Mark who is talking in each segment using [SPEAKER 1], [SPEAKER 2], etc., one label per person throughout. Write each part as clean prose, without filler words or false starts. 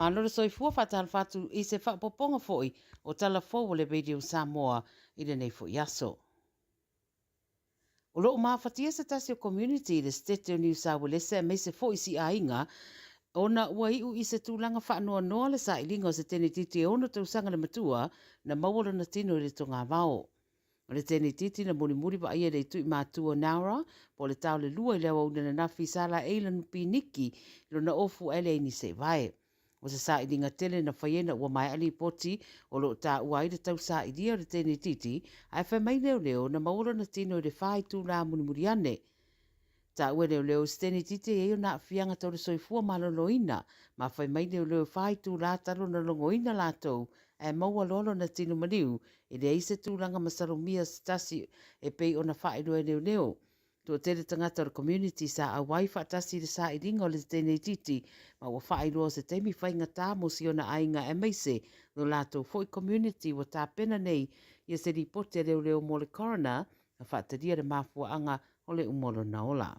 [SPEAKER 1] Malo le soifua faatalofa atu i se faaopoopoga foi o tala fou o le Radio Samoa i lenei foi aso. O lo o mafatia se tasi o community i le Setete o Niu Sauelese aemaise foi si aiga ona ua iu i se tulaga faanoanoa le sailiga o se tenetiti e ono tausaga le matua na maua lona tino i le togavao. O le tenetiti na mulimuli vaaia i le itui matua o Nowra po o le tao le lua i le aoauli ananafi sa laei lana piniki i lona ofu ae leai nisi e vae. O se sailiga tele na fai ina ua maea lipoti o lo o taua ai le tausailia o le tenetiti ae fai mai leoleo na maua lona tino i le fa itula mulimuli ane. Taua e leoleo i se tenetiti e i ai ona aafiaga tau le soifua maloloina ma fai mai leoleo e fa itula talu ona logoina latou ae maua loa lona tino maliu e leai se tulaga masalomia se tasi e pei ona faailoa e leoleo. Toatele tagata o le community sa auai faatasi i le sailiga o le teneititi ma ua faailoa o se taimi faigata mo si ona aiga aemaise lo latou foi community ua tapena nei ia se lipoti a leoleo mo le coroner na faatalia le mafuaaga o le uma o lona ola.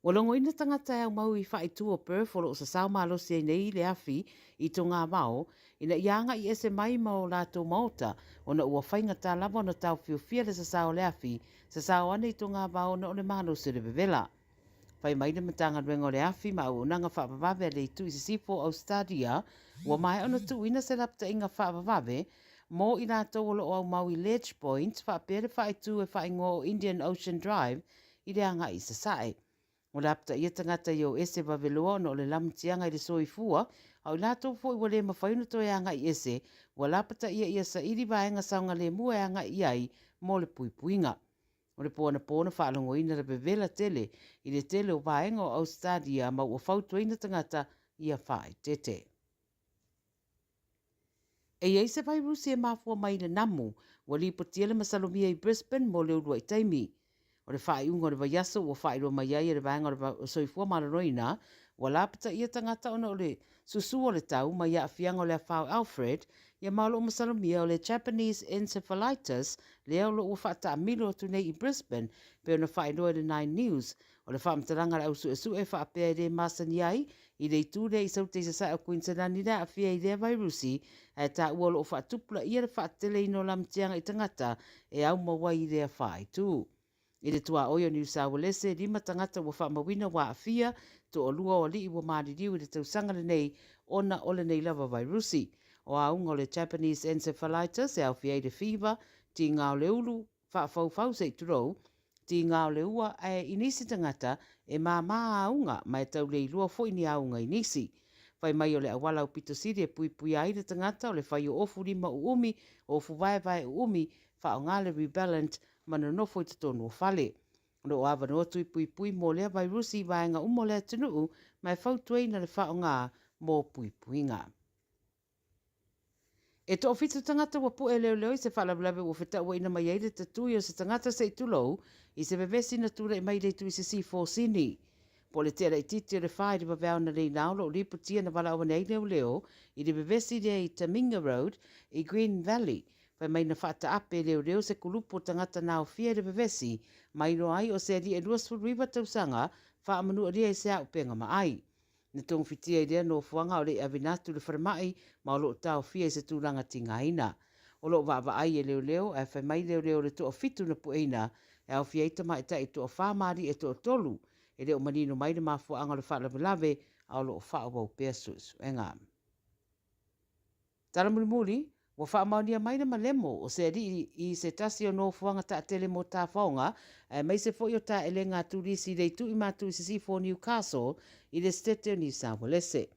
[SPEAKER 1] Ua logoina tagata e aumau i faaitu o Perth o lo o sasao malosi ai nei le afi i Togavao ina ia agai ese mai ma o latou maota ona ua faigata lava ona taofiofia le sasao o le afi sasao ane i Togavao ona o le malosi o le vevela. Fai mai le Matagaluega o le Afi ma Auaunaga Faavavave a le Itu i Sisifo o Ausetalia, ua maea ona tuuina se lapataiga faavavave mo i latou o lo o aumau i Ledge Point faapea le faaitu e faaigoa o Indian Ocean Drive i le agai i sasae. Ua lapataia tagata i o ese vaveloa ona o le lamatiaga i le soifua, a o i latou foi ua le mafai ona toe agai ese, ua lapataia ia saili vaega saogalemu e agai i ai mo le puipuiga. O le po anapo na faalogoina le vevela tele i le tele o vaega o Ausetalia ma ua fautuaina tagata ia faaeteete. E i ai se vairusi e mafua mai i le namu, ua lipotia le masalomia i Brisbane mo le uluai taimi. O le faaiuga o le vaiaso ua faailoa mai ai e le Vaega o le Soifua Maloloina, ua lapataia tagata ona o le susu o le tau mai aafiaga o le afa o Alfred, ia ma o lo o masalomia o le Japanese Encephalitis lea o lo o ua faataamilo atu nei i Brisbane, pei ona faailoa e le Nine News. O le faamatalaga a le au suesue e faapea e le masani ai i le itu lea i Saute i Sasae o Kuiniselani le aafia i lea vairusi, ae taua o lo o faatupulaia le faateteleina o lamatiaga i tagata e aumau ai i lea faaitu. I le tuaoi o Niu Saualese, e lima tagata ua faamauina ua aafia, toalua o alii ua maliliu i le tausaga lenei ona o lenei lava vairusi. O auga o le Japanese Encephalitis e aofia ai le fiva, tiga o le ulu, faafaufau se i tulou, tiga o le ua ae i nisi tagata e māmā auga ma e tau le iloa foi ni auga i nisi. Fai mai o le auala aupito sili e puipuia ai le tagata o le fai o ofu lima uumi, ofu vaevae uumi, faaaoga le repellent ma nonofo i totonu o fale. O lo o avanoa tui puipui mo lea vairusi i vaega uma o le atunuu ma e fautuaina le faaaoga mo puipuiga. E toafitu tagata ua pu'e leoleo i se faalavelave ua fetauaina mai ai le tatui o se tagata se i tulou i se vevesi na tulai mai i le itu i sisifo o Sini. Po o le tea laitiiti o le fa i le vaveao na leilao o lo o lipotia na valaau ane ai leoleo i le vevesi lea i Taminga Road i Green Valley fai mai na faataape e leoleo se kulupu o tagata na aofia i le vevesi ma iloa ai o se alii e 29 tausaga faamanualia i se auupega maai. Na togafitia i lea nofoaga o le i avena atu i le falemai ma o lo o taofia i se tulaga tigaina. O lo o vaavaai e leoleo ae fai mai leoleo o le toafitu na pueina e aofia ai tamaitai e toafa ma alii e toatolu. E le o manino mai le mafuaaga o le faalavelave a o lo o faaauau pea suesuega. Tala mulimuli, ua faamaonia mai le malemo o se alii i se tasi o nofoaga taatele mo tafaoga, aemaise foi o taelega a turisi i le itu i matu i sisifo o Newcastle i le Setete o Niu Saualese.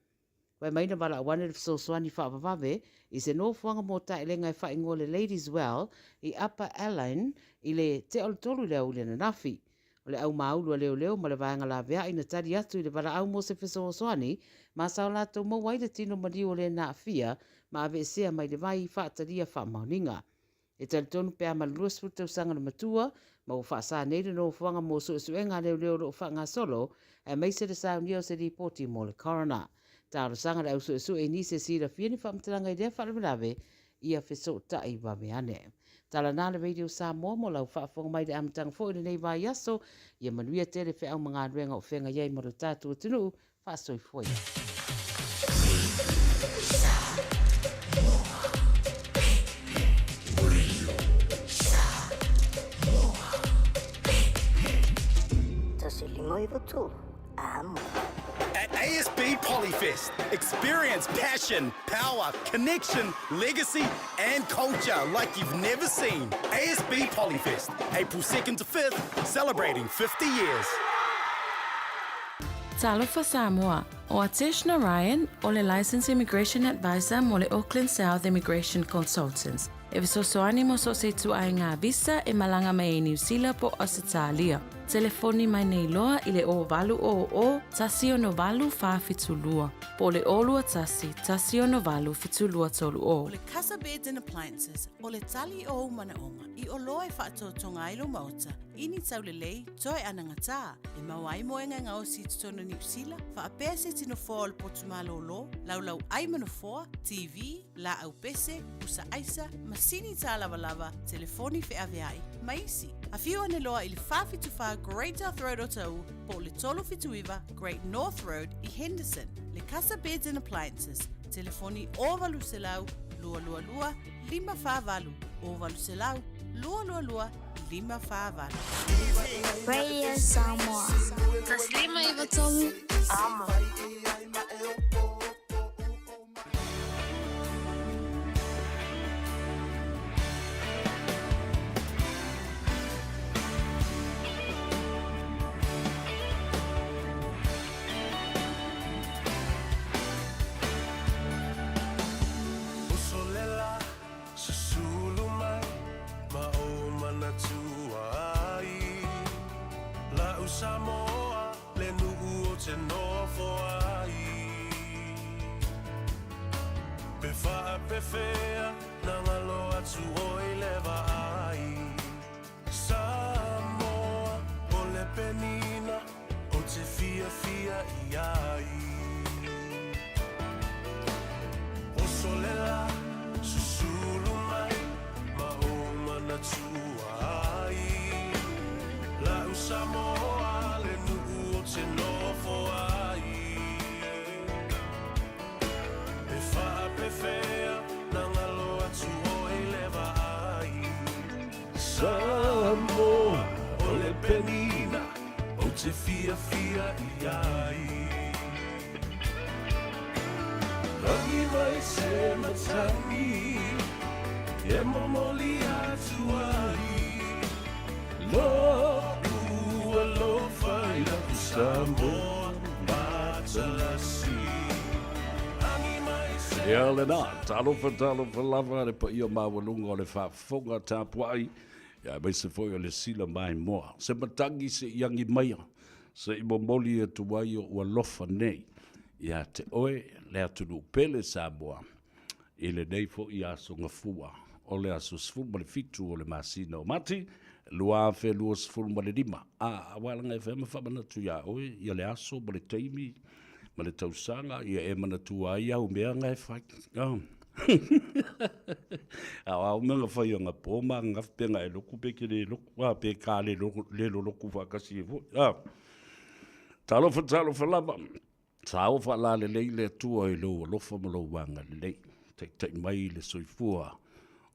[SPEAKER 1] Fai mai na valaau ane le fesoasoani faavavave i se nofoaga mo taelega e faaigoa le Ladies Well i Upper Allein i le tea o le tolu i le aoauli ananafi. O le aumāulu a leoleo ma le vaega laveai na tali atu i le valaau mo se fesoasoani ma sa o latou maua ai le tino maliu o le na aafia ma aveesea mai le vai faatalia faamaoniga. E talitonu pe a ma le 20 tausaga le matua ma ua faasa nei le nofoaga mo suesuega a leoleo o lo o faagasolo aemaise le saunia o se lipoti mo le coroner. Talosaga le au suesue i nisi e silafia ni faamatalaga i lea faalavelave ia fesootai vave ane. Tala na le Radio Samoa mo lau faafofoga mai i le amataga foi o lenei vaiaso. Ia manuia tele feau ma galuega o feagai ai ma lo tatou atunuu. Faasoifua ia.
[SPEAKER 2] At ASB Polyfest, experience passion, power, connection, legacy, and culture like you've never seen. ASB Polyfest, April 2nd to 5th, celebrating 50 years.
[SPEAKER 3] Talofa Samoa, ʻO Atesh Narayan, ʻo le Licensed Immigration Advisor mo le Auckland South Immigration Consultants, e fesoasoani mo so o se ituaiga visa e malaga mai ai Niu Sila po o Ausetalia. Telefoni mai nei loa i le 0800 168 472 po o le 021 168 7230.
[SPEAKER 4] O le Casa Beds and Appliances, o le tali o ou manaoga i oloa e faatoatoga ai lou maota i ni taulelei toe anagatā e maua ai moega e gaosi i totonu o Niu Sila, faapea se tino foa o le potu malōlō, laulau ʻai ma nofoa, TV, laau pese, pusa aisa, masini tālavalava, telefoni feaveai, ma isi. Afio ane loa i le 474 Great South Road Otahuhu po o le 379 Great North Road i Henderson. Le Casa Beds and Appliances, telefoni 0800 222 548, 0800 222 548.
[SPEAKER 5] Radio Samoa. 153 Amo.
[SPEAKER 6] Uso le la, susulu mai, ma ou manatua ai. La'u Samoa, le nu'u o te nofo ai. Pe faapefea na ngalo atu oi le vaai. Samoa, o le penina o te fiafia i ai. Oso le la, susulu mai, ma ou manatua ai. La'u Samoa, le nu'u o te nofo ai. E faapefea na ngalo atu oi le vaai. Samoa, o le penina ou te fiafia i ai. Rangi mai se matangi e momoli atu ai. Lo'u alofa i la'u Samoa matalasi. Rangi mai se
[SPEAKER 7] Ia lena, talofa talofa lava le paia maualuga o le faafofoga tapuai, ia aemaise foi o le sila maimoa. Se matagi se i agi maia, se i momoli atu ai o'u alofa nei ia te oe le atunuu pele Samoa i lenei foi aso gafua o le aso 17 o le masina o Mati 2025. A, aua laga e fai ma faamanatu iā oe ia le aso ma le taimi ma le tausaga ia e manatua ai au mea na e fai. Oh. A o au mea na fai anapo ma ananafi pe na e loku pe ke le loku, a pe ka le, le loloku faatasi ai foi. A. Talofa, talofa lava. Sa o faalalelei le Atua i lou alofa ma lou agalelei. Taitai mai le soifua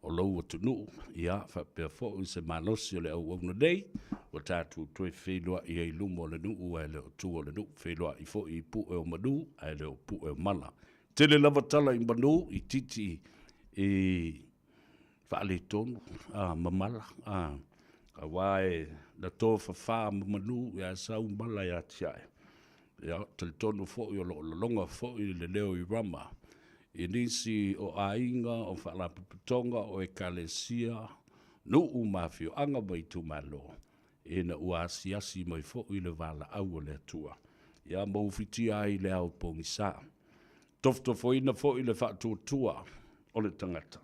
[SPEAKER 7] o lou atunuu, ia, faapea foi se malosi o le auauna nei, ua tatou toe feiloai ai i luma o le nuu ae le o tua o le nuu, feiloai foi i pue o manu ae le o pue o mala. Tele lava tala i manu, i titi, i faaletonu, a, ma mala, a, aua e na tofafa ma manu, ae sau mala e atiae. Ia, talitonu foi o lo o lologa foi le leo i Rama i nisi o aiga, o faalapotopotoga, o ekalesia, nuu ma afioaga ma itumalo, ina ua asiasi mai foi le valaau a le Atua, ia ma ufitia ai le ao pogisa. Tofotofoina foi le faatuatua o le tagata,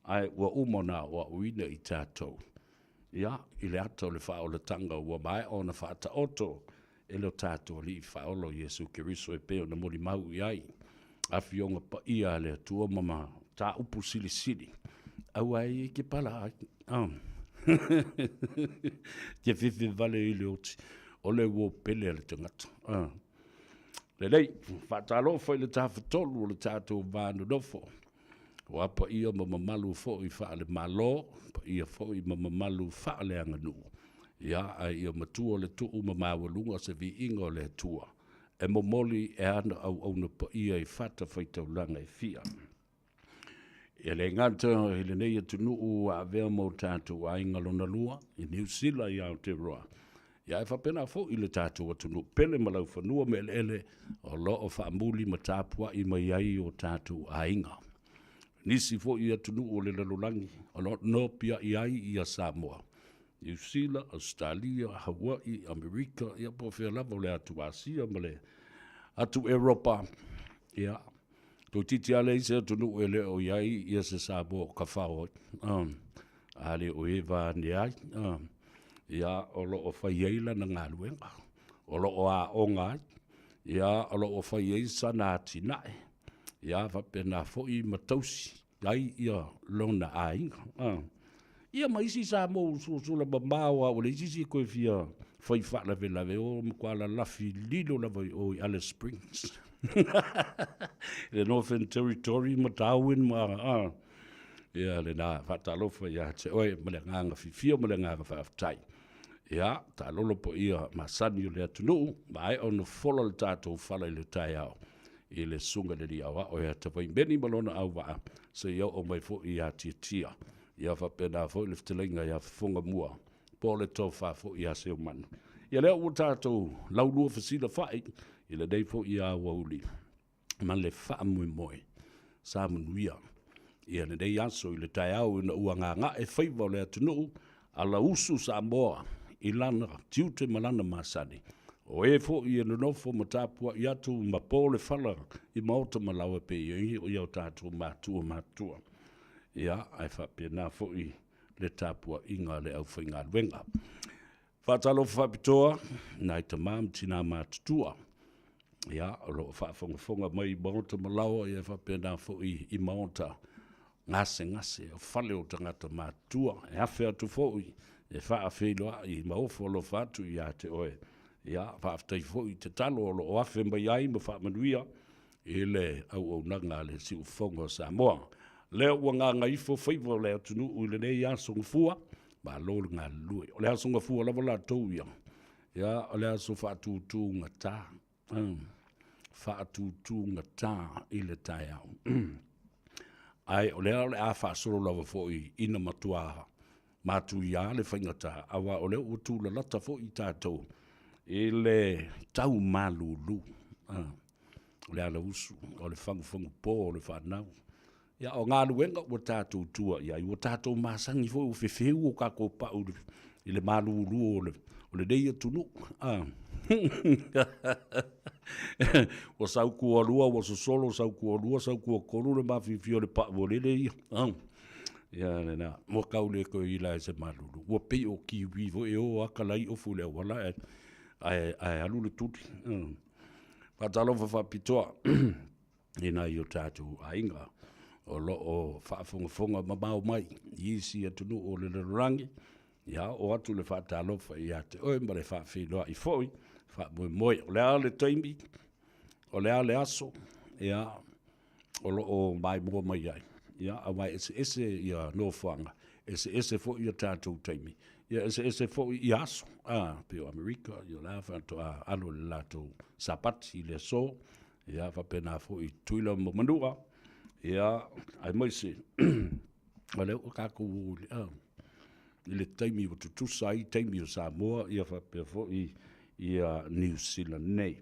[SPEAKER 7] ae ua uma ona aoaoina i tatou, ia, i le ata o le faaolataga ua maea ona faataoto e lo tatou Alii Faaola o Iesu Keriso e pei ona molimau i ai Afioga paia a le Atua ma mataupu silisili, aua e i ke pala ai. Oh. Te fefe vale i le oti, o le uo pele a le tagata. Oh. Lelei, faatalofa i le Tafatolu o le tatou va nonofo, ua paia ma mamalu foi faale-Malo, paia foi ma mamalu faaleaganuu, ia, ae ia matua le tuu ma maualuga se viiga o le Atua e momoli e ana auauna paia i fatafaitaulaga e fia. E le gata i lenei atunuu ua avea ma o tatou aiga lona lua i Niu Sila i Aotearoa, ia ae faapena foi le tatou atunuu pele ma laufanua ma eleele o lo o faamuli ma tapuai mai ai o tatou aiga. Nisi foi atunuu o le lalolagi o lo o nopiai ai ia Samoa, Niu Sila, Ausetalia, Hawaii, Amerika, ia po o fea lava o le atu Asia ma le atu Eropa, ia, Toeitiiti lava leai se atunuu e le o i ai ia se Samoa o kafao ai. A le o eva ane ai, ia, o lo o fai ai lana galuega, o lo o aoga ai, ia, o lo o fai ai sana atinae, ia faapena foi ma tausi ai ia lona aiga. Ia ma isi Samoa ua sosolo mamao lava ua leai se isi e toe fia fai faalavelave, ua matua lalafi lilo lava i o i Alice Springs i le Northern Territory ma Darwin ma a ia lena. Faatalofa ia te oe ma le agaga fiafia ma le agaga faafetai. Ia, taalolo paia masani o le atunuu, maea ona fola le tatou fala i le taeao i le Susuga i le Alii Aoao ia Tavaimeni ma lona auvaa seia oo mai foi ia Tiatia. Ia faapena foi le fetalaiga ia Fofogamua po o le tofa foi ia Seumanu. Ia lea ua tatou laulua fesilafai i lenei foi aoauli ma le faamoemoe sa manuia ia lenei aso i le taeao ina ua gaga'e faiva o le atunuu alausu Samoa i lana tiute ma lana masani. O e foi e nonofo ma tapuai atu ma po le fala i maota ma laoa e pei ai o tatou matua matutua. Ia, ae faapena foi le tapuaiga a le aufaigaluega. Faatalofa faapitoa i nai tama ma tina matutua, ia, o lo o faafogafoga mai i maota ma laoa, ia faapena foi i maota gasegase o fale o tagata matutua, e afe atu foi e faafeiloai ma ofo alofa atu ia te oe. Ia, faafetai foi i tatalo o lo o afe mai ai ma faamanuia i le auaunaga a le Siufofoga o Samoa. Lea ua gagaifo faiva o le atunuu i lenei aso Gafua, malo le galulue. O le aso Gafua lava latou ia, ia o le aso faatutugata, faatutugata i le taeao. Ae o lea o le a faasolo lava foi ina matua matuia le faigata, aua o lea ua tulalata foi tatou i le tau malulu. O le alausu, o le fagufagupo o le fanau. Ia, o galuega ua tatou tua i ai, ua tatou masani foi, ua fefeu o tatou pau i le malulu o lenei atunuu. Ua sau kualua, ua sosolo, sau kualua, sau kuatolu le mafiafia o le pau ua lele ia. Ia lena, ua tau le toe ila ai se malulu. Ua pei o kiwi foi e o lava kalai ofu i le auala ae alu le tuli. Faatalofa faapitoa i nai o tatou aiga o lo o faafogafoga mamao mai i isi atunuu o le lalolagi, ia oo atu le faatalofa ia te oe ma le faafeiloai foi, faamoemoe. O le a le taimi, o le a le aso, ia, o lo o maimoa mai ai, ia, aua e eseese ia nofoaga, eseese foi ia tatou taimi, ia eseese foi ia aso, a, pei o Amerika, ia o la faatoa alo i le latou Sapati i le aso, ia faapena foi i Tutuila ma Manua, ia, aemaise o lea ua tatou o i le taimi ua tutusa ai taimi o Samoa, ia faapea foi ia Niu Sila nei.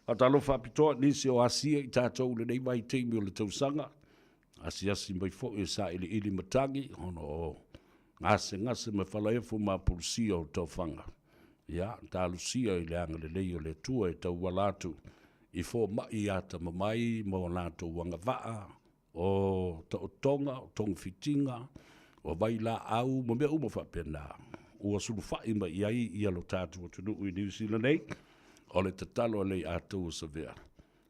[SPEAKER 7] Faatalofa faapitoa i nisi o asia i tatou i lenei vaitaimi o le tausaga, asiasi mai foi e sailiili matagi ona o gasegase ma falaefo ma apulusia o taufaga. Ia, talosia i le agalelei o le Atua e tauala atu i fomai atamamai ma o latou agavaa, o taotoga, o togafitiga, o vailaau ma mea uma faapena ua sulufai mai i ai ia lo tatou atunuu i Niu Sila nei. O le tatalo a le Atua Savea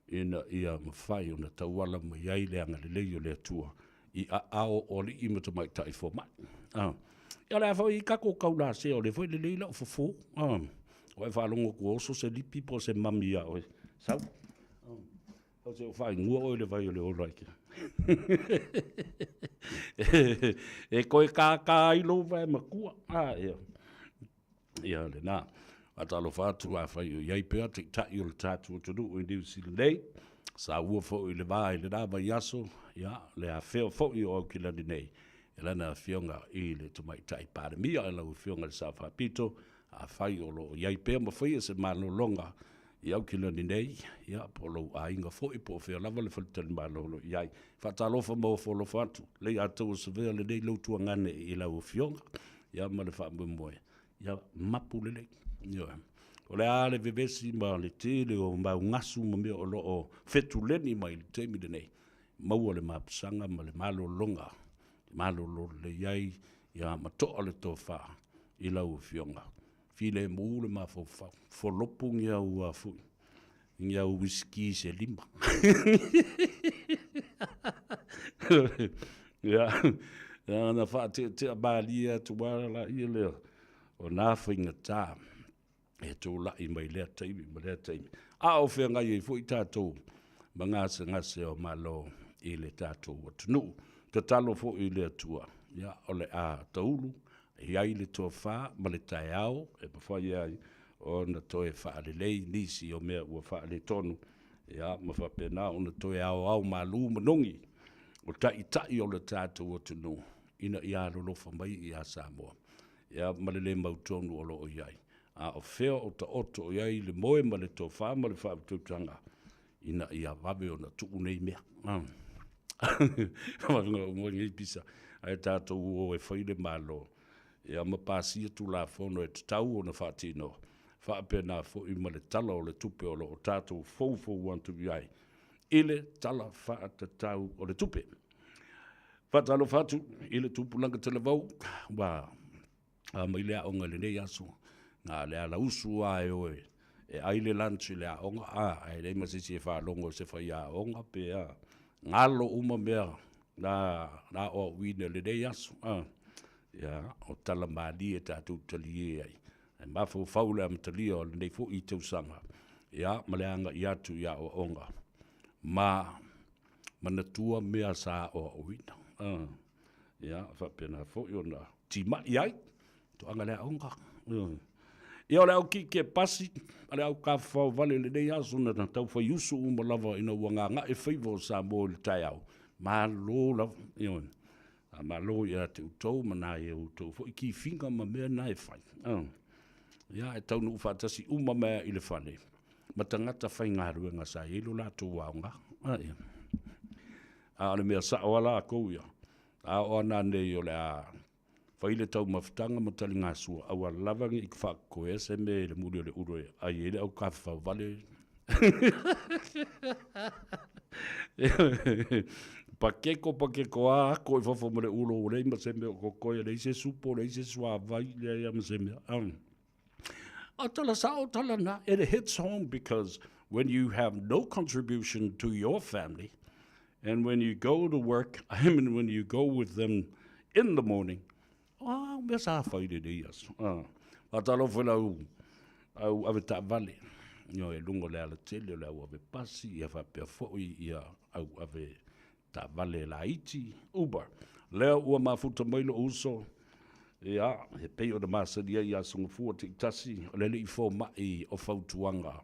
[SPEAKER 7] ina ia mafai ona tauala mai ai le agalelei o le Atua i aao o alii ma tamaitai fomai. Ia o le a foi tatou taulasea, o lea foi e lelei lau fofo. Ua e faalogo atu ua oso se lipi po o se mami ia oe. Sau. Sau se o whaingua oe le vai o le ola ike. E koe kākā ai lou vae makua. A, ia. Ia, lena. Faatalofa atu afai o i ai pea taitai o le tatou atunuu i Niu Sila nei, saua foi i le va i lena vaiaso, ia, le afea foi o Aukilani nei e lana Afioga i le Tamaitai Palemia, e lau Afioga i le Sao Faapito, afai o lo o i ai pea ma faia se malologa i Aukilani nei, ia, po o lou aiga foi, po o fea lava le faletalimalo o lo o i ai. Faatalofa ma ofo alofa atu, Leiataualesavea lenei lou tuagane i lau Afioga, ia, ma le faamoemoe, ia mapu lelei. Ioe. O le a le vevesi ma le tele o mau gasu ma mea o lo o fetuleni mai i le taimi lenei, maua le mapusaga ma le malologa e malolo lelei ai, ia ma toa le tofa i lau Afioga. Filemu le mafaufau, folopu ni au a foi, ni au whisky se lima. Ia, na faateatea malie atu lava laia lea o nā faigata e tulai mai lea taimi ma lea taimi. A o feagai ai foi tatou ma gasegase o Malo i le tatou atunuu. Tatalo foi i le Atua, ia, o le a taulu i ai le tofa ma le taeao e mafai ai ona toe faalelei nisi o mea ua faaletonu, ia, ma faapena ona toe aoao malu manogi o taitai o le tatou atunuu ina ia alolofa mai ia Samoa, ia, ma le le mautonu o lo o i ai. A o fea o taoto i ai le moe ma le tofa ma le faautautaga ina ia vave ona tuu nei mea. Vave ona uma nei pisa, ae tatou o e fai le Malo, ia ma pasia Tulafono e tatau ona faatino, faapena foi ma le Tala o le Tupe o lo o tatou foufou atu i ai i le Tala Faatatau o le Tupe. Faatalofa atu i le tupulaga talavou ua mai le aoga i lenei aso, na o le alausu lava e o e ai le lunch i le aoga, a, ae leai ma se isi e faalogo i se faiaoga pe a. Galo uma mea na aoaoina i lenei aso. A, ia, o tala malie tatou talie ai. Ae mafaufau le amatalia o lenei foi tausaga, ia, ma le agai atu i aoaoga ma manatua mea sa aoaoina. A, ia, faapena foi ona timai ai toaga le aoga. Ia, o le au kike pasi, a le au kafafao vale i lenei aso na tau fai usu uma lava ina ua gagae faiva o Samoa i le taeao. Malo lava, ioe. A malo ia te outou ma nai a outou foi kifiga ma mea na e fai. Ia, e taunuu faatasi uma mai i le fale ma tagata faigaluega sa i ai lo latou aoga. Ia. A o le mea sao a lakou ia, a oo ana nei o le a fai le taumafataga ma taligasua, aua lava ne i faakokoea se mea i le muli o le ulu e ai ai le aukafafao vale. Pakeko, pakeko a ako i fafo ma le ulo ua leai ma se mea o kokoea, leai se supo, leai se suavai, leai lava ma se mea. O tala sao, tala na, it hits home because when you have no contribution to your family, and when you go to work, I mean when you go with them in the morning, ah, mea sa fai lenei aso. Ah, faatalofa i lau au ave taavale, ioe, i luga o le alatele o le au ave pasi, ia faapea foi ia au ave taavale laiti, Uber. Lea ua mafuta mai lou uso, ia, e pei ona masani ai ia Sogafua taitasi, o le alii fomai o fautuaga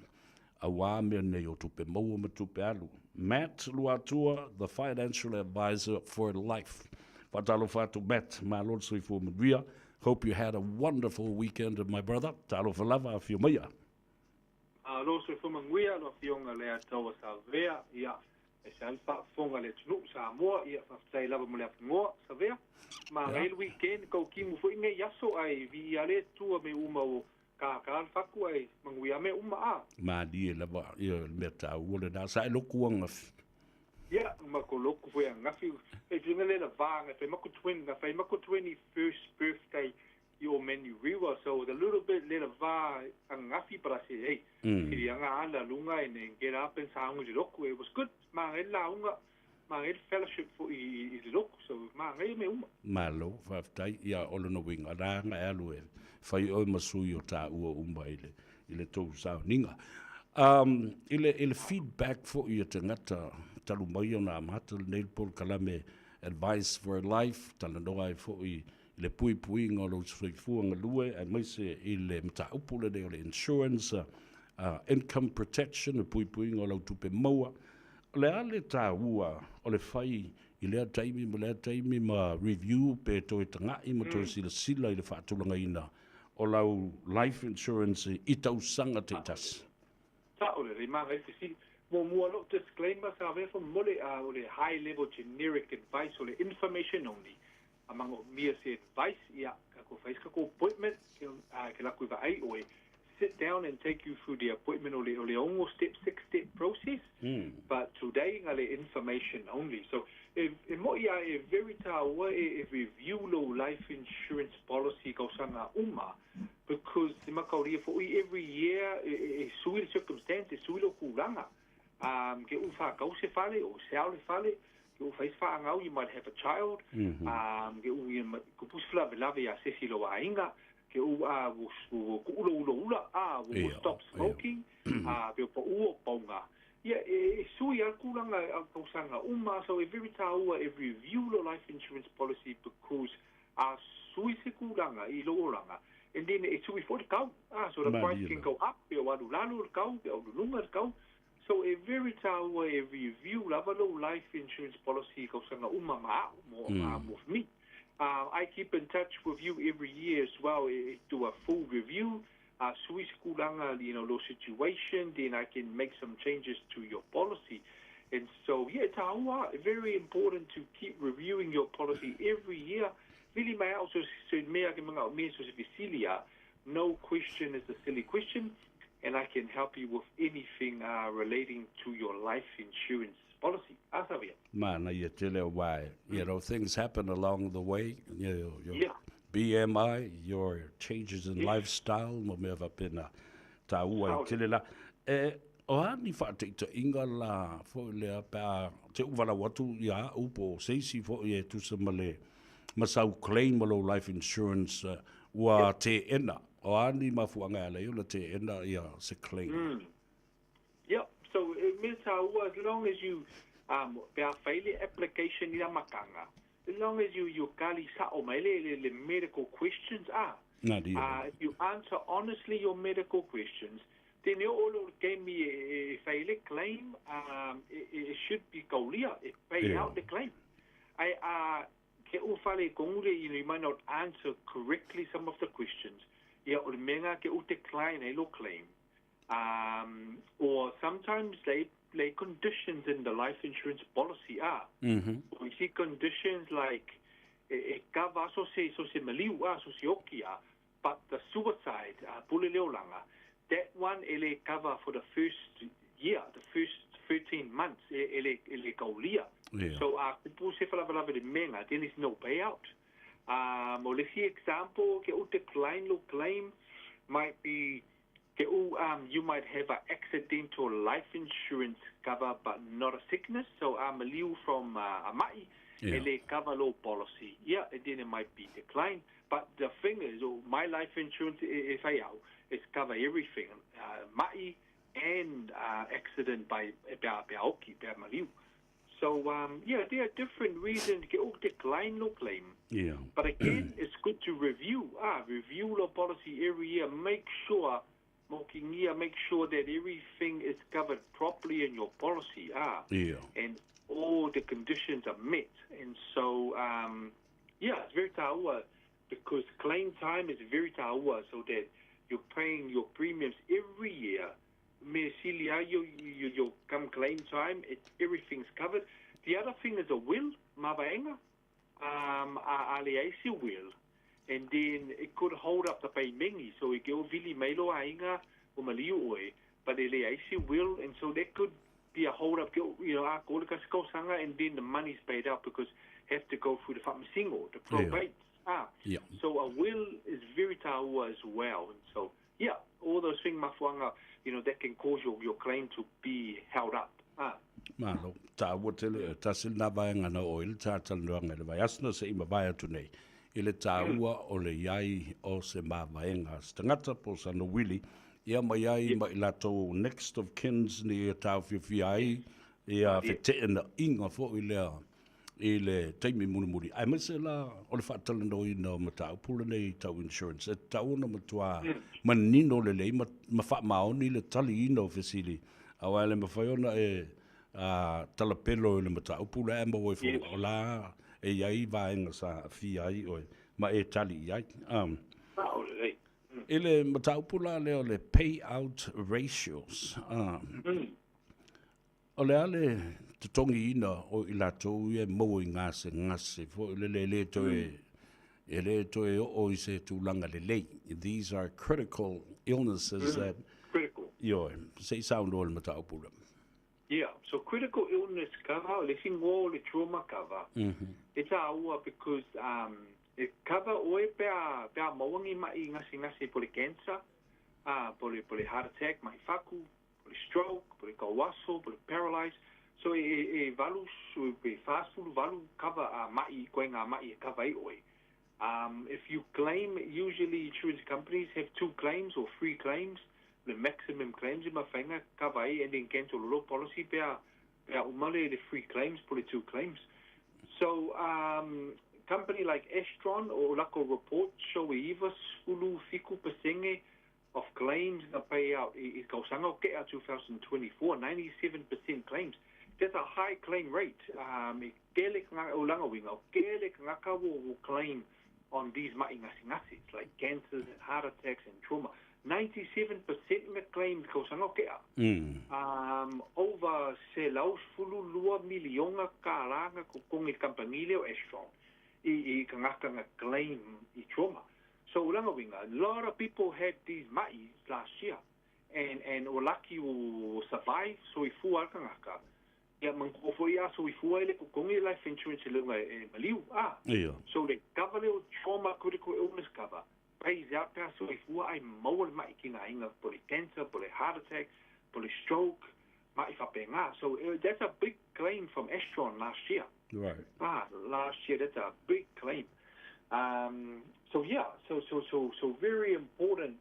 [SPEAKER 7] aua mea nei o tupe maua ma tupe alu. Matt Luatua, the financial advisor for life. Faatalofa atu Matt, malo le soifua manuia. Hope you had a wonderful weekend my brother. Talofa lava, afio maia.
[SPEAKER 8] Malo soifua manuia lau Afioga Leiataua Savea, ia, e se ai le faafofoga a le atunuu Samoa, ia, faafetai lava mo le avanoa, Savea. Manaia le weekend, kau timu foi nei aso ae viia le Atua me uma o kākā le fatu ae manuia mea uma a.
[SPEAKER 7] Malie lava, ia, le mea taua lena, sa e loku angafi.
[SPEAKER 8] Ia, ma ko loku foi angafi, e tino le la vāga, fai ma ko twin, fai ma ko 21st birthday i o Manurewa, so it was a little bit le va angafi, but I said, hey, sili anga ana lunga and then get up and saunga i le loku. It was good, magai le lauga, magai le fellowship foi i le loku, so magai mea uma.
[SPEAKER 7] Malo, faafetai. Ia, o lona uiga, leaga e alu e fai oe ma sui o taua uma i le, i le tou sauniga. Um, i le, i le feedback fo'i a tagata talu mai ona amata lenei polokalame Advice for Life, talanoa ai fo'i i le puipuiga o lou soifua galue aemaise i le mataupu lenei o le insurance, income protection, le puipuiga o lau tupe maua. O le a le taua o le fai i lea taimi ma lea taimi ma review pe toe taga'i ma toe silasila i le faatulagaina o lau life insurance i tausaga taitasi?
[SPEAKER 8] Sa'o lelei manaia fesili. Muamua lou disclaimer sa avea faamolemole a o le high level generic advice o le information only a manaomia se advice ia tatou fai se tatou appointment ke ke latou e vaai oe sit down and take you through the appointment o le o le ono step six step process but today na le information only so e e mo'i a e very taua e e review lou life insurance policy kausaga uma because e mataulia fo'i every year e e sui le circumstance e sui lou tulaga um ke u whakau se fale o se ao le fale ke u whai whaangau you might have a child um ke u ia kupu se lave ia se si lo ainga ke u a wo wo ku ulo ulo ula a wo stop smoking a pe po u o paunga ia e e sui a kulanga a kausanga uma so e very taua e review lo life insurance policy because a sui se kulanga i lo oranga and then e sui fo le kau ah so the price can go up pe o alu lalo le kau pe o lunga le kau so e very taua e review lava lo life insurance policy kausanga uma ma a'u mo mo me. I keep in touch with you every year as well e do a full review a sui se kulanga you know lo situation then I can make some changes to your policy and so yeah taua very important to keep reviewing your policy every year vili mai a'u so se mea ke manaomia so se fesili a no question is a silly question and I can help you with anything uh, relating to your life insurance policy. Asa via.
[SPEAKER 7] Manaia tele o wae. You know, things happen along the way. You know, your yeah. BMI, your changes in yeah. lifestyle, mo mea wapena tā ua i tele la. E, o a ni whaateitai la fo lea pe a te uwala watu ia upo seisi fo i e tusa ma le ma sau claim o lo life insurance ua yeah. te ena. O a ni mafuanga ala i o la te ena ia se claim.
[SPEAKER 8] Yep. So e mea tāua, as long as you um, pe a whai le application i la makanga, as long as you, you kali sa'o mai le, le, le medical questions ah, uh, if you answer honestly your medical questions, then e o lo kemi e, e, e whai le claim, um, it, it should be kaulia, e pay yeah. out the claim. I, uh, ke u whale kongure, you know, you might not answer correctly some of the questions. Ia, o le mea ke u decline e lo claim. Um, or sometimes they lay conditions in the life insurance policy are. We see conditions like e, e cover so se so se maliu a so se oki a, but the suicide uh, pule leolanga, that one ele cover for the first year, the first 13 months e ele ele kaulia.
[SPEAKER 7] Yeah.
[SPEAKER 8] So a kupu se whalavalava le menga, then is no payout. Um, o le si example ke u decline lo claim might be Ke u, um, you might have a accidental life insurance cover but not a sickness. So a maliu from uh, a ma'i, yeah. e le cover low policy. Yeah, and then it might be declined. But the thing is, oh, my life insurance, if I au, is cover everything. Uh, ma'i and uh, accident by pea, pea oki, pea maliu. So, um, yeah, there are different reasons ke u decline lo claim.
[SPEAKER 7] Yeah.
[SPEAKER 8] But again, it's good to review. Ah, review lo policy every year. Make sure, mokingia, make sure that everything is covered properly in your policy. Ah,
[SPEAKER 7] yeah.
[SPEAKER 8] And all the conditions are met. And so, um, yeah, it's very taua because claim time is very taua so that you're paying your premiums every year. Me sili ai you, you, you come claim time, it, everything's covered. The other thing is a will, mavaenga, um, a, a le aisi will. And then it could hold up the paymengi. So e ke o vili mailo ainga o maliu oe, but e le aisi will, and so that could be a hold up, you know, a kore ka sanga, and then the money's paid out because have to go through the whamasingo, the probate. Yeah. Ah,
[SPEAKER 7] yeah.
[SPEAKER 8] So a will is very taua as well. And so, yeah, all those things, mafuanga, you know, that can cause your, your claim to be held up. Ah.
[SPEAKER 7] Malo, tāua tele, tasi nā vaenga na o ile tātalanoanga le vaiaso na se i mavae atu nei. I le tāua o le iai o se mavaenga se tangata po sana wili ia ma i ai ma i latou next of kins ina ia taofiofia ai ia feteenaiga foi lea i le taimi mulimuli, aemaise la o le faatalanoaina o mataupu lenei tau insurance, e tatau ona matua manino lelei ma, ma faamaoni le taliina o fesili, aua e le mafai ona e talapelo i le mataupu lea ae maua ifo o la e i ai vaega sa aafia ai oe ma e tali i ai. I le mataupu la lea o le payout ratios, O le a le totogiina o i latou ia e maua i gasegase foi lele e le toe, e le toe oo i se tulaga lelei. These are critical illnesses that...
[SPEAKER 8] Critical.
[SPEAKER 7] Ioe, se i saunoa i le mataupu lea.
[SPEAKER 8] Yeah, so critical illness cover, o le isi igoa o le trauma cover, e taua because e cover oe pe a, pe a maua ni maʻi gasegase po o le cancer, po o le, po o le heart attack, maʻi faku, po o le stroke, po o le tauaso, po o le paralyze. So e, e, e valu, e 48 cover a maʻi, ikoaiga maʻi e cover ai ʻoe. If you claim, usually insurance companies have two claims or three claims, le maximum claims e mafai ona cover ai and then cancel loa lou policy pe a, pe a uma le, le three claims po o le two claims. So, company like Astron o lakou report show e 97 pasene of claims na pay out i tausaga o tea 2024, 97% claims. That's a high claim rate. E tele tagata, o lana uiga, o tele tagata ua claim on these maʻi gasegase, like cancers and heart attacks and trauma. 97% na claim i tausaga o tea. Over $112 miliona na totogi i le kamupani lea o Astron i tagata na claim i trauma. So o lana uiga, a lot of people had these maʻi last year and ua laki ua survive, soifua le tagata. Ia manatua foi a soifua e le totogi le life insurance i luga e maliu. So le cover lea o trauma critical illness cover pays out pe a soifua ae maua le maʻi tigaina po o le cancer, po o le heart attack, po o le stroke, maʻi faapena. So that's a big claim from Astron last year. Last year, that's a big claim. So yeah, so very important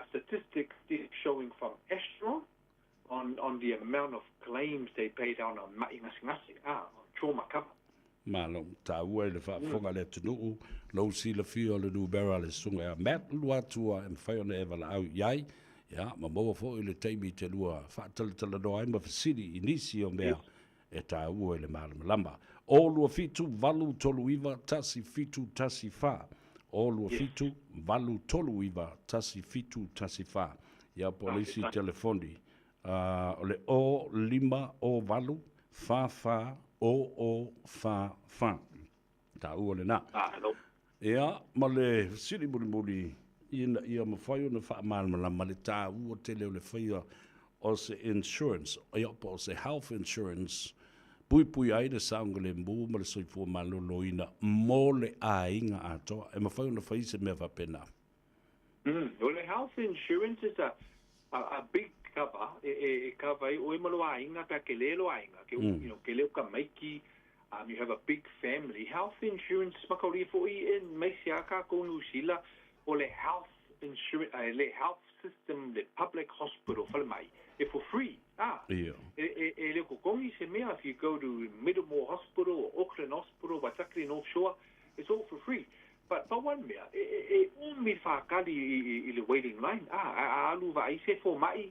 [SPEAKER 8] statistics showing from Astron on the amount of claims they paid out on maʻi gasegase, on trauma cover.
[SPEAKER 7] Malo, taua i le faafofoga le atunuu, lou silafia o le numera a le susuga ia Matt Luatua e mafai ona e valaau i ai, ia, ma maua foi le taimi te lua faatalatalanoa ai ma fesili i nisi o mea e taua i le malamalama. O 27 839 1714. O 27 839 1714. Ia po o le isi telefoni. O le 0 5 o 8 fa fa o o fa fa. Taua lena.
[SPEAKER 8] Malo.
[SPEAKER 7] Ia, ma le fesili mulimuli ina ia mafai ona faamalamalama le taua tele o le faia o se insurance, ia po o se health insurance, puipui ai le saogalemu ma le soifua maloloina mo le aiga atoa. E mafai ona fai se mea faapena?
[SPEAKER 8] Well, the health insurance is a big cover. E cover ai oe ma lou aiga pe a tele lou aiga. Ke, tele o tamaiti, you have a big family. Health insurance, mataulia foi aemaise a tatou Niu Sila, o le health insurance, le health system, le public hospital, falemai, e for free. E le totogi se mea. If you go to Middlemore Hospital or Auckland Hospital, Waitakere North Shore, it's all for free. But pau lava le mea, e umi le faakali i le waiting line. A alu vaai se fomaʻi,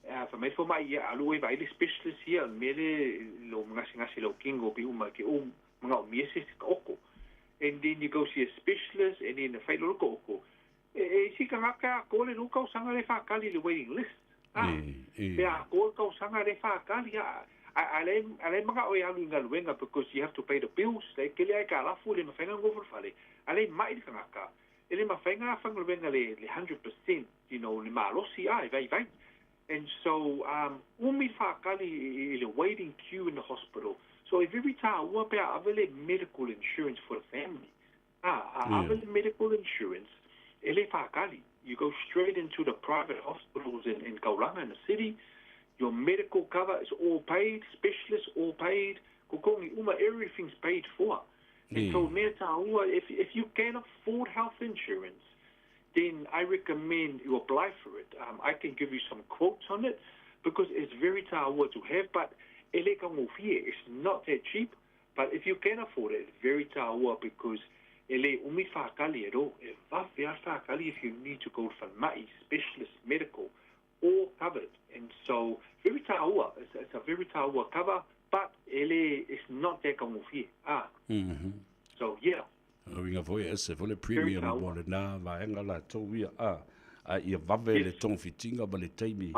[SPEAKER 8] fai mai le fomaʻi ia, alu ai vaai le specialist ia, o le mea le lo gasegase lau tino pe uma ke ou manaomia se isi taoto. And then you go see a specialist and then fai loa le taoto. E isi tagata atoa le 2 tausaga le faakali i le waiting list. Pe atoa le tausaga le faakali, a le manao e alu i galuega because you have to pay the bills, le tele ai kalafu le mafai ona nofo i le fale. A le maʻi le tagata, e le mafai ona faigaluega le 100%, le malosi e vaivai. And so, umi le faakali i le waiting queue in the hospital. So, e very taua pe a ave le medical insurance for the family. A ave le medical insurance, e le faakali. You go straight into the private hospitals in Kaulanga in the city. Your medical cover is all paid, specialists all paid, totogi uma, everything's paid for. And so, mea taua, if you can afford health insurance, then I recommend you apply for it. I can give you some quotes on it because it's very tāua to have, but e le taugofie, it's not that cheap, but if you can afford it, it's very tāua because e le umi whākali at all. E vawhe a whākali if you need to go to falemai, specialist medical, all covered. And so, very tāua, it's a very tāua cover, but e le, it's not that taugofie. Ah. So, yeah.
[SPEAKER 7] Uiga foi e ese foi le premium mo lena vaega latou ia a a ia vave le togafitiga ma le taimi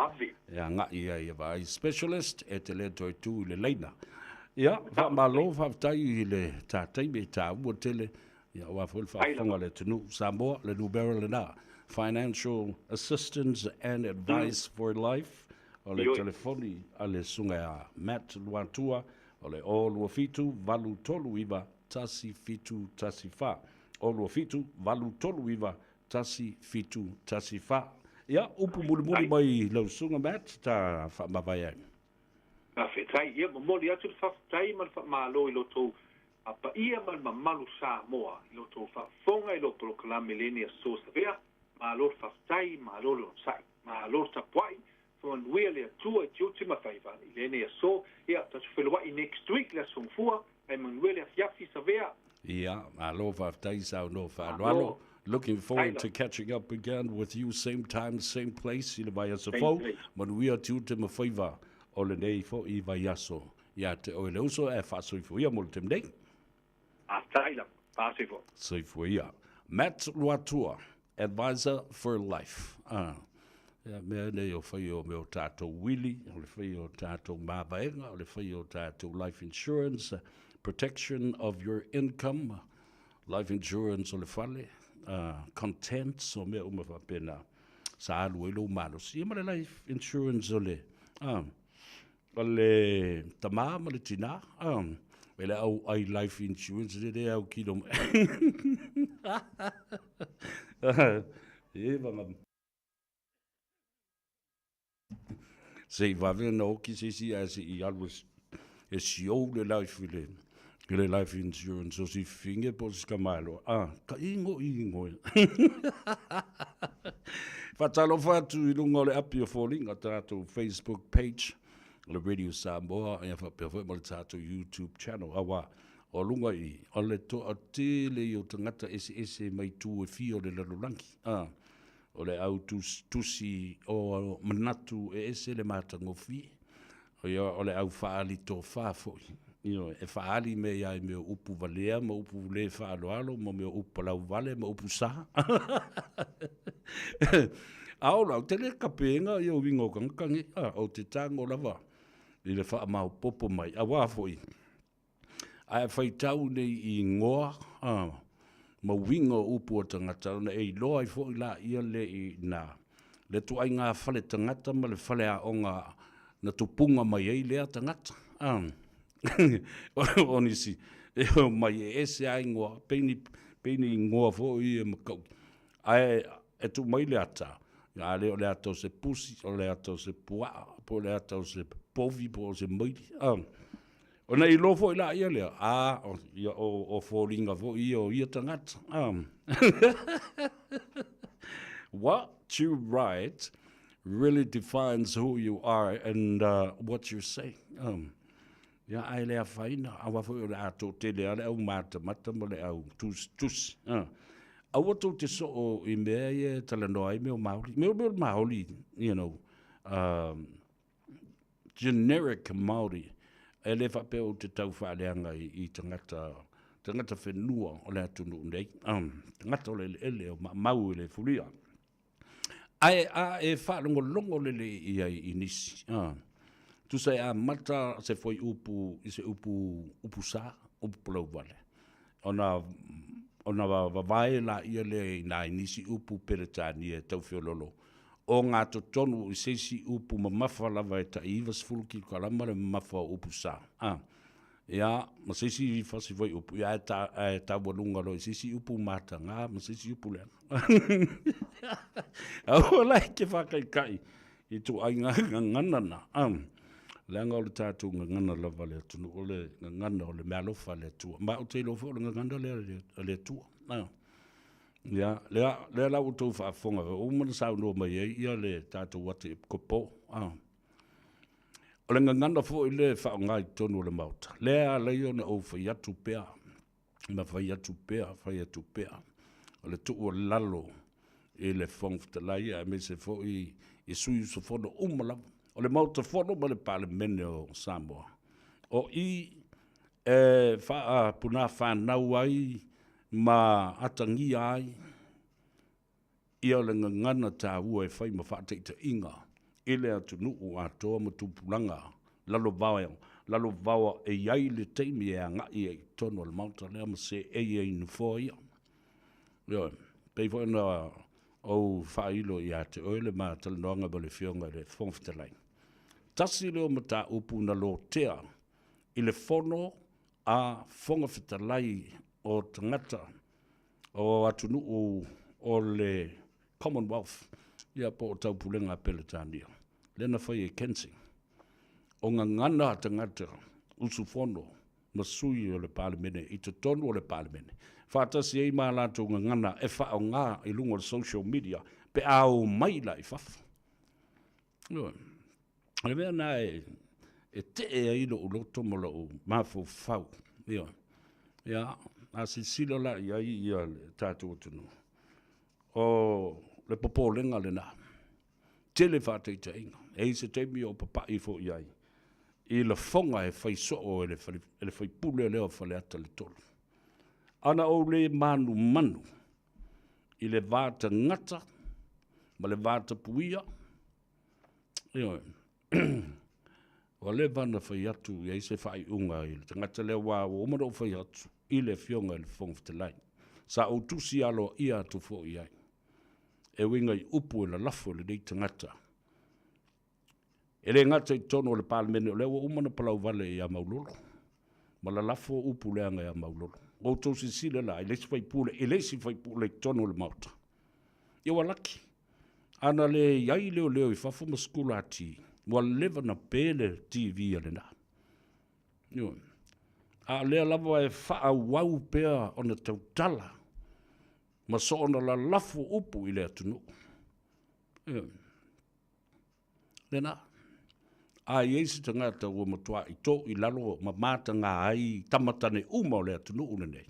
[SPEAKER 7] e agai ai e vaai specialist e te le toe tu i le laina. Ia, faamalo faafetai i le ta taimi e taua tele ia aua foi le faafofoga a le atunuu Samoa, le numera lena Financial Assistance and Advice for Life o le telefoni a le Susuga ia Matt Luatua o le 027 839 1714. O 27 839 1714. Ia, upu mulimuli mai lau susuga Matt, ta faamavae ai.
[SPEAKER 8] Faafetai. Ia, momoli atu le faafetai ma le faamalo i lo outou paia ma le mamalu Samoa, i lo outou faafofoga i lou polokalame i lenei aso Savea. Malo le faafetai, malo le onosai, malo le tapuai, faamanuia le Atua i tiute ma faiva i lenei aso. Ia, tatou feiloai next week le Aso Gafua. Ae manuia le afiafi Savea.
[SPEAKER 7] Ia, malo faafetai saunoa faaaloalo. Looking forward to catching up again with you same time, same place i le vaiaso fou. Manuia tiute ma faiva o lenei foi vaiaso ia te oe le uso ae faasoifua ia mo le taimi nei.
[SPEAKER 8] Faafetai lava. Faasoifua.
[SPEAKER 7] Soifua ia. Matt Luatua, Advisor for Life. Ah. Ia, mea nei o whai o mea o tātou wili, o le whai o tātou māvaenga, o le whai o tātou life insurance, protection of your income, life insurance o le fale, contents, o mea uma faapena. Sa alu ai lou malosi. Ia ma le life insurance o le, o le tamā ma le tinā, e le au ai life insurance le le au kilo mai. E vanga. Se i vave ona oki se isi ae se i alu e siou le life i le, i le life insurance o si finge po o si kamaeloa. Ah, ka ingo ingo e. Faatalofa atu i luga o le api o Foliga, tatou Facebook page, o le Radio Samoa, ia faapea foi ma le tatou YouTube channel. Aua, o luga i, o le toatele ia o tagata eseese mai itu e fia o le lalolagi. Ah, O le au tusi o manatu e ese le matagofie, ia o le au faaali tofa foi. Ioe, e faaali mea ia i mea o upu valea ma upu le faaaloalo ma mea o upu palau vale ma upu sa. A o lau te le kapega ia uiga o tagata nei, a, ou te tago lava i le faamaopoopo mai, auā foi, A e faitau nei i ingoa ma uiga o upu a tagata, ona e iloa ai foi laia le i na le ituaiga fale tagata ma le fale aoga na tupuga mai ai lea tagata. O nisi e omai e ese lava ingoa, pei ni, pei ni ingoa foi ia makau. Ae e tuu mai le ata, a le o le ata o se pusi, o le ata o se puaa, po o le ata o se povi, po o se maili. Ona iloa foi laia lea, a, o, ia, o, o foliga foi ia o ia tagata. What you write really defines who you are and what you say. Ia, ae le afaina, aua foi o le a toatele lava le au matamata ma le au tusitusi. Aua tou te soo i mea ia e talanoa ai mea o Māori. Mea o Māori, you know, generic Māori, e le faapea ou te tau faaleaga i tagata, tagata whenua o le atunuu nei, tagata o le eleele o maamau e le fulia. Ae a e faalogologo lelei i ai i nisi, tusa e amata se fuaiupu i se upu, upu sa, upu palauvale, ona, ona vavae laia lea i nai nisi upu Peretania e tau feololo o gatotonu i se isi upu mamafa lava e tai 90 kilokalama le mamafa o upu sa. A, ia, ma se isi fasi foi upu, ia, ae ta, ae taualuga loa i se isi upu mataga ma se isi upu leaga. Aua la e te faataitai i ituaiga gagana na, a, leaga o le tatou gagana lava a le atunuu, o le gagana o le meaalofa a le Atua. Ma ou te iloa foi o le gagana lea a le Atua. A. Ia, lea, lea la ua outou faafofoga, ua uma ona saunoa mai ai ia le tatou Atiepikopo. A. O le gagana foi lea e faaaoga i totonu o le Maota, lea e ala ai ona ou fai atu pea, ma fai atu pea, fai atu pea, o le tuualalo i le Fofoga Fetalai aemaise foi i sui usufono uma lava o le Maota Fono ma le Palemene o Samoa. O i e faapunafanau ai ma atagia ai ia le gagana taua e fai ma faataitaiga i le atunuu atoa ma tupulaga lalovaoa, lalovaoa e i ai le taimi e agai ai i totonu o le Maota lea ma seei ai i nofoa ia. Ioe, pei foi ona ou faailo ia te oe le ma talanoaga ma le Afioga i le Fofoga Fetalai. Tasi lea o mataupu na lotea i le fono a Fofoga Fetalai o tagata o atunuu o le Commonwealth, ia po o Taupulega a Peretania, lea na fai e Kensing. O gagana a tagata usufono ma sui o le Palemene i totonu o le Palemene, faatasi ai ma a latou gagana e faaaoga i luga o le social media pe a omai la i fafo. Ioe. O le mea lena e, e tee ai lou loto ma lou mafaufau. Ioe. Ia, a silasila la i ai ia le tatou atunuu, o le popolega lena. Tele faataitaiga. E i ai se taimi o papai foi i ai i lafoga e fai soo e le, e le faipule lea o Faleata le 3. Ana ou le manumanu i le va tagata ma le va tapuia, ioe, ua leva ona fai atu i ai se faaiuga i le tagata lea, aua ua uma ona ou fai atu i le Afioga i le Fofoga Fetalai. Sa ou tusi aloaia atu foi i ai, e uiga i upu e lalafo e lenei tagata. E le gata i totonu o le Palemene, o lea ua uma ona palauvale ia Maulolo, ma lalafo upu leaga ia Maulolo. Ua outou silasila la i le isi faipule, i le isi faipule i totonu o le Maota. Ia ua laki. Ana le i ai leoleo i fafo ma sikulati, ua leva ona pe le TV a lena. Ioe. A o lea lava e faaauau pea ona tautala ma soona lalafo upu i le atunuu. Ioe. Lena. A i ai se tagata ua matuai to i lalo ma mataga ai tama tane uma o le atunuu lenei,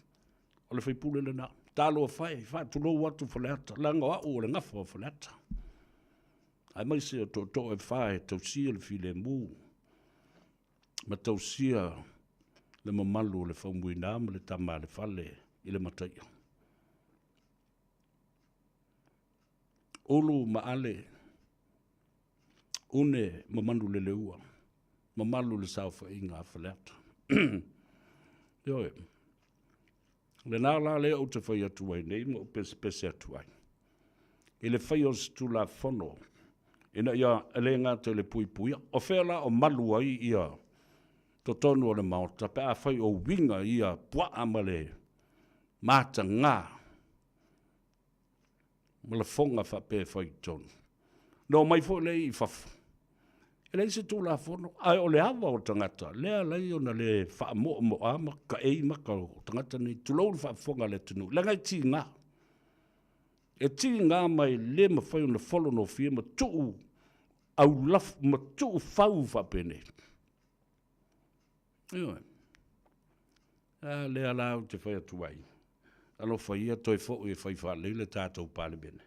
[SPEAKER 7] o le faipule lena. Talofa e, faatulou atu Faleata, leaga o au o le gafa o Faleata. Aemaise o tootoo e fa e tausia le filemu ma tausia le mamalu o le Faumuina ma le tama a le fale i le Mataia. Ulu ma Ale, Une ma Manuleleua, mamalu le saofaiga a Faleata. Ioe, lena la lea ou te fai atu ai nei ma ou pesepese atu ai, i le faia o se Tulafono ina ia le gata i le puipuia, o fea la o malu ai ia totonu o le Maota pe afai o uiga ia puaa ma le mataga ma lafoga faapea e fai i totonu. Na omai foi lea i fafo, e leai se Tulafono, ae o le ava o tagata, lea e ala ai ona le faamoamoa ma kaei maka o tagata nei, tulou le faafofoga a le atunuu, leaga e tiga. E tiga ma e le mafai ona folonofie ma tuu aulafo, ma tuu fau faapenei. Ioe. A lea la ou te fai atu ai, alofa ia toe foi e fai faalelei le tatou Palemene,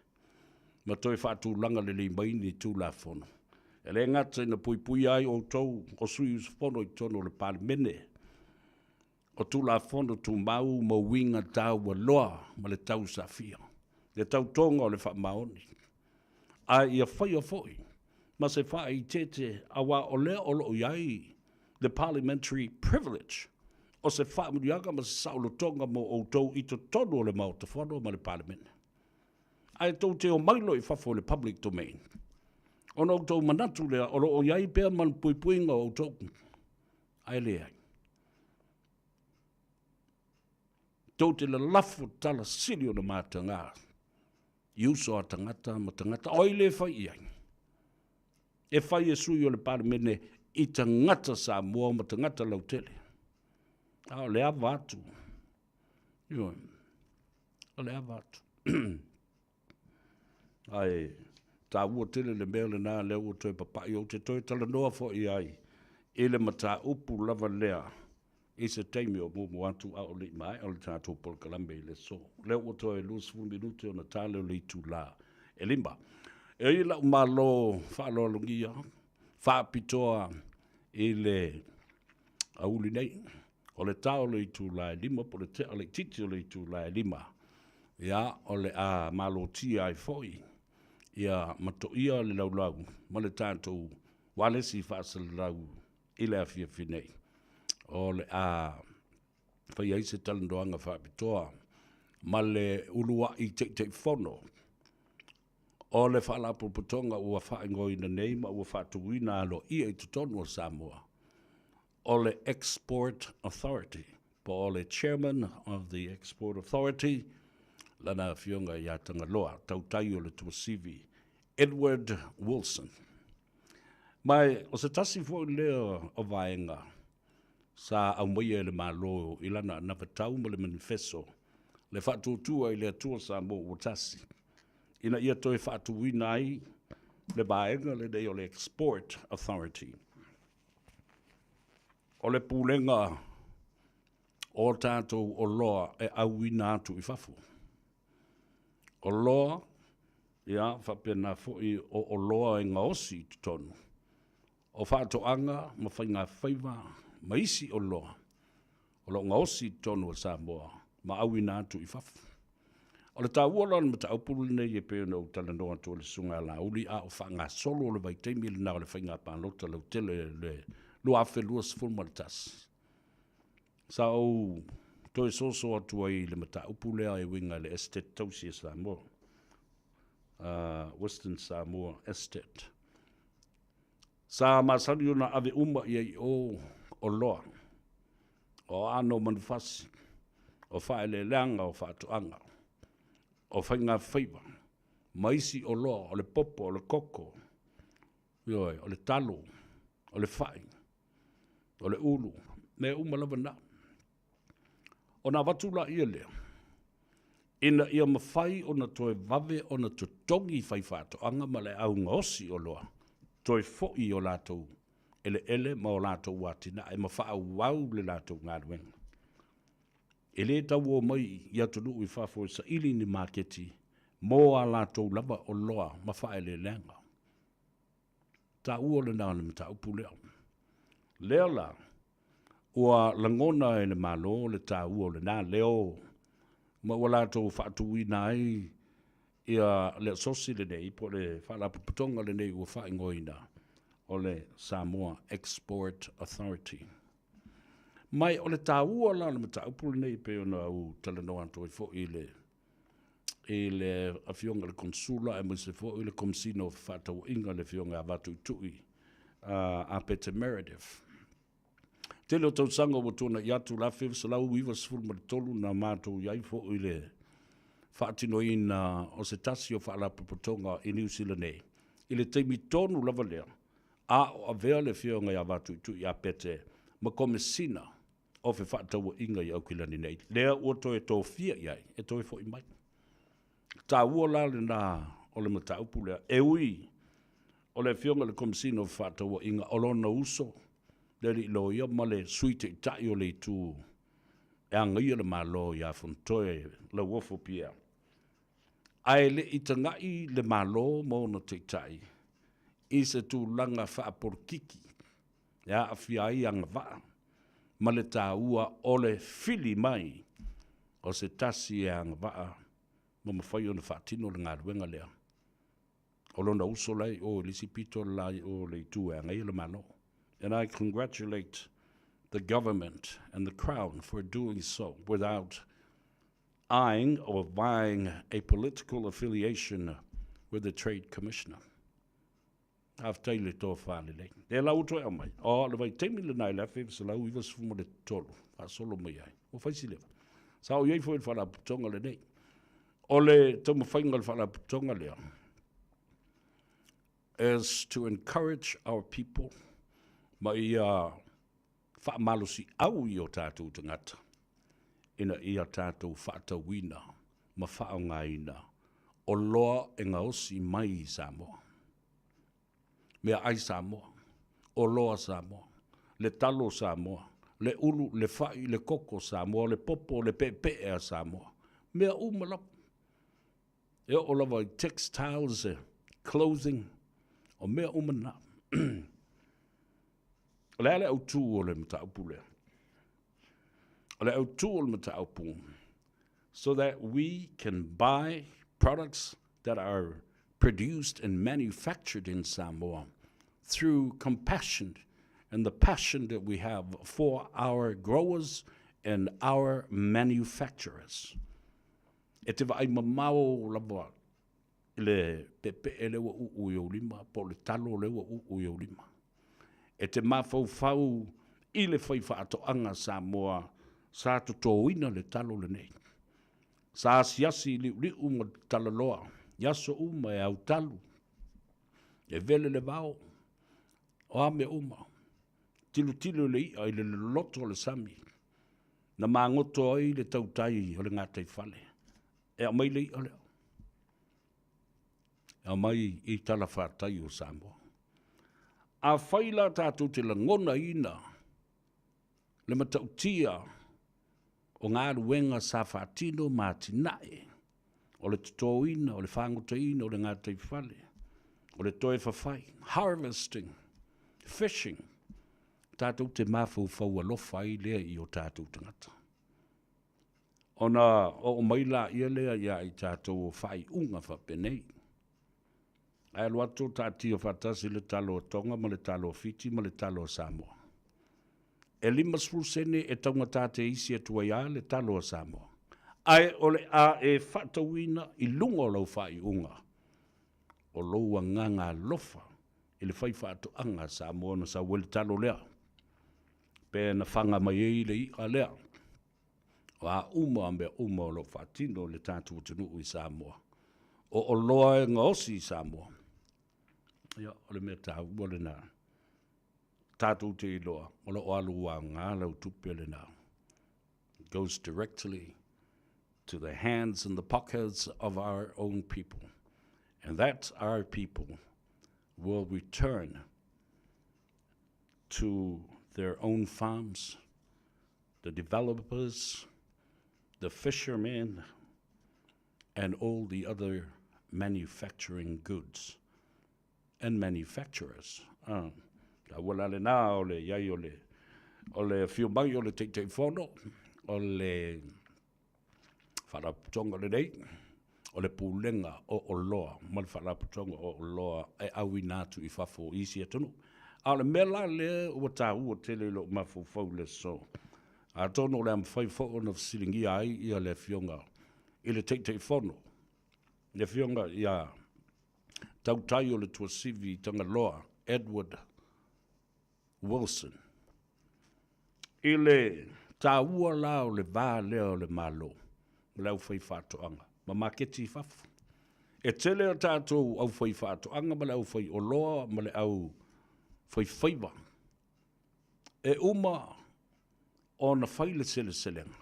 [SPEAKER 7] ma toe faatulaga lelei mai ni Tulafono. E le gata ina puipuia ai outou o sui usufono i totonu o le Palemene, o Tulafono Tumau ma uiga taualoa ma le tausafia, le tautoga o le faamaoni, a ia faia foi ma se faaeteete aua o lea o lo o i ai le parliamentary privilege, o se faamanuiaga ma se saolotoga mo outou i totonu o le Maota Fono ma le Palemene. Ae tou te omai loa i fafo i le public domain, ona outou manatu lea o lo o i ai pea ma le puipuiga o outou, ae leai. Tou te lalafo tala sili ona mataga i uso a tagata ma tagata, o ai le fai i ai? E fai e sui o le Palemene i tagata Samoa ma tagata lautele. A o le ava atu, ioe, o le ava atu. Ae taua tele le mea lena lea ua toe papai ou te toe talanoa foi ai i le mataupu lava lea i se taimi o muamua atu a o le i maea le tatou polokalame i le aso. Lea ua toe 20 minute ona ta lea o le itula e 5. E i ai la'u malo faaaloalogia faapitoa i le auli nei. O le ta o le itula e 5 po o le tea laitiiti o le itula e 5, ia, o le a malotia ai foi ia matoia le laulau ma le tatou ualesi faasalalau i le afiafi nei. O le a fai ai se talanoaga faapitoa ma le uluai Taitaifono o le Faalapotopotoga ua faaigoaina nei ma ua faatuina aloaia i totonu o Samoa, o le Export Authority, po o le Chairman of the Export Authority, lana afioga ia Tagaloa, tautai o le Tuasivi, Edward Wilson. Ma o se tasi foi lea o vaega sa aumaia e le Malo i lana anavatau ma le manifeso, le faatuatua i le Atua Samoa ua tasi, ina ia toe faatuina ai le vaega lenei o le Export Authority. O le pulega o tatou oloa e auina atu i fafo. Oloa, ia, faapena foi o oloa e gaosi i totonu, o faatoaga ma faigafaiva ma isi oloa o lo o gaosi i totonu o Samoa ma auina atu i fafo. O le taua la o le mataupu lenei e pei ona ou talanoa atu i le Susuga ia Laauli a o faagasolo le vaitaimi lena o le faiga palota lautele i le 2021, sa ou toe soso atu ai i le mataupu lea e uiga i le Esetete Tausi a Samoa, Western Samoa Estate. Sa masani ona ave uma i ai i o oloa, o aano o manufasi, o faaeleeleaga, o faatoaga, o faigafaiva, ma isi oloa, o le popo, o le koko, ioe, o le talo, o le fai, o le ulu, mea uma lava na. Ona avatu laia lea, ina ia mafai ona toe vave ona totogi faifaatoaga ma le au gaosi oloa, toe foi i o latou eleele ma o latou atinae ma faaauau le latou galuega. E le tau o mai i atunuu i fafo e saili ni maketi mo a latou lava oloa ma faaeleeleaga. Taua lena o le mataupu lea. Lea la, ua lagona e le Malo le taua o lena leo ma ua latou faatuina ai ia le asosi lenei po o le faalapotopotoga lenei ua faaigoaina o le Samoa Export Authority. Ma o le taua la o le mataupu lenei pei ona ou talanoa atu ai foi i le i le Afioga i le Konesula aemaise foi le Komesina o Fefaatauaiga le Afioga ia Vatuitui Apete Meredith. Tele o tausaga ua tuanai atu le 1993 na matou i ai foi i le faatinoina o se tasi o faalapotopotoga i Niu Sila nei, i le taimi tonu lava lea a o avea le Afioga ia Vatuitui Apete ma Komesina o Fefaatauaiga i Aukilani nei, lea ua toe tofia i ai e toe foi mai. Taua la lena o le mataupu lea, e ui o le Afioga i le Komesina o Fefaatauaiga o lona uso, le alii loia ma le Sui Taitai o le Itu e agaia le Malo ia Fonotoe Lauofo Pierre, ae le i tagai le Malo ma ona taitai i se tulaga faapolokiki e aafia ai agavaa ma le taua o le fili mai o se tasi e agavaa ma mafai ona faatino le galuega lea. O lona uso la i o i le isi pito la i o le itu e agaia le Malo. And I congratulate the government and the Crown for doing so without eyeing or vying a political affiliation with the Trade Commissioner. Faafetai i le tofa lelei. Lea la ua toe aumai, o le vaitaimi lena i le 1993, faasolo mai ai, ua fai si leva. Sa ou i ai foi i le faalapotopotoga lenei. O le taumafaiga o le faalapotopotoga lea, is to encourage our people ma ia faamalosiau i o tatou tagata ina ia tatou faatauina. ma faaaogaina oloa e gaosi mai i Samoa. Meaai Samoa, oloa Samoa, le talo Samoa, le ulu, le fai, le koko Samoa, le popo, le peepee a Samoa. Mea uma lava. E oo lava i textiles, clothing, o mea uma na. O le a le autu o le mataupu lea? O le autu o le mataupu, so that we can buy products that are produced and manufactured in Samoa through compassion and the passion that we have for our growers and our manufacturers. E te vaai mamao lava i le peepee lea ua uu i ou lima po o le talo lea ua uu i ou lima. E te mafaufau i le faifaatoaga Samoa sa totoina le talo lenei. Sa asiasi i liuliu ma talaloa i aso uma e autalu, e vele le vao, o a mea uma, tilotilo i le i'a i le loloto o le sami, na magoto ai le tautai o le gataifale e aumai le i'a lea, e aumai i talafatai o Samoa. Afai la tatou te lagonaina le matautia o galuega sa faatino ma atinae o le totoina, o le fagotaina o le gataifale, o le toe fafai, harvesting, fishing, tatou te mafaufau alofa ai lea i o tatou tagata. Ona oo mai laia lea ia i tatou o faaiuga faapenei. Ae alu atu taatia faatasi le talo a Tonga ma le talo a Fiti ma le talo a Samoa. E 50 sene e taugata te isi atu ai lava le talo a Samoa. Ae o le a e faatauina i luga o lau faaiuga o lou agaga alofa i le faifaatoaga a Samoa na sau ai le talo lea, pe na faga mai ai le i'a lea. O a uma mea uma o lo o faatino e le tatou atunuu i Samoa, o oloa e gaosi i Samoa, ia, o le mea taua lena. Tatou te iloa, o lo o alu aoga lau tupe lena. It goes directly to the hands and the pockets of our own people. And that our people will return to their own farms, the developers, the fishermen, and all the other manufacturing goods and manufacturers. Ah, taua la lena o le iai o le o le afio mai o le Taitaifono o le Faalapotopotoga lenei, o le Pulega o Oloa ma le Faalapotopotoga o Oloa e auina atu i fafo i isi atunuu. A o le mea la lea ua taua tele i lou mafaufau i le aso, atonu o le a mafai foi ona fesiligia ai ia le Afioga i le Taitaifono, le Afioga ia Tautai o le Tuasivi Tagaloa Edward Wilson. I le taua la o le va lea o le Malo ma le aufaifaatoaga ma maketi i fafo. E tele a tatou aufaifaatoaga ma le aufaioloa ma le aufaifaiva e uma ona fai le seleselega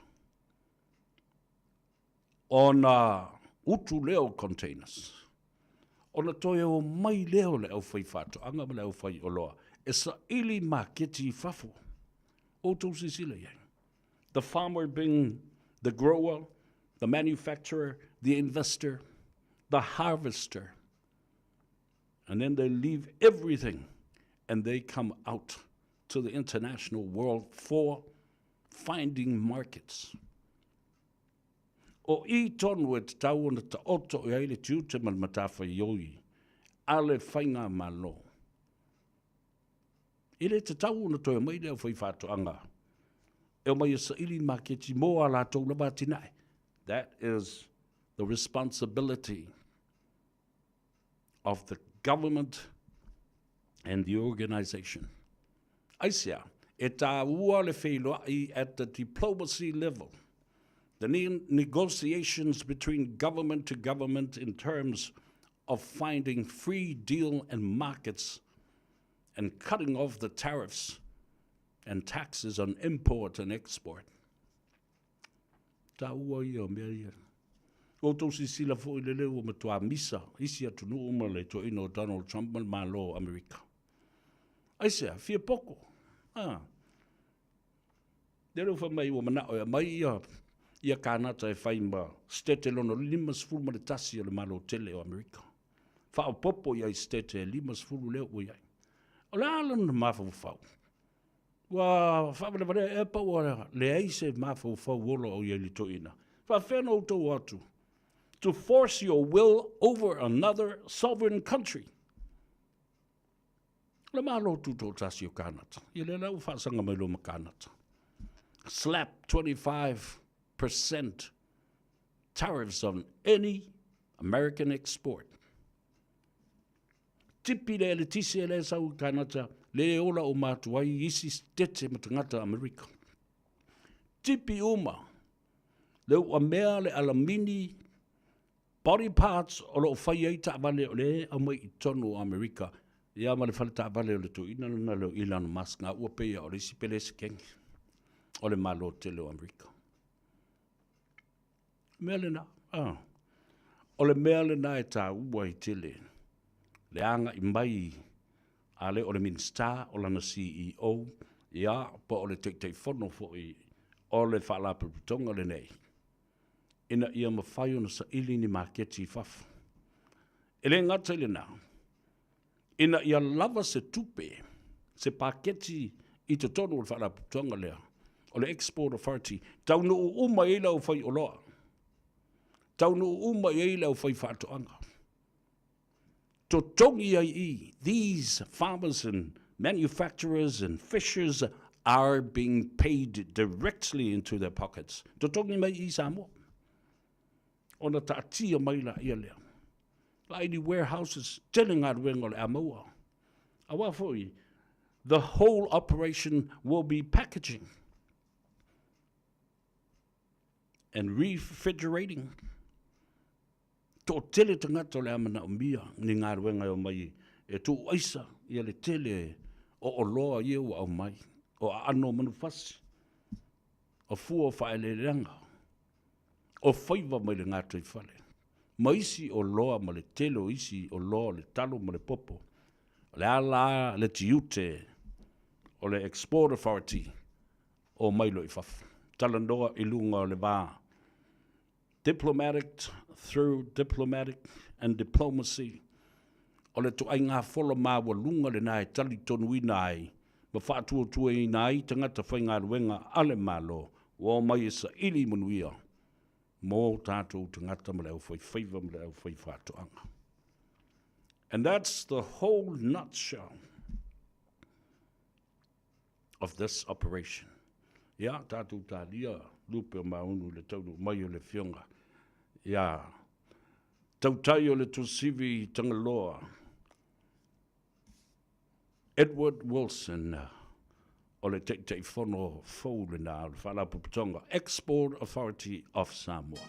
[SPEAKER 7] ona utu lea o containers, ona toe omai lea o le aufaifaatoaga ma le aufaioloa e saili maketi i fafo. Ua outou silasila i ai? The farmer being the grower, the manufacturer, the investor, the harvester. And then they leave everything and they come out to the international world for finding markets. O i tonu e tatau ona taoto i ai le tiute ma le matafaioi a le faigamalo. E le tatau ona toe omai le aufaifaatoaga e omai e saili maketi mo a latou lava atinae. That is the responsibility of the government and the organisation. Aisea? E tāua le feiloai at the diplomacy level, the negotiations between government to government in terms of finding free deal and markets and cutting off the tariffs and taxes on import and export. Tāua ia o mea ia. Ua outou silasila foi i le ua matua misa isi atunuu ma le toeaina o Donald Trump ma le Malo o Amerika. Aisea? Fia poko. Ah. Lea ua fai mai ua manao e aumai ia ia Kanata e fai ma sitete lona 51 o le Malo tele o Amerika. Faaopoopo i ai sitete e 50 lea ua i ai. O le a lona mafaufau? Ua faavalevalea ea pa ua leai se mafaufau ola o i ai i le toeaina? Faafefea ona outou o atu to force your will over another sovereign country? O le Malo Tutoatasi o Kanata. Ia lea la ua faasaga mai loa ma Kanata. Slap 25% tariffs on any American export. Tipi le eletise lea e sau i Kanata, le ola uma atu ai isi sitete ma tagata Amerika. Tipi uma le uamea le alamini body parts o lo o fai ai taavale o lea e aumai i totonu o Amerika, ia ma le fale taavale o le toeaina lena lea o Elon Musk, ga ua pei o le isi pelesekeni o le Malo tele o Amerika. Mea lena, ah. O le mea lena e taua ai tele le agai mai a le o le Minisita, o lana CEO, ia, po o le Taitaifono foi o le Faalapotopotoga lenei, ina ia mafai ona saili ni maketi i fafo. E le gata i lena, ina ia lava se tupe, se paketi i totonu o le faalapotopotoga lea, o le Export Authority, taunuu uma i ai le aufaioloa, taunuu uma i ai le aufaifaatoaga, totogi ai i, these farmers and manufacturers and fishers are being paid directly into their pockets. Totogi mai i Samoa. Ona taatia mai laia lea. Vaai ni warehouses, tele galuega o le a maua. Aua foi, the whole operation will be packaging and refrigerating. Toatele tagata o le a manaomia ni galuega e omai e tuu aisa ia le tele o oloa ia ua aumai, o aano o manufasi, o fua o faaeleeleaga, o faiva mai le gataifale, ma isi oloa ma le tele o isi oloa o le talo ma le popo. O le a la le tiute o le Export Authority o omai loa i fafo, talanoa i luga o le va Diplomatic through diplomatic and diplomacy, o le ituaiga fola maualuga lena e talitonuina ai ma faatuatuaina ai tagata faigaluega a le Malo ua omai e saili manuia mo tatou tagata ma le aufaifaiva ma le aufaifaatoaga. And that's the whole nutshell of this operation. Ia, tatou talia lupe o maunu i le taunuu mai o le Afioga ia Tautai o le Tuasivi Tagaloa, Edward Wilson, o le Taitaifono fou lena o le Faalapotopotoga Export Authority of Samoa.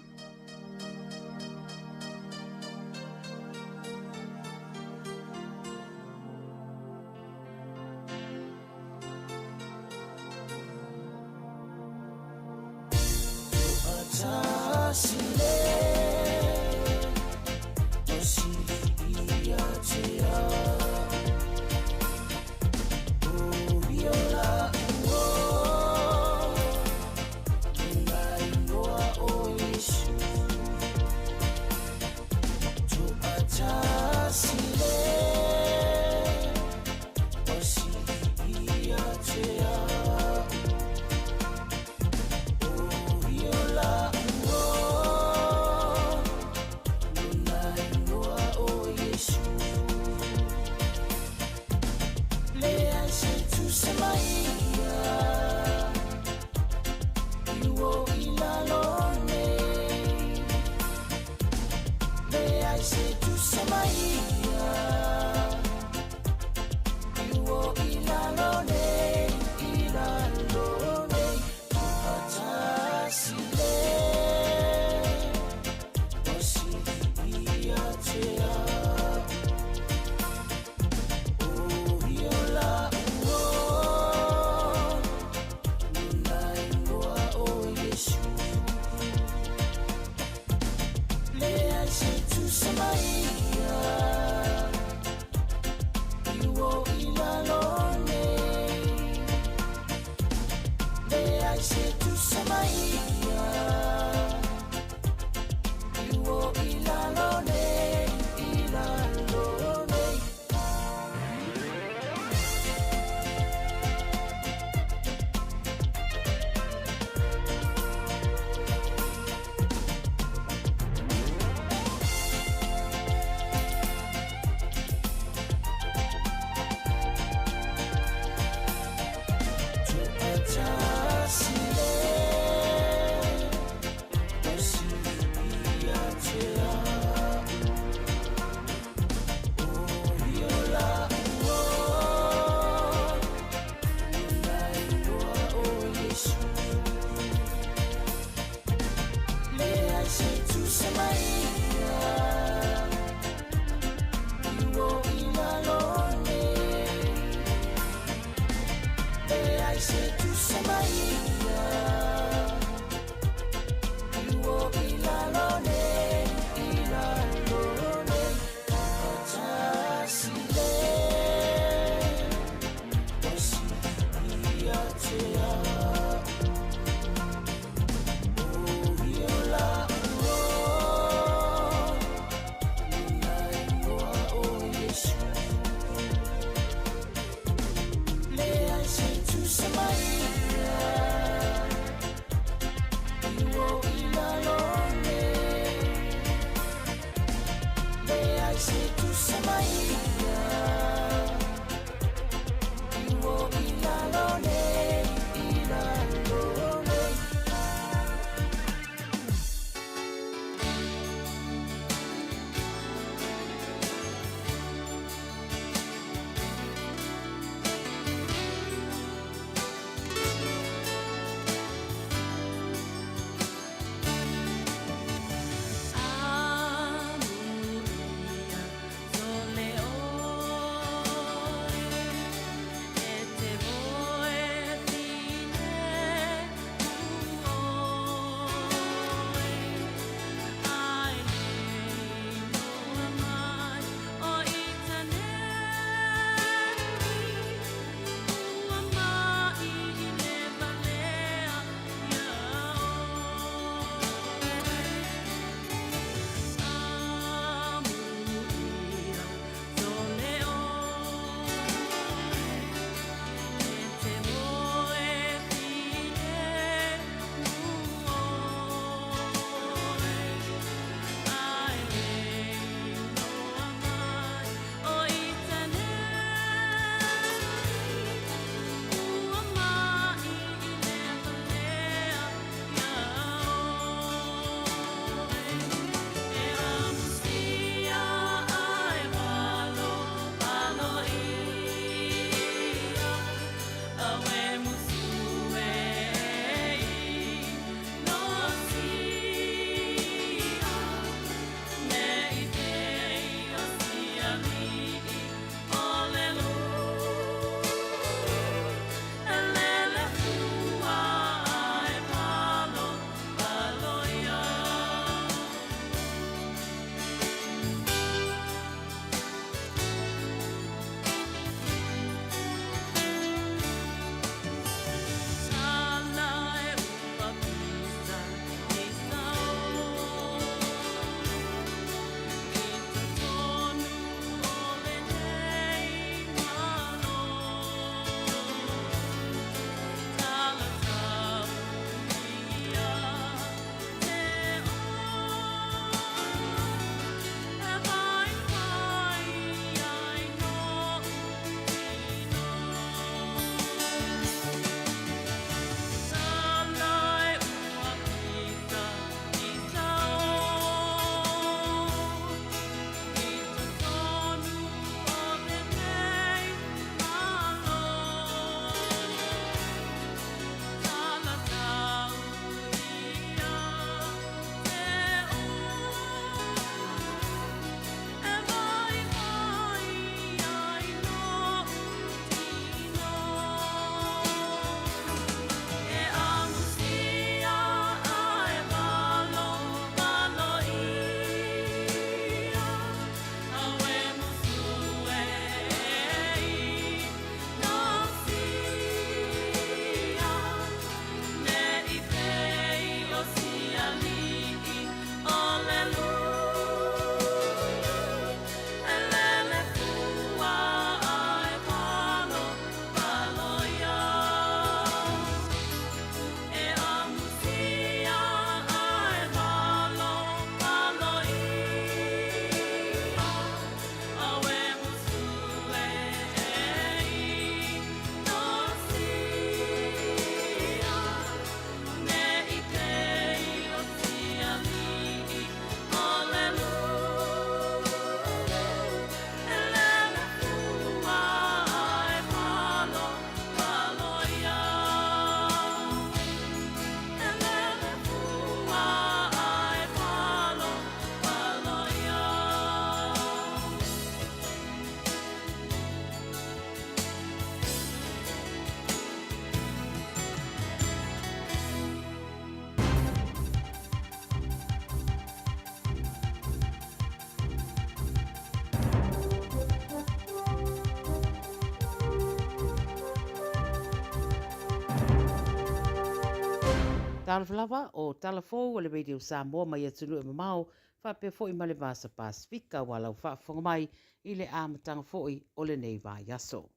[SPEAKER 1] Talofa lava, o tala fou a le Radio Samoa mai atunuu e mamao faapea foi ma le Vasa Pasefika aua lau faafofoga mai i le amataga foi o lenei vaiaso.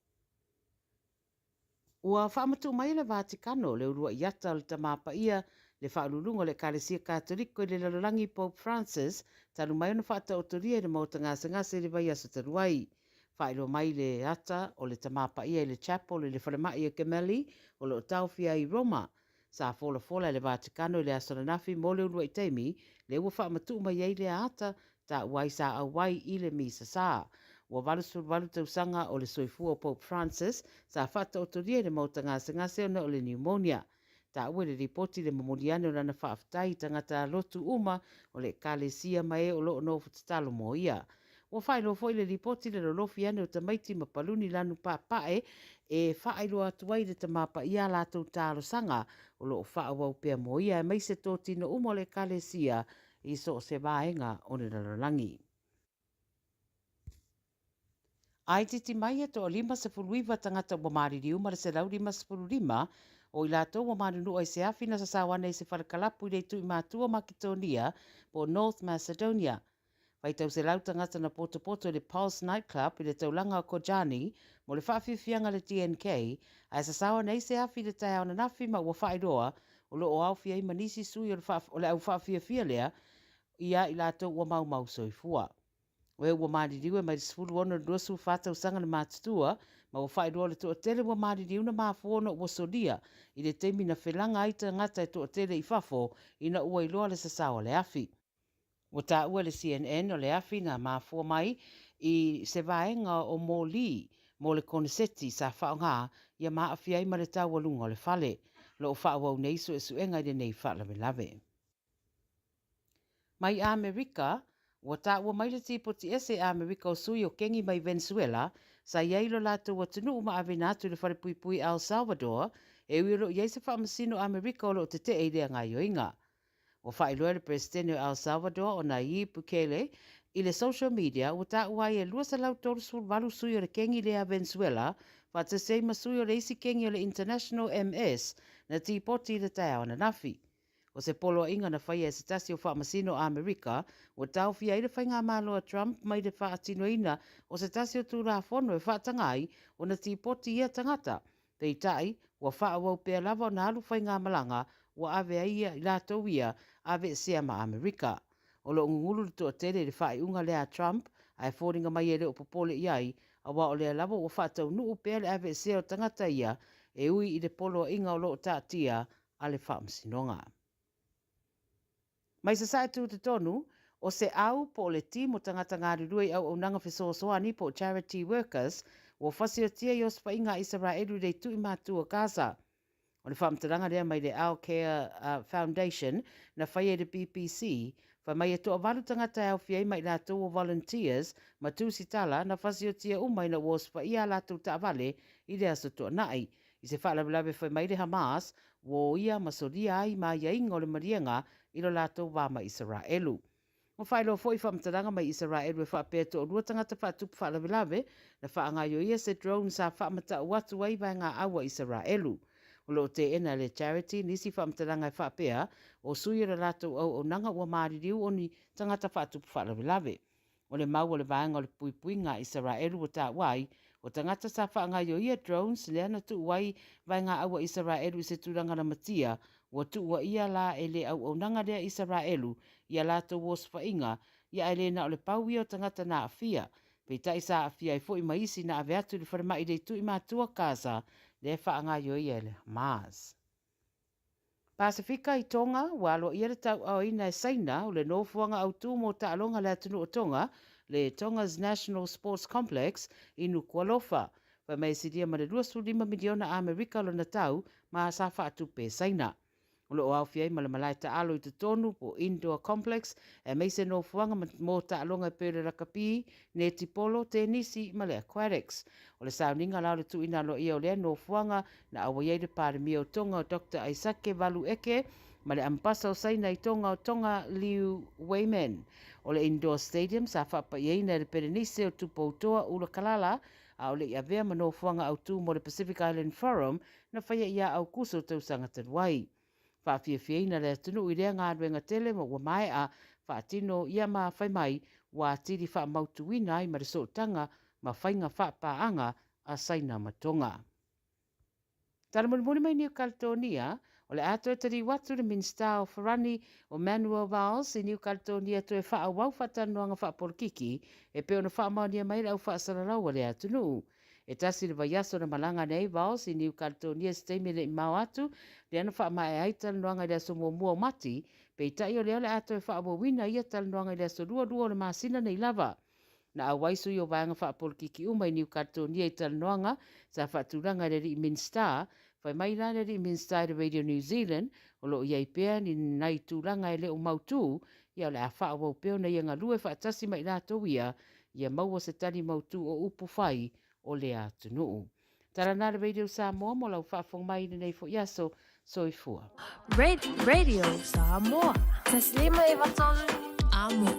[SPEAKER 1] Ua faamatuu mai e le Vatikano le uluai ata o le Tama Paia, le Faauluuluga o le Ekalesia Katoliko i le lalolagi Pope Francis, talu mai ona faataotolia i le Maota Gasegase i le vaiaso talu ai. Faailoa mai le ata o le Tama Paia i le Chapel i le Falemai o Gemelli o lo o taofia ai i Roma. Sa folafola e le Vatikano i le aso ananafi mo le uluai taimi lea ua faamatuu mai ai lea ata taua ai sa auai i le Misa sa. Ua 88 tausaga o le soifua o Pope Francis sa faataotolia i le maota gasegase ona o le pneumonia. Taua i le lipoti le momoli ane o lana faafetai i tagata lotu uma o le Ekalesia ma e o lo o nofo tatalo mo ia. Ua faailoa foi le lipoti le lolofi ane o tamaiti ma paluni lanu paepae e faailoa atu ai i le Tama Paia a latou talosaga o lo o faaauau pea mo ia aemaise totino uma o le Ekalesia i so o se vaega o le lalolagi. Itiiti mai e toa 59 tagata ua maliliu ma le 155 o i latou ua manunua i se afi na sasao ane i se fale kalapu i le itu i Matua Maketonia po o North Macedonia. Faitau selau tagata na potopoto i le Pulse Night Club i le taulaga o Kojani mo le faafiafiaga le DNK, ae sasao ane ai se afi i le taeao ananafi ma ua faailoa o lo o aofia ai ma nisi sui o le, o le au faafiafia lea ia i latou ua maumau soifua. O e ua maliliu e mai le 16 i le 24 tausaga le matutua, ma ua faailoa le toatele ua maliliu na mafua ona ua solia i le taimi na felaga ai tagata e toatele i fafo ina ua iloa le sasao o le afi. Ua taua e le CNN o le afi na mafua mai i se vaega o moli mo le koneseti sa faaaoga ia ma aafia ai ma le taualuga o le fale. Lo o faaauau nei suesuega i lenei faalavelave. Mai Amerika, ua taua mai le tipoti ese e Amerika o sui o kengi mai Venezuela sa i ai lo latou atunuu ma aveina atu i le falepuipui El Salvador, e ui o lo o i ai se faamasino Amerika o lo o tetee i lea gaioiga. Ua faailoa e le Peresetene o El Salvador o Nayib Bukele i le social media ua taua ai e 238 sui o le kengi lea a Venezuela faatasi ai ma sui o le isi kengi o le International MS na tipoti i le taeao ananafi. O se poloaiga na faia e se tasi o faamasino a Amerika ua taofia ai le faigamalo a Trump mai le faatinoina o se tasi o tulafono e faataga ai ona tipoti ia tagata. Peitai, ua faaauau pea lava ona alu faigamalaga ua ave ai ia i latou ia aveesea ma Amerika. O lo o gugulu le toatele i le faaiuga lea a Trump, ae foliga mai e le o popole i ai, aua o lea lava ua faataunuu pea le aveesea o tagata ia e ui i le poloaiga o lo o taatia a le Faamasinoga. Mai Sasae Tūtotonu, o se au po o le team o tagata galulue i auaunaga fesoasoani po o charity workers ua fasiotia i osofaiga a Isaraelu i le itu i Matu o Gaza. O le faamatalaga lea mai le Al Khair Foundation na faia i le BBC, fai mai e toavalu tagata e aofia ai ma i latou o volunteers ma tusitala na fasiotia uma ina ua osofaia a latou taavale i le aso Toonai. I se faalavelave fai mai le Hamas, ua o ia ma solia ai ma aiaiga o le maliega i lo latou va ma Isaraelu. Ua faailoa foi faamatalaga mai Isaraelu e faapea e toalua tagata faatupu faalavelave na faagaioia se drone sa faamatau atu ai vaegaau a Isaraelu. O lo o teena e le charity nisi faamatalaga e faapea o sui o le latou auaunaga ua maliliu o ni tagata faatupu faalavelave. O le mau a le Vaega o le Puipuiga a Isaraelu ua taua ai, o tagata sa faagaioia drones lea na tuu ai vaegaau a Isaraelu i se tulaga lamatia, ua tuuaia la e le auaunaga lea Isaraelu i a latou osofaiga, ia ae le na o le pau ia o tagata na aafia, peitai sa aafia ai foi ma isi na ave atu i le falemai i le itu i matua Gaza lea e faagaioia e le Hamas. Pasefika i Tonga, ua aloaia le tauaoina e Saina o le nofoaga autū mo taaloga a le atunuu o Tonga, le Tonga's National Sports Complex, i Nukualofa. Fai mai e silia ma le 25 miliona Amerika lona tau ma sa faatupe e Saina. O lo o aofia ai ma le malae taalo i totonu po o indoor complex, aemaise nofoaga mo taaloga e pei o le rakapī, netipolo, tenisi ma le aquatics. O le sauniga la o le tuuina aloaia o lea nofoaga na auai ai le Palemia o Tonga o Doctor Aisake Valu Eke ma le Ambasa o Saina i Tonga o Tonga Liu Weiman. O le Indoor Stadium sa faapaiaina e le Pelenise o Tupoutoa Ulakalala a o le i avea ma nofoaga autū mo le Pacific Island Forum na faia ia Aukuso tausaga talu ai. faafiafiaina le atunuu i lea galuega tele ma ua maea faatino ia ma fai mai ua atili faamautuina ai ma le sootaga ma faiga faapaaga a Saina ma Tonga. Tala mulimuli mai Niu Kaletonia, o le a toe taliu atu le Minisita o Farani o Manuel Valls i Niu Kaletonia toe faaauau faatalanoaga faapolokiki e pei ona faamaonia mai e le au faasalalau a lea atunuu. E tasi le vaiaso na malaga nei Valls i Niu Kaletonia i se taimi e le i mao atu lea na faamaea ai talanoaga i le aso muamua o Mati, peitai o lea o le a toe faaauauina ia talanoaga i le aso 22 o le masina nei lava. Na auai sui o vaega faapolokiki uma i Niu Kaletonia i talanoaga sa faatulaga e le alii Minisita. Fai mai la le alii Minisita i le Radio New Zealand, o lo o i ai pea ni nai tulaga e le o mautū, ia o le a faaauau pea ona ia galue faatasi ma i latou ia, ia maua se tali mautū o upu fai o lea atunuu. Tala na le Radio Samoa mo lau faafofoga mai i lenei foi aso. Soifua.
[SPEAKER 5] Radio Samoa. 153 Amo.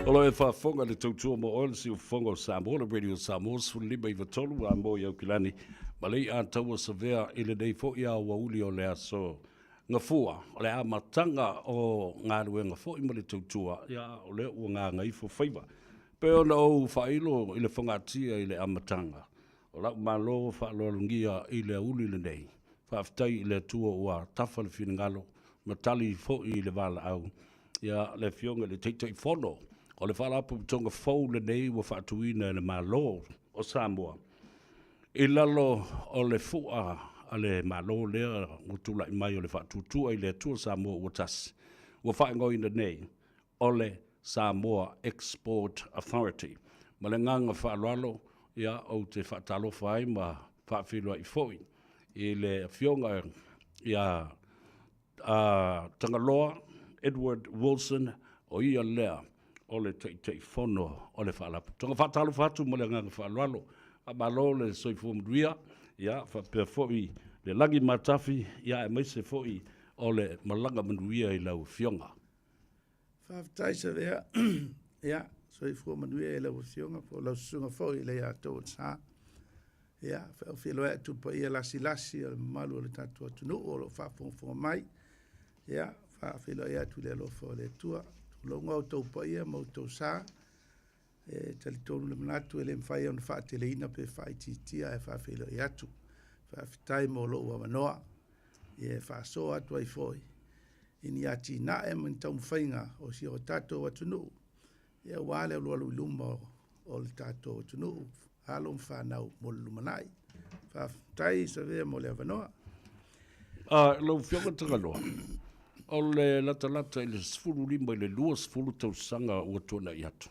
[SPEAKER 7] O lo e faafofoga le tautua mo oe le siufofoga o Samoa, le Radio Samoa 15 93 a mo i Aukilani, ma le i'a taua savea i lenei foi aoauli o le aso Gafua, o le amataga o galuega foi ma le tautua, ia, o lea ua gagaifo faiva. Pei ona ou faailo i le fogatia i le amataga, o la'u Malo faaaloalogia i le auli lenei, faafetai i le Atua ua tafa le finagalo ma tali foi i le valaau, ia, le Afioga i le Taitaifono o le Faalapotopotoga fou lenei ua faatuina e le Malo o Samoa, I lalo o le fua a le Malo lea ua tulai mai o le Faatuatua i le Atua Samoa ua Tasi, ua faaigoaina nei o le Samoa Export Authority. Ma le agaga faaaloalo, ia, ou te faatalofa ai ma faafeiloai foi i le Afioga ia Tagaloa Edward Wilson, o ia lea o le Taitaifono o le Faalapotopotoga. Faatalofa atu ma le agaga faaaloalo, faamalo le soifua manuia, ia faapea foi le lagi matafi, ia aemaise foi o le malaga manuia i lau Afioga.
[SPEAKER 9] Faafetai Savea. Ia, soifua manuia i lau Afioga po o lau susuga foi i le Iatoa Sa. Ia, feiloai atu i le paia lasilasi o le mamalu o le tatou atunuu o lo o faafogafoga mai. Ia, faafeiloai atu i le alofa o le Atua. Tulouna outou paia ma outou sa. E talitonu le manatu e le mafai ona faateleina pe faaitiitia ae faafeiloai atu. Faafetai mo lou avanoa. Ia e faasoa atu ai foi i ni atinae ma ni taumafaiga o si o tatou atunuu ia aua le alualu i luma o le tatou atunuu, alo ma fanau mo le lumanai. Faafetai Savea mo le avanoa.
[SPEAKER 7] Lau Afioga Tagaloa, o le latalata i le 15 i le 20 tausaga ua tuanai atu,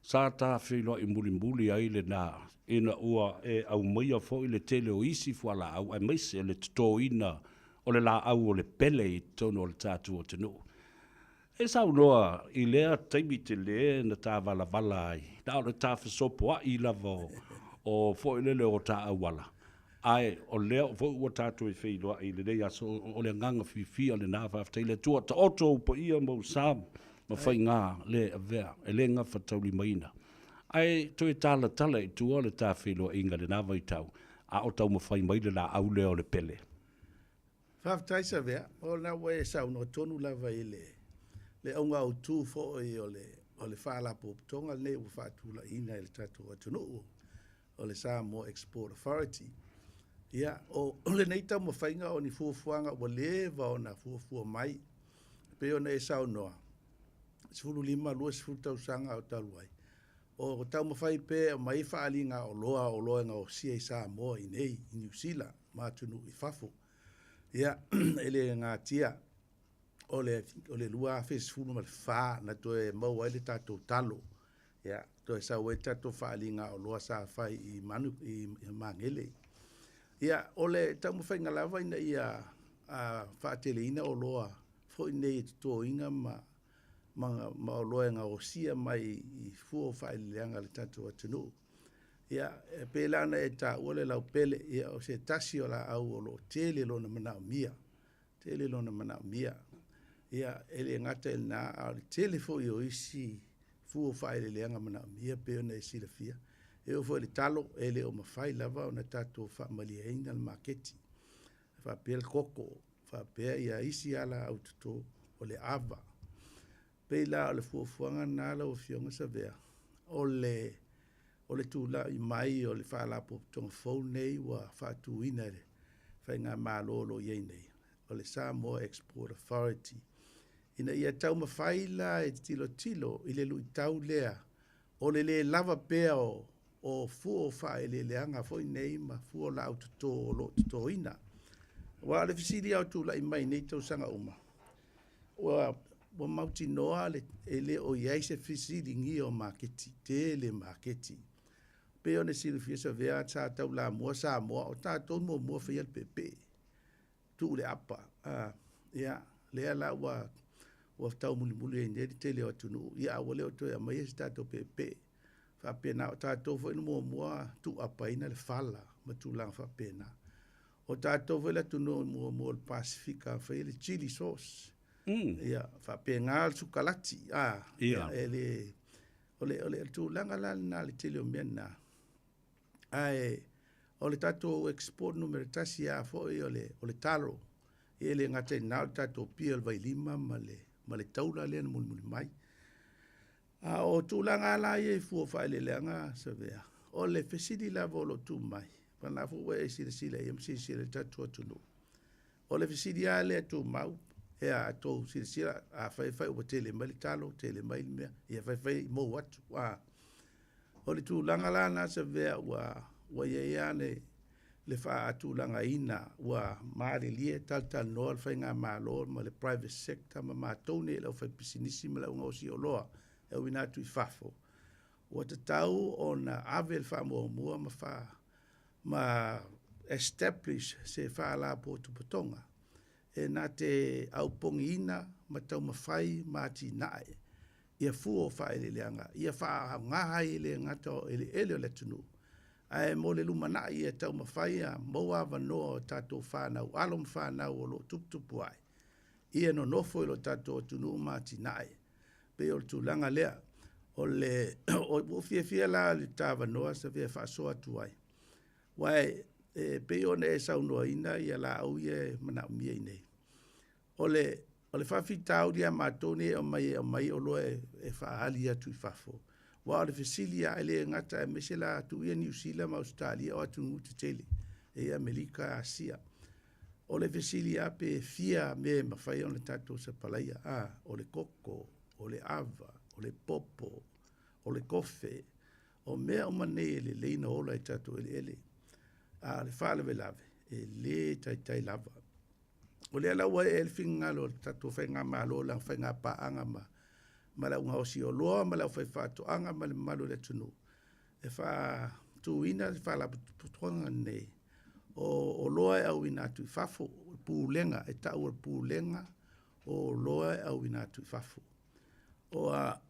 [SPEAKER 7] sa ta feiloai mulimuli ai lena ina ua e aumaia foi le tele o isi fualaau aemaise le totoina o le laau o le pele i totonu o le tatou atunuu. E saunoa i lea taimi tele na ta valavala ai, na o le ta fesopoai lava o foi lele o ta auala, ae o lea foi ua tatou e feiloai i lenei aso, o le agaga fiafia lena, faafetai i le Atua, taoto ou paia ma ou sa ma faiga le avea, e le gafataulimaina. Ae toe talatala i tua le ta feiloaiga i lena vaitau, a o taumafai mai le laau lea o le pele.
[SPEAKER 9] Faafetai Savea, o lena ua e saunoa tonu lava i le le auga autu foi o le o le Faalapotopotoga lenei ua faatulaiina e le tatou atunuu o le Samoa Export Authority. Ia, o lenei taumafaiga o ni fuafuaga ua leva ona fuafua mai, e pei ona e saunoa, 15, 20 tausaga o talu ai, o taumafai pea e aumai faaaliga oloa o oloa e gaosia i Samoa i inei i Niu Sila ma atunuu i fafo. Ia, e le gatia o le, o le 2014 na toe maua ai le tatou talo. Ia, toe sau ai le tatou faaaliga oloa sa fai i, manu, i, i Magele. Ia, o le taumafaiga lava ina ia a, faateleina oloa foi nei e totoina ma, ma, ma oloa e gaosia mai i fua o faaeleeleaga a le tatou atunuu. Ia, e pei la ona e taua le laupele, ia, o se tasi o laau o lo o tele lona manaomia, tele lona manaomia. Ia, e le gata i lena, a o le tele foi o isi fua o faaeleeleaga manaomia pei ona e silafia. E oo foi i le talo, e le o mafai lava ona tatou faamalieina le maketi. E faapea le koko, faapea ia isi lava laau toto, o le ava. E pei la o le fuafuaga lena lau Afioga Savea, o le o le tulai mai o le Faalapotopotoga fou lenei ua faatuina e le Faigamalo o lo o i ai nei, o le Samoa Export Authority, ina ia taumafai la e tilotilo i le luitau lea o le le lava pea o o fua o faaeleeleaga foi nei ma fua o laau toto o lo o totoina. Aua o le fesili lava o tulai mai i nei tausaga uma, ua ua mautinoa le, e le o i ai se fesiligia o maketi, tele maketi. Pei ona silafia Savea sa taulamua Samoa, o tatou muamua faia le peepee, tuu le apa, a, ia, lea la ua ua taumulimuli ai nei le tele o atunuu, ia a ua le o toe aumaia se tatou peepee. Faapena, o tatou foi na muamua tuuapaina le fala ma tulaga faapena. O tatou foi le atunuu muamua o le Pasefika na faia le chili sauce. Ia, faapena le sukalati, a,
[SPEAKER 7] Ia.
[SPEAKER 9] e le, o le, o le tulaga la lena le tele o mea na. Ae o le tatou export numera tasi lava foi o le, o le talo. Ia e le gata i lena o le tatou pia o le vailima ma le, ma le taula lea na mulimuli mai. A o tulaga lava la ia i fua o faaeleeleaga Savea, o le fesili lava o lo o tuu mai, o lena foi ua e silasila i ai ma silasila i le tatou atunuu. O le fesili lava lea e tumau, ea a tou silasila, afai e fai ua tele mai le talo, tele mai le mea, ia fai fai mou atu. A o le tulaga la lena Savea ua ua i ai lava le le faatulagaina ua malilie talatalanoa le faigamalo ma le private sector ma matou nei le aufaipisinisi ma le augaosi oloa e auina atu i fafo, ua tatau ona ave le faamuamua ma fa ma establish se faalapotopotoga e na te aupogiina ma taumafai ma atinae ia fua o faaeleeleaga ia faaaoga ai e le gata o eleele o le atunuu, ae mo le lumanai ia taumafai ia maua avanoa o tatou fanau, alo ma fanau o lo o tuputupu ae, ia nonofo i lo tatou atunuu ma atinae. Pei o le tulaga lea. O le ua ou fiafia la i le ta avanoa Savea e faasoa atu ai, aua e pei ona e saunoaina ia laau ia e manaomia i inei. O le o le faafitauli a matou nei e aumai e aumai oloa e, e faaali atu i fafo. Aua o le fesili lava e le gata aemaise la tuu ia Niu Sila ma Ausetalia o atunuu tetele e i ai Amerika, Asia. O le fesili lava pe fia mea e mafai ona tatou sapalaia, a, o le koko, o le ava, o le popo, o le kofe, o mea uma nei e lelei ona ola i tatou eleele. A o le faalavelave, e le taitai lava. O lea la ua ee le finagalo o le tatou faigamalo i lana faigapaaga ma ma le augaosi oloa ma le aufaifaatoaga ma le mamalu o le atunuu e faatuina le faalapotopotoga lenei o oloa e auina atu i fafo, o le pulega, e tau o le pulega o oloa e auina atu i fafo. O, a,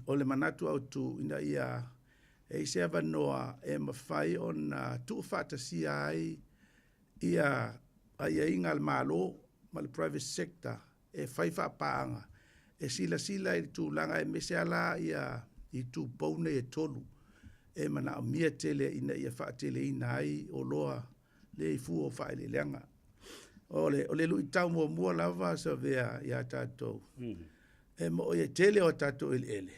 [SPEAKER 9] o le manatu autu ina ia e i ai se avanoa e mafai ona tuufaatasia ai ia aiaiga a le Malo ma le private sector e fai faapaaga e silasila i le tulaga aemaise lava la ia itu pou nei e tolu e manaomia tele ina ia faateleina ai oloa lea i fua o faaeleeleaga. O le, o le luitau muamua lava Savea ia tatou, e mo'i e tele o tatou eleele,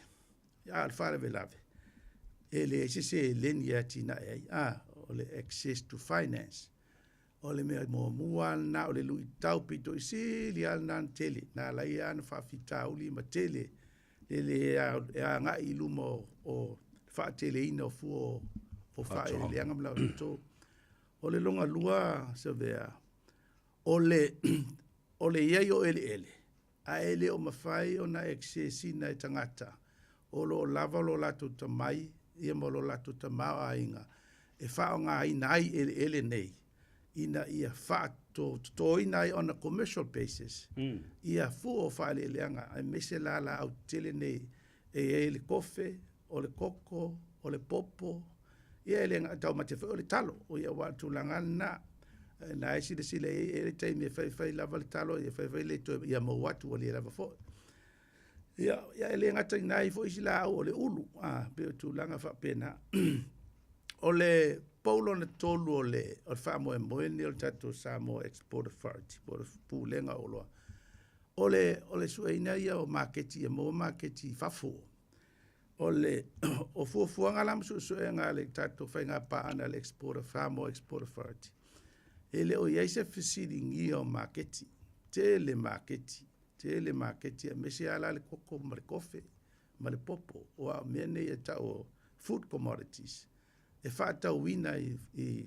[SPEAKER 9] a o le faalavelave, e leai se seleni e atinae ai, a, o le access to finance. O le mea muamua lava lena, o le luitau pito i sili lava lena ona tele, na ala ai lava ona faafitauli ma tele le le e agai i luma o, o le faateleina o fua o faaeleeleaga ma latou. O le lona lua, Savea, o le, o le i ai o eleele, ae le o mafai ona access ina e tagata o lo o lava lo latou tamai ia ma lo latou tamaoaiga e faaaogaina ai eleele nei ina ia faatotoina ai on a commercial basis ia fua o faaeleeleaga aemaise la laau tetele nei e i ai le kofe, o le koko, o le popo, ia e le taumate foi o le talo. O ia aua o le tulaga lava lena. Na e silasila i ai, e i ai le taimi e faifai lava le talo, ia faifai le toe ia mou atu ua le lava foi. Ia, ia e le gata i ai foi isi laau o le ulu, a, pei o tulaga faapena. O le pou lona tolu o le o le faamoemoe lenei o le tatou Samoa Export Authority po o le Pulega o Oloa, o le o le sueina ia o maketi ia maua maketi i fafo. O le o fuafuaga la ma suesuega a le tatou faiga paaga a le Export Samoa Export Authority, e le o i ai se fesiligia o maketi, tele maketi, tele maketi aemaise lava la le koko ma le kofe ma le popo, aua o mea nei e tau o food commodities e faatauina i, i,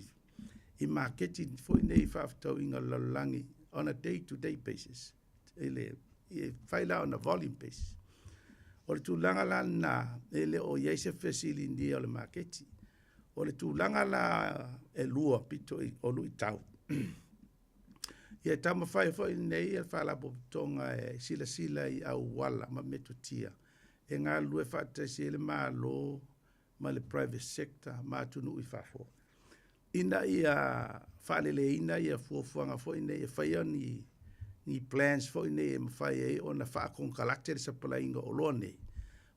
[SPEAKER 9] i maketi foi nei i faafetauiga o le lalolagi on a day to day basis, i le e fai la on a volume basis. O le tulaga la lena, e le o i ai se fesiligia o le maketi. O le tulaga la e lua pito i, o luitau. Ia e taumafai foi lenei le Faalapotopotoga e silasila i auala ma metotia e galulue faatasi ai le Malo ma le private sector ma atunuu i fafo ina ia faaleleiina ia fuafuaga foi nei e faia ni ni plans foi nei e mafai ai ona faakonekarate le sapalaiga o oloa nei,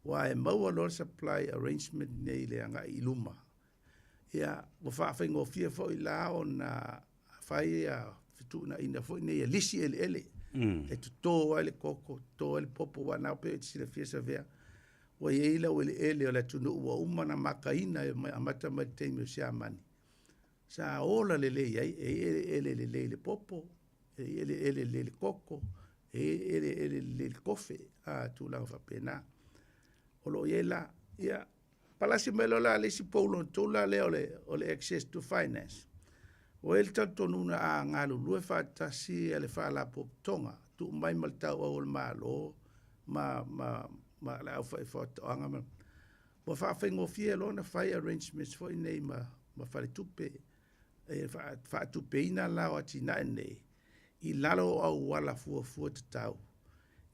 [SPEAKER 9] aua e maua loa le supply arrangement nei i le agai i luma. Ia, ua faafaigofie foi la ona fai ia fetuunaiga foi nei e lisi eleele e toto ai le koko, toto ai le popo, aua na pei e te silafia Savea, ua i ai lau eleele o le atunuu ua uma ona makaina e amata mai le taimi o Siamani. Sa ola lelei ai, e i ai eleele lelei i le popo, e i ai eleele lelei i le koko, e i ai eleele lelei i le kofe, a, tulaga faapena. O lo o i ai la, ia, Palasi mai loa la le isi pou lona tolu la lea o le, o le access to finance. Ua i ai le talitonuga a galulue faatasi le Faalapotopotoga, tuu mai ma le tauau o le Malo ma, ma, ma le aufaifaatoaga ma, ua faafaigofie loa ona fai arrangements foi nei ma, ma faletupe e faatupeina la o atinae nei i lalo o auala fuafua tatau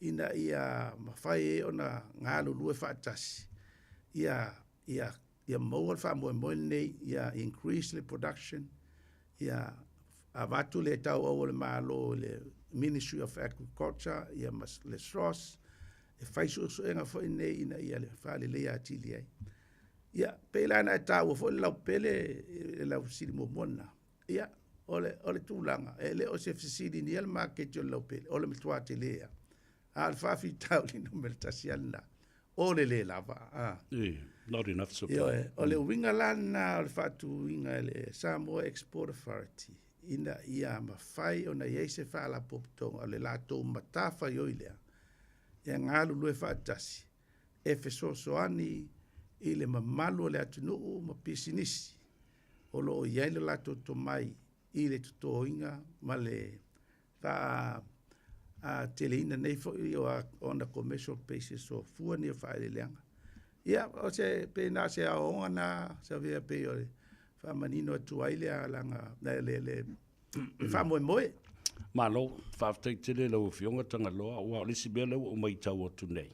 [SPEAKER 9] ina ia mafai ai ona galulue faatasi ia ia ia maua le faamoemoe lenei ia increase le production ia avatu le tauau o le Malo i le Ministry of Agriculture ia ma le SROS e fai suesuega foi nei ina ia faaleleia atili ai. Ia, pei la ona e taua foi le laupele i lau fesili muamua lena. Ia, o le, o le tulaga, e le o se fesiligia le maketi o le laupele, o le matua tele lava. A o le faafitauli numera tasi lava lena, o le le lava. A.
[SPEAKER 7] Yeah, not enough supply.
[SPEAKER 9] Ioe, o le uiga la lena o le faatuina e le Samoa Export Authority, ina ia mafai ona i ai se faalapotopotoga o le latou matafaioi lea, e galulue faatasi e fesoasoani i le mamalu o le atunuu ma pisinisi o lo o i ai lo latou tomai i le totoina ma le faateleina nei foi o ona commercial basis o fua nei o faaeleeleaga. Ia, o se, pei na o se aoaoga na, Savea, pei o le faamanino atu ai le alaga, le, le, le faamoemoe.
[SPEAKER 7] Malo, faafetai tele i lau Afioga Tagaloa, aua o le isi mea lea ua ou matau atu nei,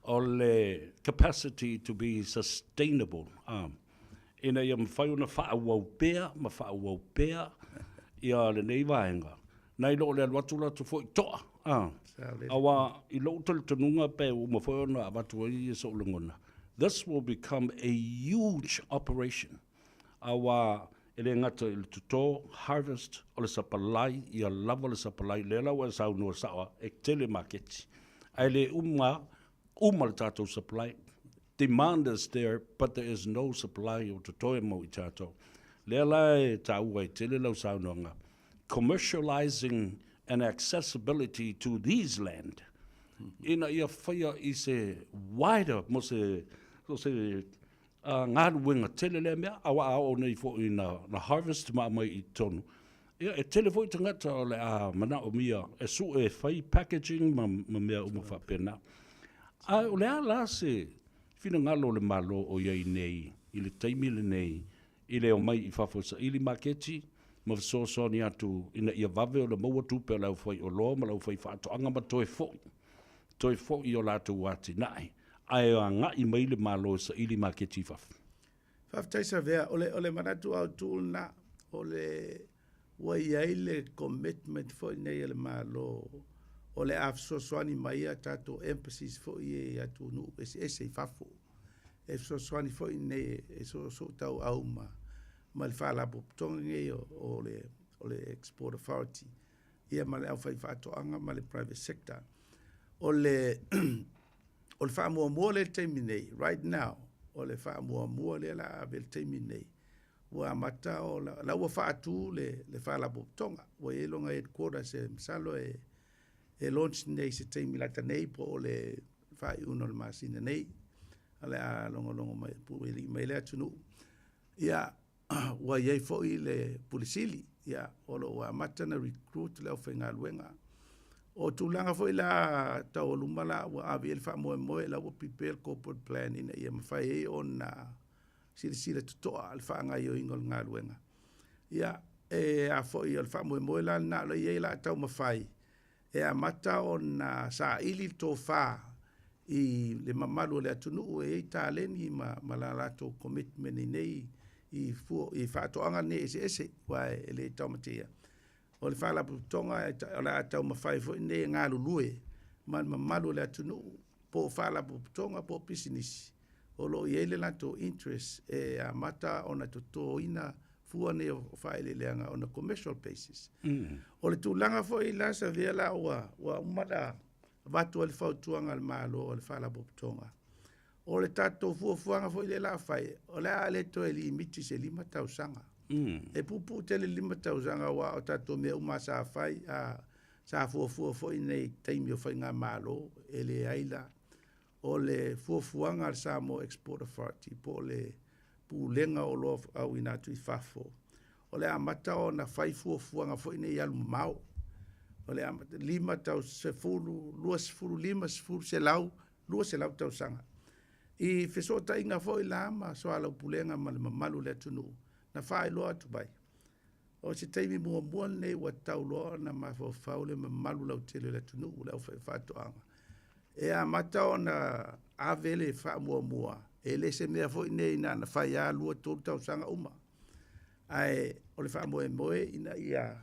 [SPEAKER 7] o le capacity to be sustainable, ina ia mafai ona faaauau pea ma faaauau pea ia lenei vaega, nai lo le alu atu latou foi toa, aua i lou talitonuga pe ua uma foi ona avatu ai sou lagona, this will become a huge operation. Aua e le gata i le toto, harvest, o le sapalai, ia lava le sapalai, lea la ua e saunoa sao lava, e tele maketi. Ae le uma, uma le tatou supply. Demand is there but there is no supply o totoe mo i tatou. Lea la e taua ai tele lau saunoaga, commercializing and accessibility to these land, ina ia faia i se wider mo se, se A galuega tele lea mea, aua a oo nei foi ina na harvest ma aumai i totonu, ia e tele foi tagata o le a manaomia e sue e fai packaging ma, ma mea uma faapena. Ae o le a la se finagalo o le Malo o i ai nei i le taimi lenei i le omai i fafo e saili maketi ma fesoasoani atu ina ia vave ona maua tupe a le aufaioloa ma le aufaifaatoaga ma toe foi, toe foi i o latou atinae ae agai mai le Malo e saili maketi i fafo.
[SPEAKER 9] Faafetai Savea, o le, o le manatu autu lena, o le, ua i ai le commitment foi nei a le Malo O le a fesoasoani mai a tatou embassies foi ia i atunuu eseese i fafo e fesoasoani foi nei e soosootauau ma ma le Faalapotopotoga nei o le o le Export Authority ia ma le aufaifaatoaga ma le private sector. O le o le faamuamua lea i le taimi nei, right now, o le faamuamua lea o le a ave i le taimi nei, ua amata o la ua faatu le le Faalapotopotoga, ua i ai lona headquarters e masalo e e launch nei i se taimi lata nei po o le faaiuga o le masina nei, o le a logologo mai puelii mai le atunuu. Ia, ua i ai foi le Pule Sili, ia, o lo o ua amata ona recruit le aufaigaluega. O tulaga foi la taualuma la ua ave i ai le faamoemoe, la ua prepare le corporate plan ina ia mafai ai ona silasila totoa le faagaoioiga o le galuega. Ia, e a foi o le faamoemoe la lena o la e i ai o le a taumafai e amata ona saili le tofa i le mamalu o le atunuu e i ai taleni ma, ma la latou commitment i nei i, fua, i faatoaga nei eseese, aua e le taumateia. O le faalapotopotoga o le a taumafai foi nei e galulue ma le mamalu o le atunuu, po o faalapotopotoga po o pisinisi, o lo o i ai le latou interest e amata ona totoina fua nei o faaeleeleaga on a commercial basis. O le tulaga foi la Savea la ua, ua uma ona avatu ai le fautuaga a le Malo o le Faalapotopotoga, o le tatou fuafuaga foi lea o le a fai, o le a le toe limiti i se 5 tausaga. E puupuu tele le 5 tausaga aua o tatou mea uma sa fai, a, sa fuafua foi nei i taimi o faigamalo, e leai la. O le fuafuaga a le Samoa Export Authority po o le Pulega o Oloa Auina atu i Fafo, o le amata ona fai fuafuaga foi nei i alu mamao. O le amata, 5 tau, 10, 20, 50, 100, 200 tausaga. I fesootaiga foi la ma soalaupulega ma le mamalu o le atunuu, na faailoa atu mai, o se taimi muamua lenei ua tatau loa ona mafaufau le mamalu lautele o le atunuu, le aufaifaatoaga, e amata ona ave le faamuamua, e le se mea foi nei na ona fai lava 2, 3 tausaga uma, ae o le faamoemoe ina ia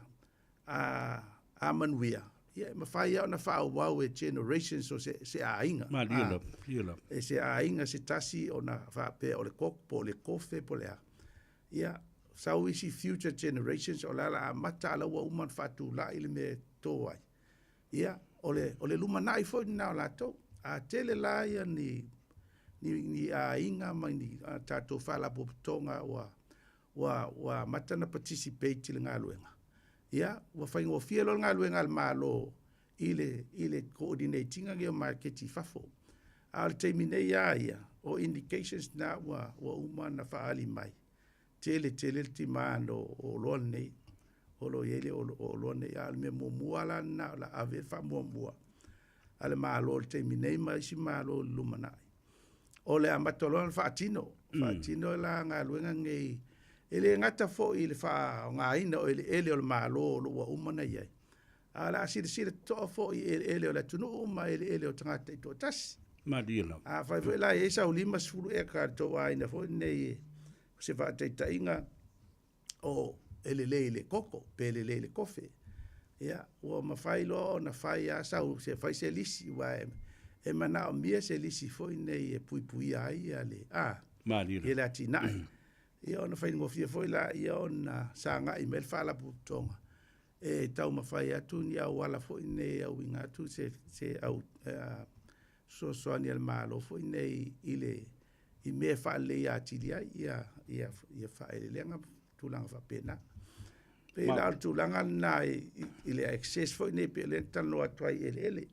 [SPEAKER 9] a, a manuia, ia e mafai lava ona faaauau e generations o se, se aiga.
[SPEAKER 7] Malie lava, malie lava.
[SPEAKER 9] E se aiga se tasi ona faapea o le koko po o le kofe po o le a. Ia, sau isi future generations o le a o le a amata a o la ua uma ona faatulai le mea e toto ai. Ia, o le, o le lumanai foi lena o latou. A tele la ia ni, ni, ni aiga ma ni a tatou faalapotopotoga ua, ua, ua amata ona participate i le galuega, ia, ua faigofie loa le galuega a le Malo i le, i le coordinate ina nei o maketi i fafo. A o le taimi nei lava ia, o indications na ua, ua uma ona faaali mai, tele tele le demand o oloa nei, o lo o i ai le oloa nei, a o le mea muamua la lena o le a ave i ai le faamuamua a le Malo i le taimi nei ma isi Malo i le lumanai. O le amata loa ona faatino, faatino la galuega nei, e le gata foi i le faaaogaina o eleele o le Malo o lo o ua uma ona i ai, a o le a silasila totoa foi i eleele o le atunuu ma eleele o tagata taitoatasi.
[SPEAKER 7] Malie lava.
[SPEAKER 9] Afai foi la e i ai sau 50 eka a le tou aiga foi lenei, o se faataitaiga, o e lelei i le koko pe lelei i le kofe, ia, ua mafai loa ona fai lava sau, se fai se lisi, aua e, e manaomia se lisi foi nei e puipuia ai ia le, a,
[SPEAKER 7] Malie
[SPEAKER 9] ia le atinae. Ia ona faigofie foi laia ona sagai mai le Faalapotopotoga e taumafai atu ni auala foi nei e auina atu se, se au, fesoasoani a le Malo foi nei i le i mea e faaleleia atili ai ia ia ia faaeleeleaga ma tulaga faapena. Pei la o le tulaga lena i, i le access foi nei pei o lea na talanoa atu ai i eleele.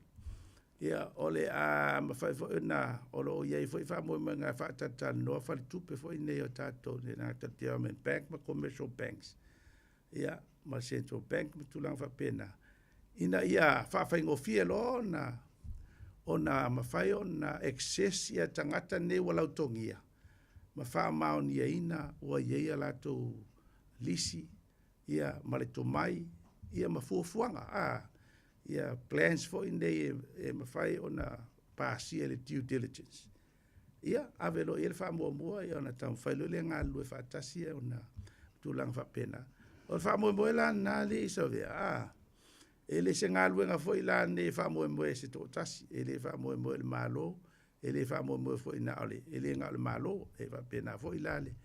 [SPEAKER 9] Ia, o le a mafai foi ona o lo o i ai foi faamoemoega e faatalatalanoa faletupe foi nei o tatou, le gata Development Bank ma Commercial Banks, ia, ma Central Bank ma tulaga faapena, ina ia faafaigofie loa ona ona mafai ona access ia tagata nei ua lautogia ma faamaoniaina ua i ai a latou lisi ia ma le tomai ia ma fuafuaga a ia plans foi nei e mafai ona pasia i le due diligence. Ia, ave loa i ai le faamuamua ia ona taumafai loa lea e galulue faatasi ona tulaga faapena. O le faamoemoe la lena alii Savea, a, E le se galuega foi la lenei e faamoemoe i se toatasi, e le faamoemoe i le Malo, e le faamoemoe foi na o le, e le na o le Malo, e faapena foi la le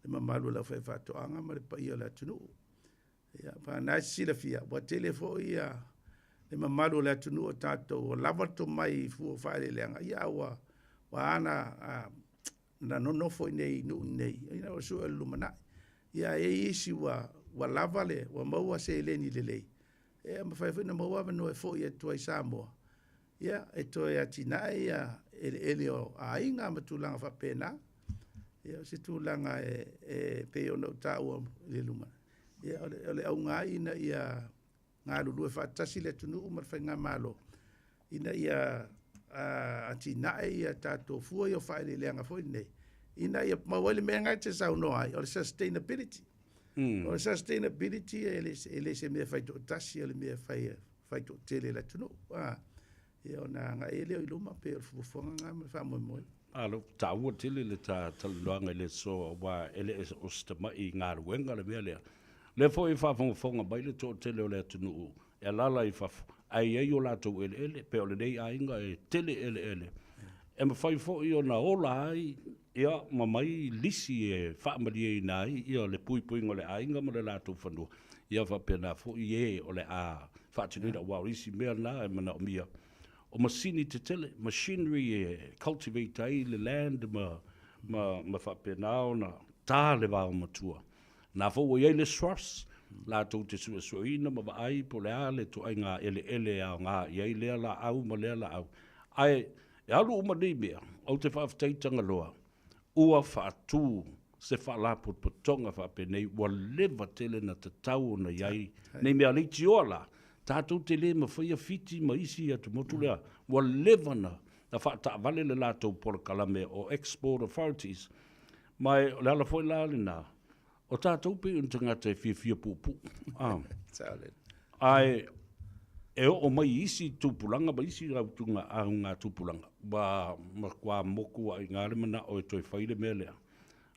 [SPEAKER 9] mamalu o le aufaifaatoaga ma le paia o le atunuu. Ia, vagana e silafia, ua tele foi ia le mamalu o le atunuu o tatou ua lava le tomai i fua o faaeleeleaga, ia a ua ana na nonofo i inei i nuu nei, ina ua sue o le lumanai. Ia ae i ai isi ua lava le, ua maua seleni lelei, e mafai foi ona maua avanoa e foi atu ai i Samoa, ia e toe atinae ia eleele o aiga ma tulaga faapena. Ia o se tulaga e pei ona ou taua i le luma, ia o le auga ai ina ia galulue faatasi le atunuu ma le faigamalo ina ia atinae ia tatou fua ia o faaeleeleaga foi nei, ina ia maua ai le mea lena e te saunoa ai, o le sustainability. O le sustainability e le se mea e fai toatasi, o le mea e fai e fai toatele e le atunuu. Ia ona agai ai lea i luma, pei o le fuafuaga lena ma le faamoemoe.
[SPEAKER 7] Malo, taua tele le ta talanoaga i le aso aua e le o se tamai galuega le mea lea. O lea foi e faafogafoga mai le toatele o le atunuu e alaala i fafo ae i ai o latou eleele, pei o lenei aiga e tele eleele e mafai foi ona ola ai ia ma mai lisi e faamalieina ai ia le puipuiga o le aiga ma le latou fanua, ia faapena foi e o le a faatinoina, aua o isi mea na e manaomia o masini tetele, machinery e cultivate ai le land ma ma faapena ona ta le vaomatua. Na foi ua i ai le SROS, latou te suesueina ma vaai po o le a le ituaiga eleele e aoga i ai lea laau ma lea laau. Ae e alu uma nei mea, ou te faafetai Tagaloa, ua faatu se faalapotopotoga faapenei ua leva tele na tatau ona i ai nei mea leitioa la, tatou te le mafaia Fiti ma isi atumotu lea, ua leva na faataavale le latou polokalame o export authorities. Ma o le ala foi la lena, o tatou pei o ni tagata e fiafia puupuu, ae e oo mai i isi tupulaga ma isi auga tupulaga, ua matua motu lava i ina le manao e toe fai le mea lea.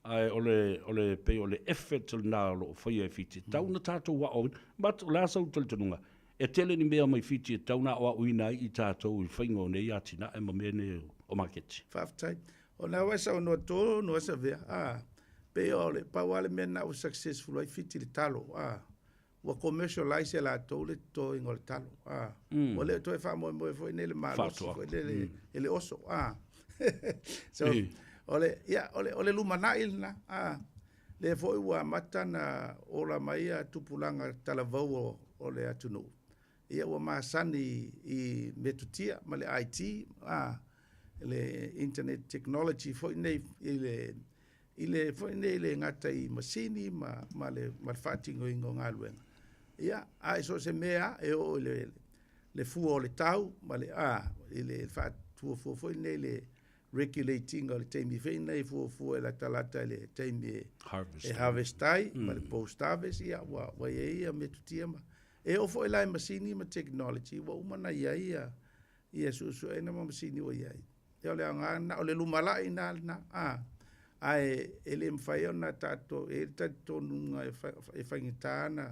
[SPEAKER 7] Ae o le, o le, pei o le effort lena o lo o faia e Fiti, e tatau ona tatou aoaoina. But o le a sou talitonuga? E tele ni mea mai Fiti e tatau ona aoaoina ai i tatou i le faiga o nei atinae ma mea nei o maketi.
[SPEAKER 9] Faafetai. O lena ua e saunoa tonu lava Savea, a, pei o le pau lava le mea lena ua successful ai Fiti i le talo, a, ua commercialize e latou le totoina o le talo, a, ua le toe faamoemoe foi nei le malosi foi lele i le oso, a. So, o le, ia, o le, o le lumanai lena, a, lea foi ua amata ona ola mai ia tupulaga talavou o, o le atunuu, ia ua masani i metotia ma le IT, a, le internet technology foi nei i le i le foi nei le gata i masini ma ma le ma le faatinoina o galuega. Ia, a i so o se mea e oo i le le fua o le tau ma le a i le faatuafua foi nei le regulate ina o le taimi foi nei fuafua e latalata i le taimi e harvest, e harvest ai ma le post harvest, ia ua ua i ai ia metotia ma e oo foi la i masini ma technology ua uma ona i ai ia ia suesueina ma masini ua i ai. Ia o le aoga lena, o le lumalai lena lena, a, ae e le mafai ona tatou, e i ai le talitonuga e faigata ona,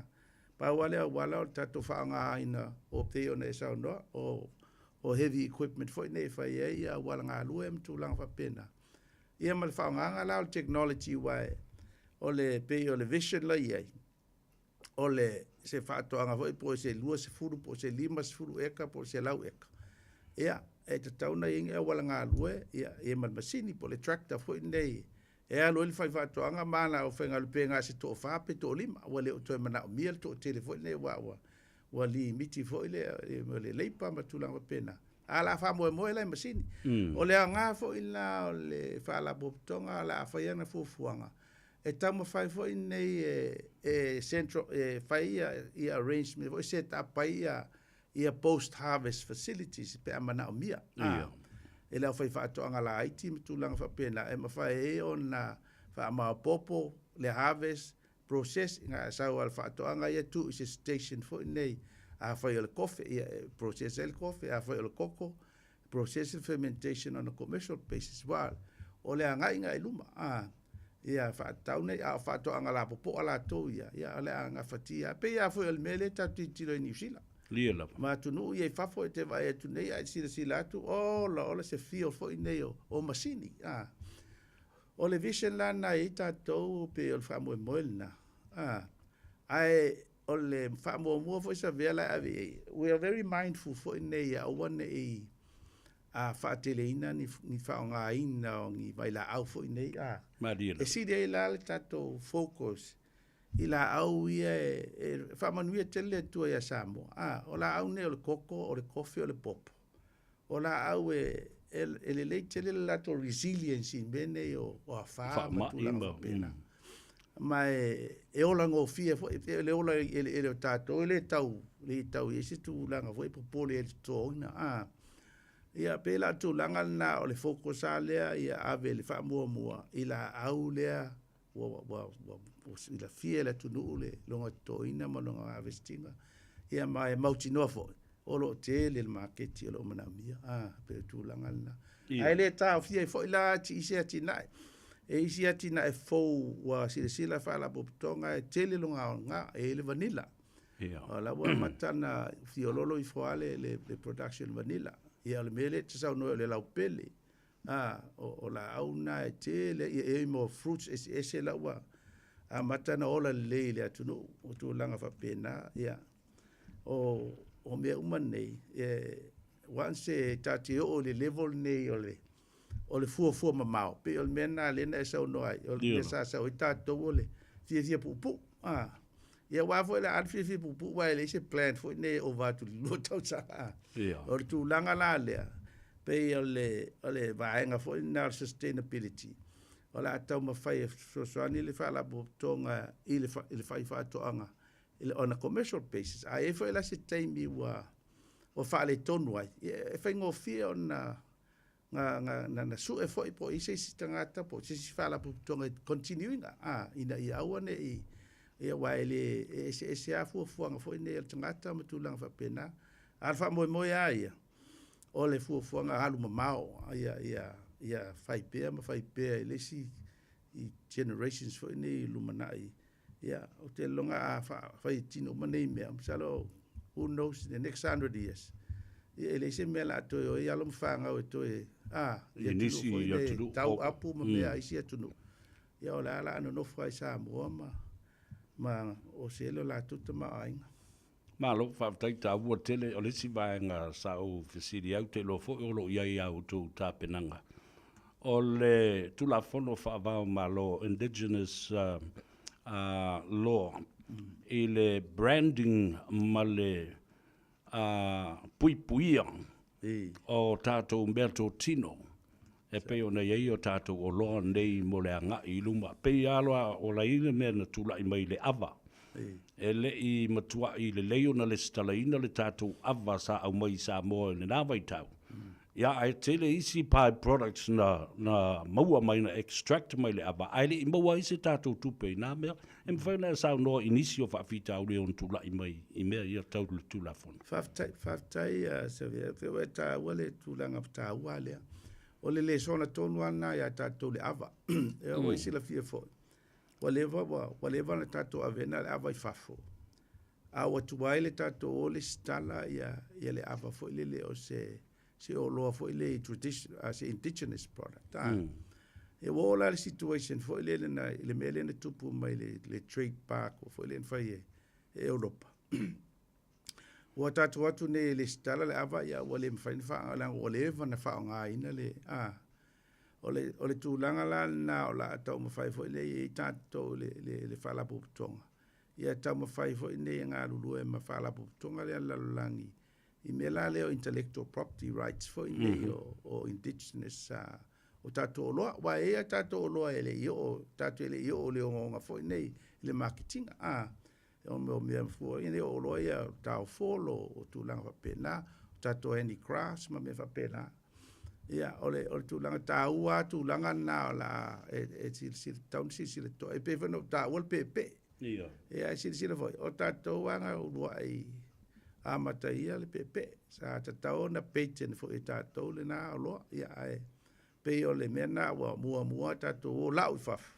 [SPEAKER 9] pau lava le auala o le tatou faaaogaina o pei ona e saunoa, o, o heavy equipment foi nei e fai ai ia auala galue ma tulaga faapena. Ia ma le faaaogaga la o le technology aua o le pei o le vision la i ai, o le se faatoaga foi po o se 20 po o se 50 eka po o se 100 eka. Ia, e tatau ona i ai ni auala galue, ia, ia ma le masini po o le tractor foi lenei e alu ai le faifaatoaga ma ana aufaigaluega pe na o se toafa pe toalima, ua le o toe manaomia le toatele foi lenei aua ua, ua limiti foi le, le leipa ma tulaga faapena. A o le a faamoemoe la i masini. O le aoga foi la o le Faalapotopotoga o le a fai ana fuafuaga, e taumafai foi nei e, e central, e fai ia, ia arrangement foi set up ai ia, ia post harvest facilities pe a manaomia.
[SPEAKER 7] Ia.
[SPEAKER 9] E le aufaifaatoaga laiti ma tulaga faapena e mafai ai ona faamaopoopo le harvest process ina sau lava le faatoaga ia tuu i se station foi nei afai o le kofe ia e process ai le kofe, afai o le koko process le fermentation on a commercial basis aua o le agaiga i luma a ia faatatau nei a o faatoaga lapopoa latou ia, ia o le a gafatia. Pei lava foi o le mea lea tatou te tilotilo i Niu Sila.
[SPEAKER 7] Lia lava.
[SPEAKER 9] Ma atunuu ia i fafo e te vaai atu nei ae silasila atu, ola ola se field foi nei o, o masini. A. O le vision la na i ai tatou pe o le faamoemoe lena. A. Ae o le faamuamua foi Savea la e ave i ai, we are very mindful foi nei ia aua ne i a faateleina ni, ni faaaogaina o ni vailaau foi nei. A.
[SPEAKER 7] Malie
[SPEAKER 9] E
[SPEAKER 7] lava.
[SPEAKER 9] sili ai la le tatou focus i laau ia e, e faamanuia tele le Atua iā Samoa. A, o laau nei o le koko, o le kofi, o le popo. O laau e, e, e lelei tele le latou resilience i mea nei o, o afā ma
[SPEAKER 7] Faamai
[SPEAKER 9] tulaga
[SPEAKER 7] ma
[SPEAKER 9] faapena. Ma e, e ola gofie foi, e le ola i eleele o tatou, e le tau, le tau i ai se tulaga foi e popole ai le totoina. A, ia, pei la o le tulaga lena o le focus lava lea ia ave le faamuamua i laau lea ua, ua, ua, ua silafia e le atunuu le lona totoina ma lona harvest ina, ia ma e mautinoa foi o lo o tele le maketi o lo o manaomia. A, pei o le tulaga lena. Ae le taofia ai foi la i isi atinae. E isi atinae fou ua silasila faalapotopotoga e tele lona aoga, e i ai le vanilla. O la ua amata ona fiololo ifo lava le, le, le production vanilla. Ia o le mea lea e te saunoa ai o le laupele. A, o, o laau na e tele, ia e i mo fruits eseese la ua amata ona ola lelei i le atunuu, o tulaga faapena, ia. O, o mea uma nei, e, once e ta te oo i le level nei o le, o le fuafua mamao, pei o le mea lena lea na e saunoa ai, o le mea sa sau ai tatou o le fiafia puupuu. A, ia aua foi la a le fiafia puupuu aua e leai se plan foi nei e ova atu i le 2 tausaga. O le tulaga la lea, pei o le, o le vaega foi lena o le sustainability, o le a taumafai e fesoasoani le Faalapotopotoga i le, i le faifaatoaga on a commercial basis. A i ai foi la se taimi ua, ua faaletonu ai, ia e faigofie ona na, na, na, na sue foi po o i ai se isi tagata po o se isi faalapotopotoga e continue ina, a, ina ia aua ne i, ia aua e le, e eseese lava fuafuaga foi nei a le tagata ma tulaga faapena. A o le faamoemoe lava ia, o le fuafuaga alu mamao, ia, ia, ia fai pea ma fai pea i le isi i generations foi nei i lumanai. Ia, ou te lagona a fai e tino uma nei mea, masalo, who knows, in the next 100 years, ia e leai se mea o le a toe o ai alo ma fanau e toe, a, i
[SPEAKER 7] I
[SPEAKER 9] atunuu
[SPEAKER 7] nisi
[SPEAKER 9] foi nei,
[SPEAKER 7] atunuu
[SPEAKER 9] tau
[SPEAKER 7] o
[SPEAKER 9] apu ma mea a isi atunuu. Ia o le a o le a nonofo ai i Samoa ma, ma osi ai lo latou tamaoaiga.
[SPEAKER 7] Malo, faafetai taua tele. O le isi vaega sa ou fesili ai, ou te iloa foi o lo o i ai i a outou tapenaga, o le Tulafono Faavae o Malo, Indigenous Law, i le branding ma le puipuia o tatou meatotino e pei ona i ai o tatou oloa nei mo le agai i luma. Pei lava loa o la i ai le mea na tulai mai i le ava, e le i matuai lelei ona lesitalaina le tatou ava sa aumai i Samoa i lena vaitau. Ia, ae tele isi by products na, na maua mai, na extract mai le ava, ae le i maua ai se tatou tupe i na mea. E mafai ona e saunoa i nisi o faafitauli e ono tulai mai i mea ia tau le Tulafono.
[SPEAKER 9] Faafetai, faafetai Savea, pei ua e taua le tulaga taua lea. O le lesona tonu lava lena ia tatou le ava. E ua e silafia foi, ua leva, ua, ua leva ona tatou aveina le ava i fafo, a ua tuai le tatou o lesitala ia, ia le ava foi lele o se, se oloa foi lea tradition, se indigenous product. A. E ua oo la le situation foi lele na, i le mea lea na tupu mai le, le trade park foi lea na fai e, e Europa. Ua tatou atu nei e lesitala le ava, ia ua le mafai ona faaaoga, leaga ua leva ona faaaogaina le, a. O le, o le tulaga la lena o le a taumafai foi lea i ai tatou le, le, le Faalapotopotoga, ia taumafai foi nei e galulue ma Faalapotopotoga lea a le lalolagi i mea la lea o intellectual property rights foi nei o, o indigenous o tatou oloa. Aua e i ai a tatou oloa e le i oo, tatou e le i oo i le ogaoga foi nei i le maketiga. A, o mea, o mea fua nei o oloa ia o taofolo, o tulaga faapena, o tatou handicrafts ma mea faapena. Ia, o le, o le tulaga taua lava tulaga na o le a e, e silasila, tatau ona silasila totoa. E pei foi ona ou taua le peepee.
[SPEAKER 7] Ia.
[SPEAKER 9] Ia, e silasila foi, o tatou lava na uluai amataia le peepee. Sa tatau ona patent foi e tatou lena oloa. Ia, ae pei o le mea lena ua muamua tatou o lau i fafo.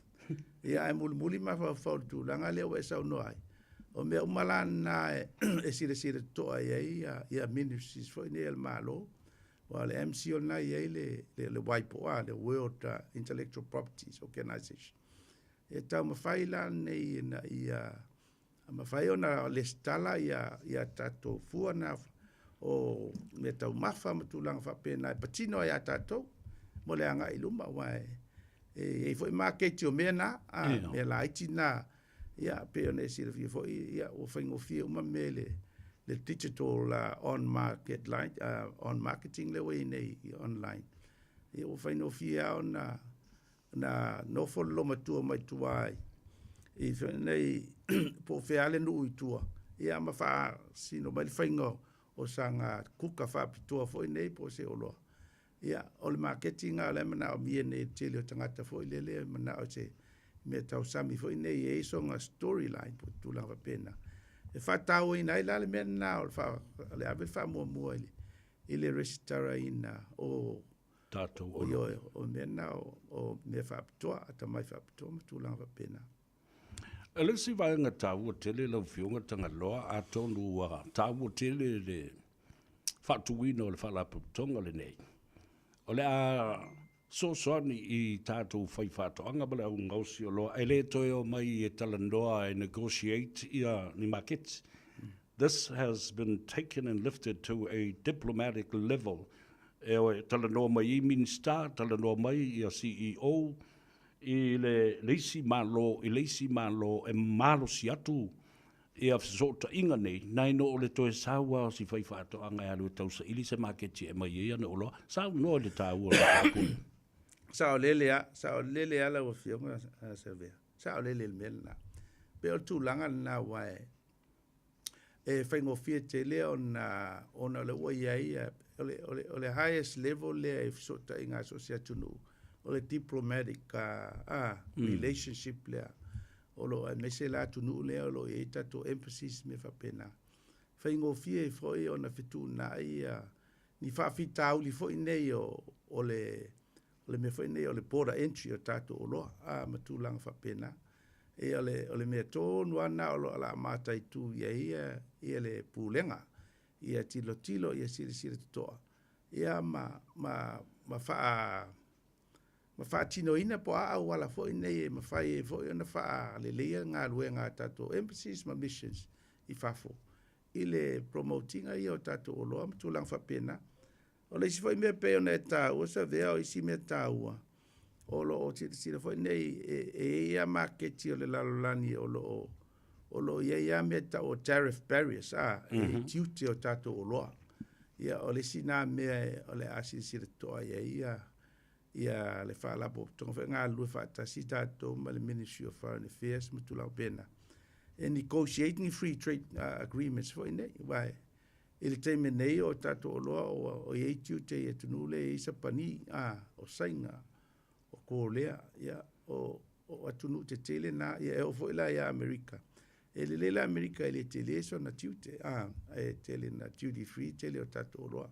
[SPEAKER 9] Ia, ae mulimuli mafaufau i le tulaga lea ua e saunoa ai. O mea uma la na e silasila totoa i ai ia ministries foi nei a le Malo, aua o le MCIL lena e i ai le WIPO, le World Intellectual Properties Organization. E taumafai la lenei ina ia mafai ona lesitala ia tatou fua na o mea taumafa ma tulaga faapena e patino ai ia tatou mo le agai i luma, aua e i ai foi maketi o mea na, mea laiti na. Ia, pei ona e silafia foi, ia, ua faigofie uma mea i le digital on market line, on marketing lea ua i ai nei i online. Ia, ua faigofie lava ona na nofo le loomatua mai tua i nei po o fea lava le nuu i tua, ia ma faasino mai le faiga o saga kuka faapitoa foi nei po o se oloa. Ia, o le maketi lena o la e manaomia nei e le tele o tagata foi lele e manao i se mea tausami foi nei e i ai sona storyline po o tulaga faapena. E faatauaina ai la le mea lena o le ave le faamuamua i le resitalaina o
[SPEAKER 7] tatou oloa.
[SPEAKER 9] Ioe, o mea na o mea faapitoa, atamai faapitoa ma tulaga faapena.
[SPEAKER 7] O le isi vaega taua tele lau Afioga Tagaloa, atonu ua taua tele le faatuina o le Faalapotopotoga lenei, o le a fesoasoani i tatou faifaatoaga ma le augaosi oloa e le toe omai e talanoa e negotiate ia ni maketi. This has been taken and lifted to a diplomatic level e talanoa mai ai Minisita, talanoa mai ia CEO i le isi Malo i le isi Malo e malosi atu ia fesootaiga nei, nai no o le toe sau lava o si faifaatoaga e alu e tausaili se maketi e aumai ai ana oloa. Saunoa i le taua o le mataupu lea.
[SPEAKER 9] Saolele lava, saolele lava lau Afioga Savea, saolele i le mea lena. E pei o le tulaga lena aua e e faigofie tele ona ona o lea ua i ai o le highest level lea i fesootaiga a so o se atunuu, o le diplomatic relationship lea o lo o aemaise la atunuu lea o lo o i ai tatou embassies ma mea faapena. Faigofie ai foi ona fetuunai ni faafitauli foi nei o le o le mea foi nei o le border entry o tatou oloa a ma tulaga faapena. E o le mea tonu lava lena o lo o le a mataitu i ai ia le pulega, ia tilotilo, ia silasila totoa ia ma faa ma faatinoina po o a auala foi nei e mafai ai foi ona faaleleia galuega a tatou embassies ma missions i fafo i le promote ina ia o tatou oloa ma tulaga faapena. O le isi foi mea pei ona e taua Savea, o isi mea taua o lo o silasila foi nei e i ai lava maketi o le lalolagi o lo o o lo o i ai lava mea tau o tariff barriers, a, e tiute o tatou oloa. Ia, o le isi na mea o le a silasila totoa i ai ia le Faalapotopotoga foi galulue faatasi tatou ma le Ministry of Foreign Affairs ma tulaga faapena e negotiate ni free trade agreements foi nei, aua I le taimi nei o tatou oloa o i ai tiute i atunuu lea e i ai Sapani, a, o Saina, o Kolea, ia, o, o atunuu tetele na, ia e oo foi la ia Amerika. E lelei la Amerika e le tele sona tiute, a, e tele na duty free tele o tatou oloa.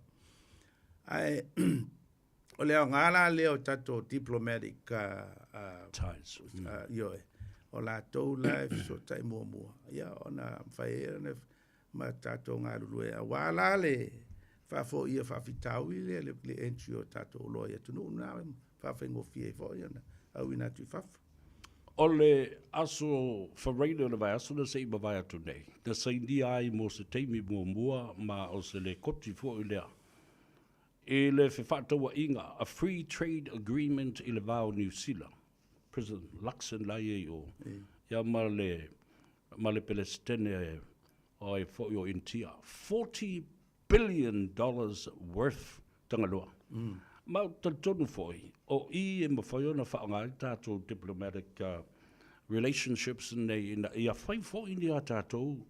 [SPEAKER 9] Ae o le aoga la lea o tatou diplomatic
[SPEAKER 7] ties,
[SPEAKER 9] ioe, o latou la e fesootai muamua, ia ona mafai ai ona ma tatou galulue aua la le faafoia faafitauli lea le entry o tatou oloa i atunuu na faafaigofie ai foi ona auina atu i fafo.
[SPEAKER 7] O le aso Faraile o le vaiaso na se i mavae atu nei, na sainia ai mo se taimi muamua ma o se lekoti foi lea i le fefaatauaiga, a free trade agreement i le va o Niu Sila, President Luxon la i ai o, ia ma le ma le Peresetene o ai foi o Initia, $40 billion worth Tagaloa. Ma ou te talitonu foi, o i e mafai ona faaaoga ai tatou diplomatic relationships nei ina ia fai foi ni a tatou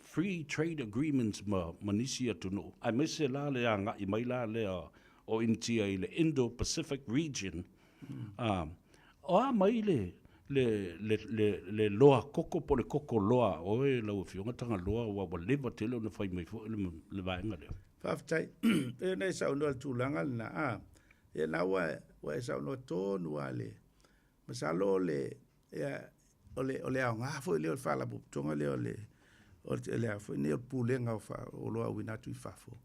[SPEAKER 7] free trade agreements ma nisi atunuu, aemaise la le agai mai la lea o Initia i le Indo-Pacific region. O a mai le le le le le loa koko po o le koko loa a oe lau Afioga Tagaloa aua ua leva tele ona fai mai foi le le vaega lea.
[SPEAKER 9] Faafetai. Pei ona e saunoa i le tulaga lena, a, ia na ua ua e saunoa tonu lava i le, masalo o le, ia, o le, o le aoga foi lea o le Faalapotopotoga lea o le, o le, le a foi nei o le Pulega o Oloa Auina Atu i Fafo,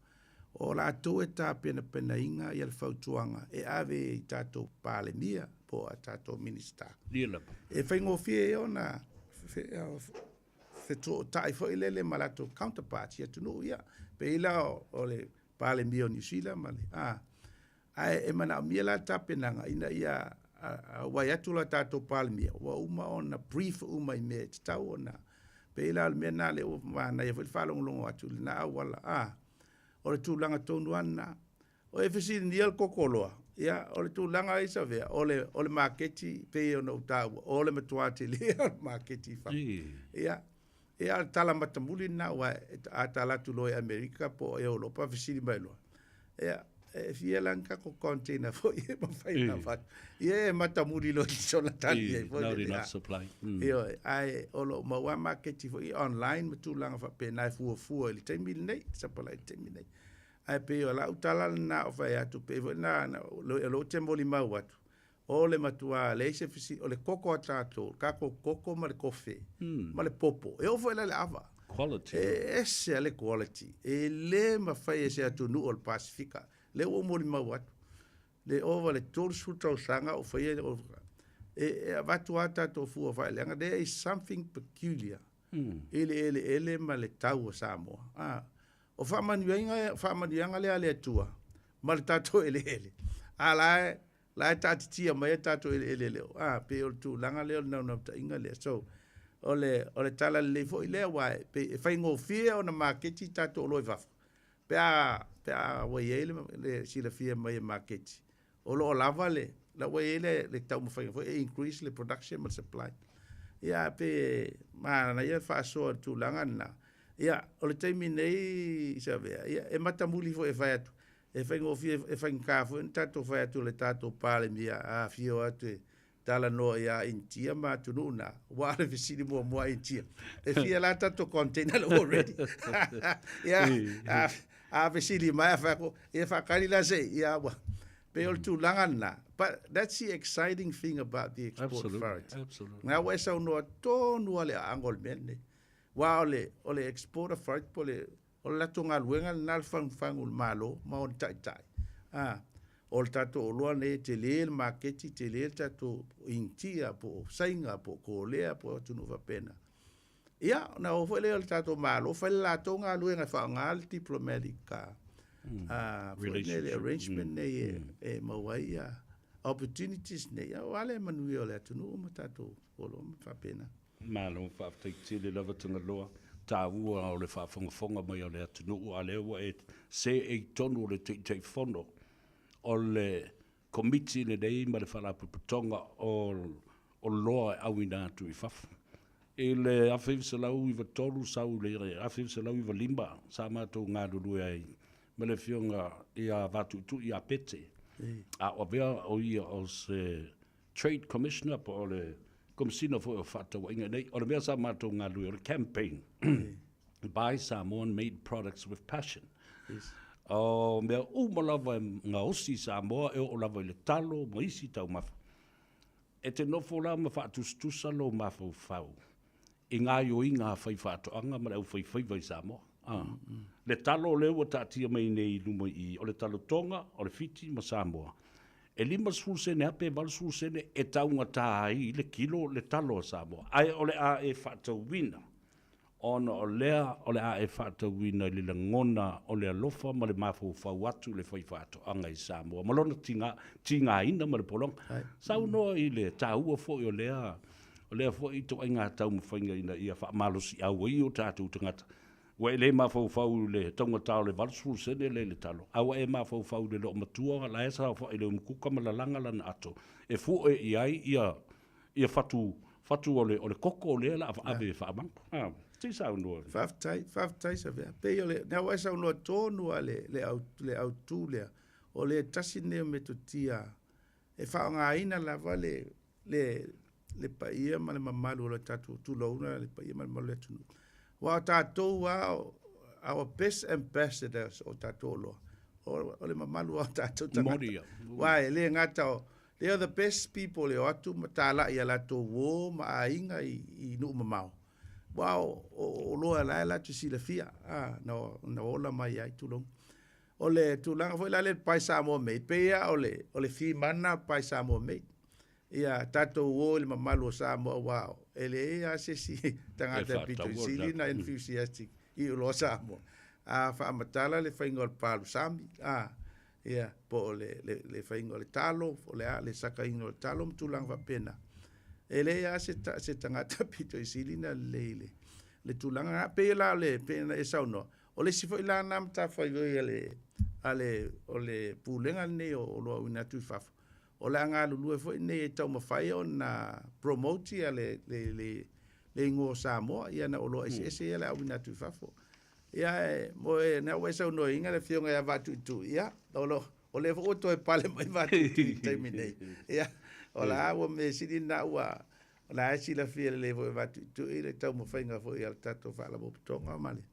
[SPEAKER 9] o latou e tapenapenaina ia le fautuaga e ave i tatou Palemia po o a tatou Minisita.
[SPEAKER 7] Ia lava.
[SPEAKER 9] E faigofie ai ona fetuutai foi lele ma latou counterparts i atunuu ia, pei la o le Palemia o Niu Sila ma le, a, ae e manaomia la le tapenaga ina ia auai atu la tatou Palemia ua uma ona brief uma i mea e tatau ona, pei la o le mea lena lea ua manaia foi le faalogologo atu i lena auala, a, o le tulaga tonu lava lena. O e fesiligia le koko loa, ia, o le tulaga i Savea, o le, o le maketi, pei ona ou taua, o le matua tele o le maketi i fafo. Ia, ia, o le tala matamuli lena, aua a tala atu loa i Amerika po o Europa fesili mai loa, ia, e fia la ni tatou container foi e mafai ona avatu. Ia e matamuli loa i sona tali ai foi
[SPEAKER 7] Not
[SPEAKER 9] lele,
[SPEAKER 7] enough
[SPEAKER 9] a.
[SPEAKER 7] supply.
[SPEAKER 9] Ioe, ae o lo o maua lava maketi foi online ma tulaga faapena e fuafua i le taimi lenei, sapalai i le taimi lenei. Ae pei o lau tala lena o fai atu, pei foi na, na, o lea ou te molimau atu, o le matua leai se fesili, o le koko a tatou, le tatou koko ma le kofe, ma le popo, e oo foi la i le ava.
[SPEAKER 7] Quality.
[SPEAKER 9] E ese lava le quality, e le mafai e se atunuu o le Pasefika, lea ua ou molimau atu, le ova le 30 tausaga o faia, e, e avatu lava tatou fua faaleaga, there is something peculiar i le eleele ma le tau o Samoa. A, o faamanuiaga, faamanuiaga lea a le Atua ma le tatou eleele, a la e, la e taatitia mai a tatou eleele leo. A, pei o le tulaga lea o le naunautaiga lea. So, o le, o le tala lelei foi lea, aua e, pei e faigofie ona maketi tatou oloa i fafo, pe a, pe a ua i ai le, le silafia mai e maketi, o lo o lava le, la ua i ai le, le taumafaiga foi e increase le production ma le supply. Ia, ae pei e manaia le faasoa i le tulaga lena. Ia, o le taimi nei, Savea, ia, e matamuli foi e fai atu, e faigofie, e faigata foi ona tatou fai atu i le tatou Palemia a afio atu e talanoa ia Initia ma atunuu na, aua o le fesili muamua a Initia, e fia la tatou container la ua ready? Ia, a, a fesili mai a fai atu, ia faatali la se i, ia ua, pei o le tulaga lena. But that's the exciting thing about the export authority.
[SPEAKER 7] Absolutely.
[SPEAKER 9] Nga ua e saunoa tonu lava le aaga o le mea lenei. Aua o le, o le export authority po o le O le latou galuega lena le fagufagu i le Malo ma ona taitai. A, o le tatou oloa nei e tele le maketi, tele le tatou Initia po o Saina po o Kolea po o atunuu faapena. Ia, ona o foi lea o le tatou Malo fai le latou galuega e faaaoga le diplomatic foi nei le arrangement nei e maua ai ia opportunities nei aua le manuia o le atunuu ma tatou oloa ma faapena.
[SPEAKER 7] Malo faafetai tele lava Tagaloa, taua o le faafogafoga mai o le atunuu a lea ua e seei tonu o le Taitaifono o le Komiti lenei ma le Faalapotopotoga o Oloa e auina atu i fafo. I le 1993 sau i le 1995 sa matou galulue ai ma le Afioga ia Vatuitui ia Pete, a o avea o ia o se Trade Commissioner po o le Komesina foi o Fefaatauaiga nei. O le mea sa matou galulue o le campaign Buy Samoan Made Products with Passion.
[SPEAKER 9] Yes.
[SPEAKER 7] O mea uma lava e gaosi i Samoa e oo lava i le talo ma isi taumafa. E te nofo la ma faatusatusa lou mafaufau i gaoioiga a faifaatoaga ma le aufaifaiva i Samoa. A. Le talo lea ua taatia mai nei i luma i i, o le talo Toga, o le Fiti ma Samoa. E 50 sene a pe 80 sene e taugata ai le kilo le talo a Samoa. Ae o le a e faatauina ona o lea o le a e faatauina i le lagona o le alofa ma le mafaufau atu i le faifaatoaga i Samoa ma lona tiga, tigaina ma le pologa. Saunoa i le taua foi o lea, o lea foi ituaiga taumafaiga ina ia faamalosiau ai o tatou tagata. Ua e le mafaufau i le taugata o le 80 sene lea i le talo, a ua e mafaufau i le loomatua la e saofai i le umukuka ma lalaga lana ato e fue i ai ia ia fatu, fatu o le, o le koko lea la ave e faamanu. Ah, se i saunoa.
[SPEAKER 9] Faafetai, faafetai Savea. Pei o le, na ua e saunoa tonu lava le, le, au, le autu lea, o le tasi lenei o metotia e faaaogaina lava le, le, le paia ma le mamalu o le tatou tulouna, le paia ma le mamalu o le atunuu. Aua o tatou lava, our best ambassadors o tatou oloa, o, o le mamalu lava o tatou tagata.
[SPEAKER 7] Moni ia.
[SPEAKER 9] Aua e le gata o, They are the best people e o atu ma talai i a latou uō ma aiga i, i nuu mamao. Aua o, o, o oloa la e latou silafia, a, na, na ola mai ai, tulou. O le tulaga foi la lea i le Buy Samoa Made, pei lava o le, o le theme lava lena o le Buy Samoa Made. Ia tatou o i le mamalu o Samoa aua e leai lava se isi tagata e pito i sili ona enthusiastic i oloa Samoa. A faamatala le faiga o le palu sami, a, ia, po o le, le, le faiga o le talo, o le a, le sakaina o le talo ma tulaga faapena. E leai lava se, se tagata pito i sili ona lelei i le, le tulaga lena. Pei la o le, pei ona e saunoa, O le isi foi la na matafaioi a le, a le, o le Pulega lenei o Oloa Auina Atu i Fafo, o le a galulue foi nei e taumafai ona promote ia le, le, le, le igoa o Samoa i ana oloa eseese ia o le a auina atu i fafo. Ia e, mo e, na ua e saunoaina le Afioga ia Vaatuitui, ia, o lo, o lea foi ua toe pale mai Vaatuitui i le taimi nei. Ia, o la ua mea sili lena ua, O la e silafia lelei foi e Vaatuitui le taumafaiga foi a le tatou Faalapotopotoga ma le,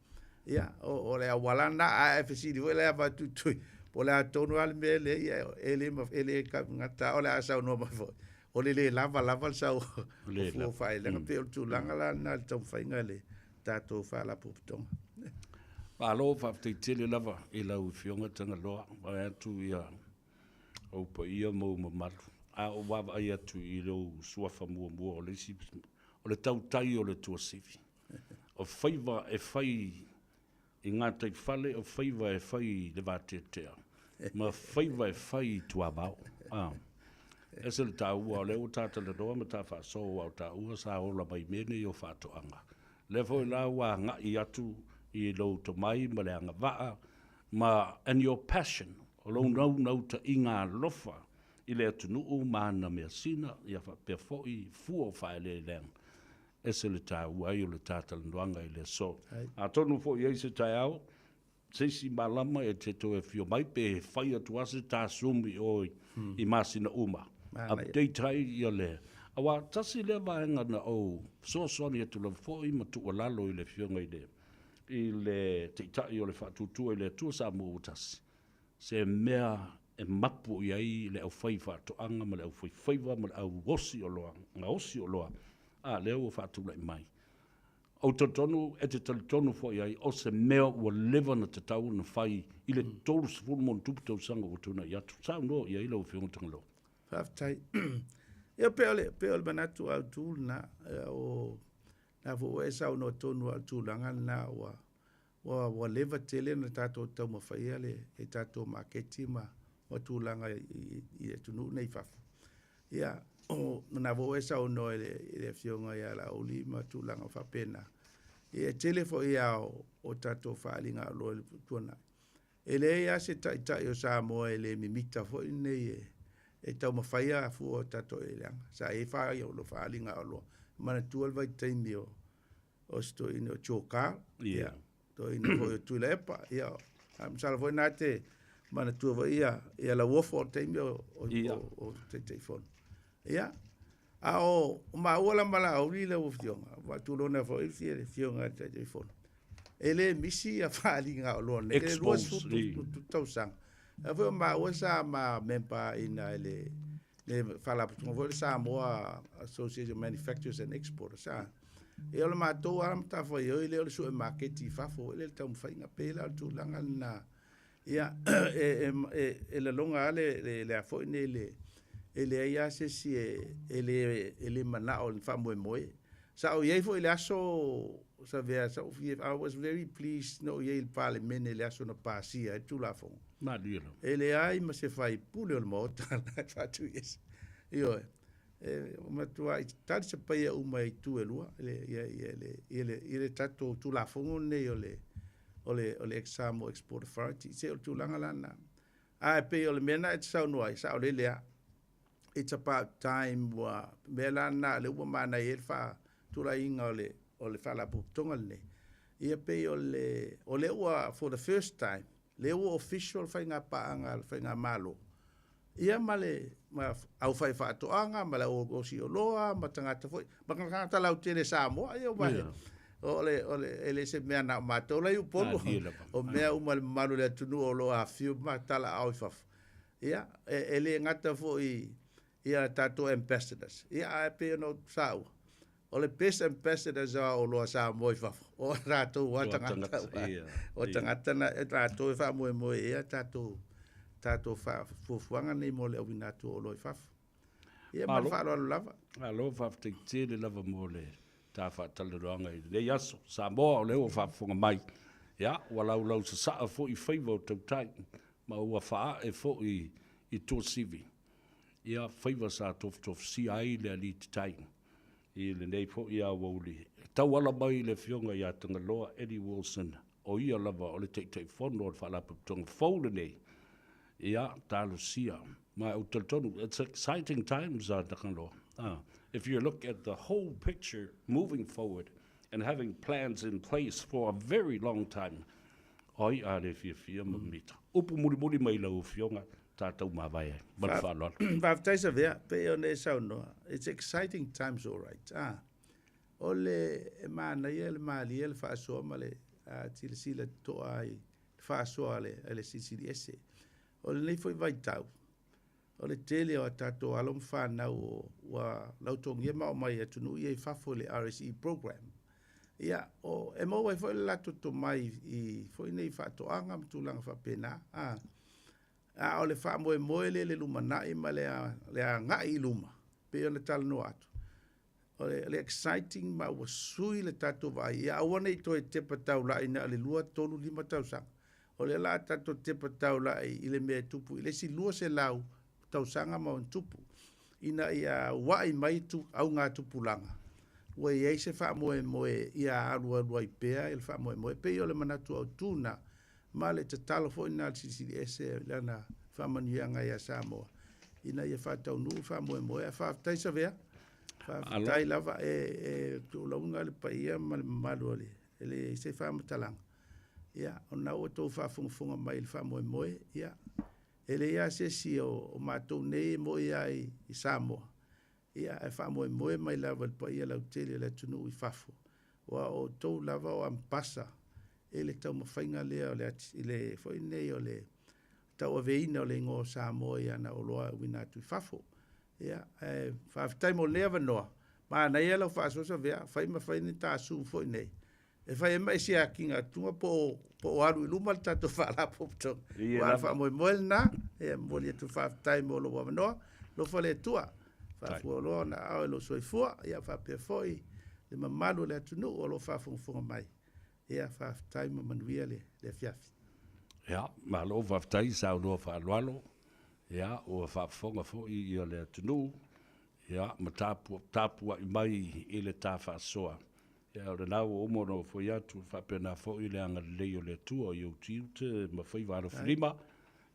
[SPEAKER 9] ia, o, o le auala lena, ae fesili foi la ia Vaatuitui, po o le a tonu lava le mea lea, ia, e le, e le gata o le a saunoa mai foi, o le le lava lava le sau o fua o faaeleeleaga. Pei o le tulaga la lena i le taumafaiga a le tatou Faalapotopotoga.
[SPEAKER 7] Malo, faafetai tele lava i lau Afioga Tagaloa, vaeatu ia ou paia ma ou mamalu. A ou vaavaai atu i lou suafa muamua o le isi, o le tautai o le tuasivi. O faiva e fai i gataifale, o faiva e fai i le vateatea, ma faiva e fai i tuavao. A. Ese le taua, o lea ua ta talanoa ma ta faasoa aua o taua sa ola mai i mea nei o faatoaga. O lea foi la ua agai atu i lou tomai ma le agavaa ma and your passion, o lou naunautaiga alofa i le atunuu ma ana measina, ia faapea foi fua o faaeleeleaga, ese le taua ai o le ta talanoaga i le aso. Atonu foi i ai se taeao, se isi malama e te toe afio mai pe fai atu lava se ta Zoom i o i masina uma, update ai ia le, aua tasi lea vaega na ou fesoasoani atu lava foi ma tuualalo i le Afioga i le i le Taitai o le Faatuatua i le Atua Samoa ua Tasi, se mea e mapu i ai le aufaifaatoaga ma le aufaifaiva ma le au osi oloa, gaosi oloa, a lea ua faatulai mai. Ou te talitonu, e te talitonu foi i ai, o se mea ua leva ona tatau ona fai i le 30 ma ona tupu tausaga ua tuanai atu. Saunoa i ai lau Afioga Tagaloa.
[SPEAKER 9] Faafetai. Ia, pei o le, pei o le manatu autu lena, o Na foi ua e saunoa tonu lava o le tulaga lena ua, ua, ua leva tele ona tatou taumafaia le, le tatou maketi ma, ma tulaga i, i, i atunuu nei i fafo. Ia, o, na foi ua e saunoa i le, i le Afioga ia Laauli ma tulaga faapena. Ia, e tele foi lava o, o tatou faaaliga oloa i le tuanai. E leai lava se taitai o Samoa e le mimita foi lenei e, e taumafaia fua o tatou eleeleaga. Sa i ai fa, o faaaliga oloa. Manatua le vaitaimi o, o si toeaina o Joe Carl, yeah. Toeaina foi o Tuilaepa, ia, a masalo foi na te manatua foi ia, ia Lauofo o le taimi o, o, yeah. o, o Taitaifono. Ia, a o, o maua la ma Laauli lau Afioga, faatulona foi le Afioga i le Taitaifono. E le misi ia faaaliga oloa nei, le 20 tausaga. A foi o maua sa ma member ina i le, le faalapotopotoga foi le Samoa Association of Manufacturers and Exporters. Sa, ia o le matou lava matafaioi lea o le sue maketi i fafo foi lea le taumafaiga. Pei la o le tulaga lena. Ia, e, e, e, e lalona lava le, le, le a foi nei le, e leai lava se isi e, e le, e le manao i le faamoemoe. Sa ou i ai foi i le aso, Savea, sa ou fia, I was very pleased na ou i ai i le Palemene i le aso na pasia ai le Tulafono.
[SPEAKER 7] Malie lava.
[SPEAKER 9] E leai ma se faipule o le Maota na faatuiese. Ioe. E matuai talisapaia uma i itu e lua le, ia, ia, le, ia, le, ia le tatou Tulafono lenei o le, o le, o le ex-Samoa Export Authority. Se o le tulaga la lena. Ae pei o le mea lena e te saunoa ai, saolele lava. It's about time ua mea la lena lea ua manaia ai le faatulaiga o le, o le Faalapotopotoga lenei. Ia pei o le, o lea ua for the first time, lea ua official le faigapaaga a le Faigamalo ia ma le ma aufaifaatoaga ma le au gaosi oloa ma tagata foi, ma tagata lautele Samoa ia ua yeah. O le, o le, e le se mea na o matou la i Upolu, o mea uma le mamalu o le atunuu o lo o afifio ma talaaao i fafo. Ia, e, e le gata foi Ia tatou ambassadors. Ia ae pei ona ou saua, o le best ambassadors o oloa Samoa i fafo, o tatou lava tagata. O tagata na, e tatou e faamoemoe i ai a tatou, tatou fuafuaga nei mo le auina atu o oloa i fafo. Ia ma le faaaloalo lava.
[SPEAKER 7] Malo faafetai tele lava mo le ta faatalanoaga i lenei aso. Samoa, o lea ua faafofoga mai, ia, ua laulau sasaa foi faiva o tautai, ma ua faaee foi i Tuasivi ia faiva sa tofutofusia ai le alii tatai i lenei foi aoauli e tauala mai i le Afioga ia Tagaloa Eddie Wilson, o ia lava o le Taitaifono o le Faalapotopotoga fou lenei, ia talosia. Ma ou te talitonu, it's exciting times, a Tagaloa. If you look at the whole picture moving forward and having plans in place for a very long time, ai a le fiafia ma mita. Upu mulimuli mai lau Afioga, tatou mavae ai. Ma le faaaloalo.
[SPEAKER 9] Faafetai Savea, pei ona e saunoa, it's exciting times all right. Ah, o le e manaia le malie le faasoa ma le silasila totoa ai le faasoa a le, a le Silisili Ese. O lenei foi vaitau, o le tele o a tatou alo ma fanau o ua lautogia ma omai i atunuu ia i fafo i le RSE program. Ia, o, e maua ai foi le latou tomai i foi nei faatoaga ma tulaga faapena. Ah, A o le faamoemoe lea i le lumanai ma le agai i luma, pei ona talanoa atu, o le exciting ma ua sui le tatou vaai, ia aua ne i toe tepa taulai na o le 2, 3, 5 tausaga. O lea o le a tatou tepa taulai i le mea e tupu i le isi 200 tausaga ma ona tupu, ina ia ua'i mai augatupulaga, ua i ai se faamoemoe ia alualu ai pea le faamoemoe. E pei o le manatu autu lena Ma le tatalo foi lena a le Silisili Ese i lana faamanuiaga ia Samoa ina ia faataunuu le faamoemoe. Ae faafetai Savea, faafetai lava e, e tuulauga le paia ma le mamalu o le, e leai se faamatalaga. Ia, o lena ua outou faafogafoga mai i le faamoemoe, ia, e leai lava se isi o, o matou nei e moe lava i, i Samoa, ia, ae faamoemoe mai lava i le paia lautele o le atunuu i fafo, aua o outou lava o ambasa i le taumafaiga lea o le i le foi nei o le tauaveina o le igoa o Samoa i ana oloa e uina atu i fafo. Ia, ae faafetai mo lenei avanoa. Manaia lau faasoa Savea, fai ma fai ni ta Zoom foi nei e fai ai ma e siakiga atuga po o, po o alu i luma le tatou faalapotopotoga. Ia Aua o le faamoemoe lena, ia momoli atu le faafetai mo lou avanoa. Alofa le Atua, faafualoa ona aao i lou soifua, ia faapea foi le mamalu o le atunuu o lo o faafogafoga mai. Ia faafetai ma manuia le, le afiafi.
[SPEAKER 7] Ia, malo faafetai saunoa faaaloalo. Ia, ua faafofoga foi ia le atunuu, ia, ma tapu, tapuai mai i le ta faasoa. Ia, o lena ua uma ona ou fai atu, e faapena foi le agalelei o le Atua i ou tiute ma faiva alofilima,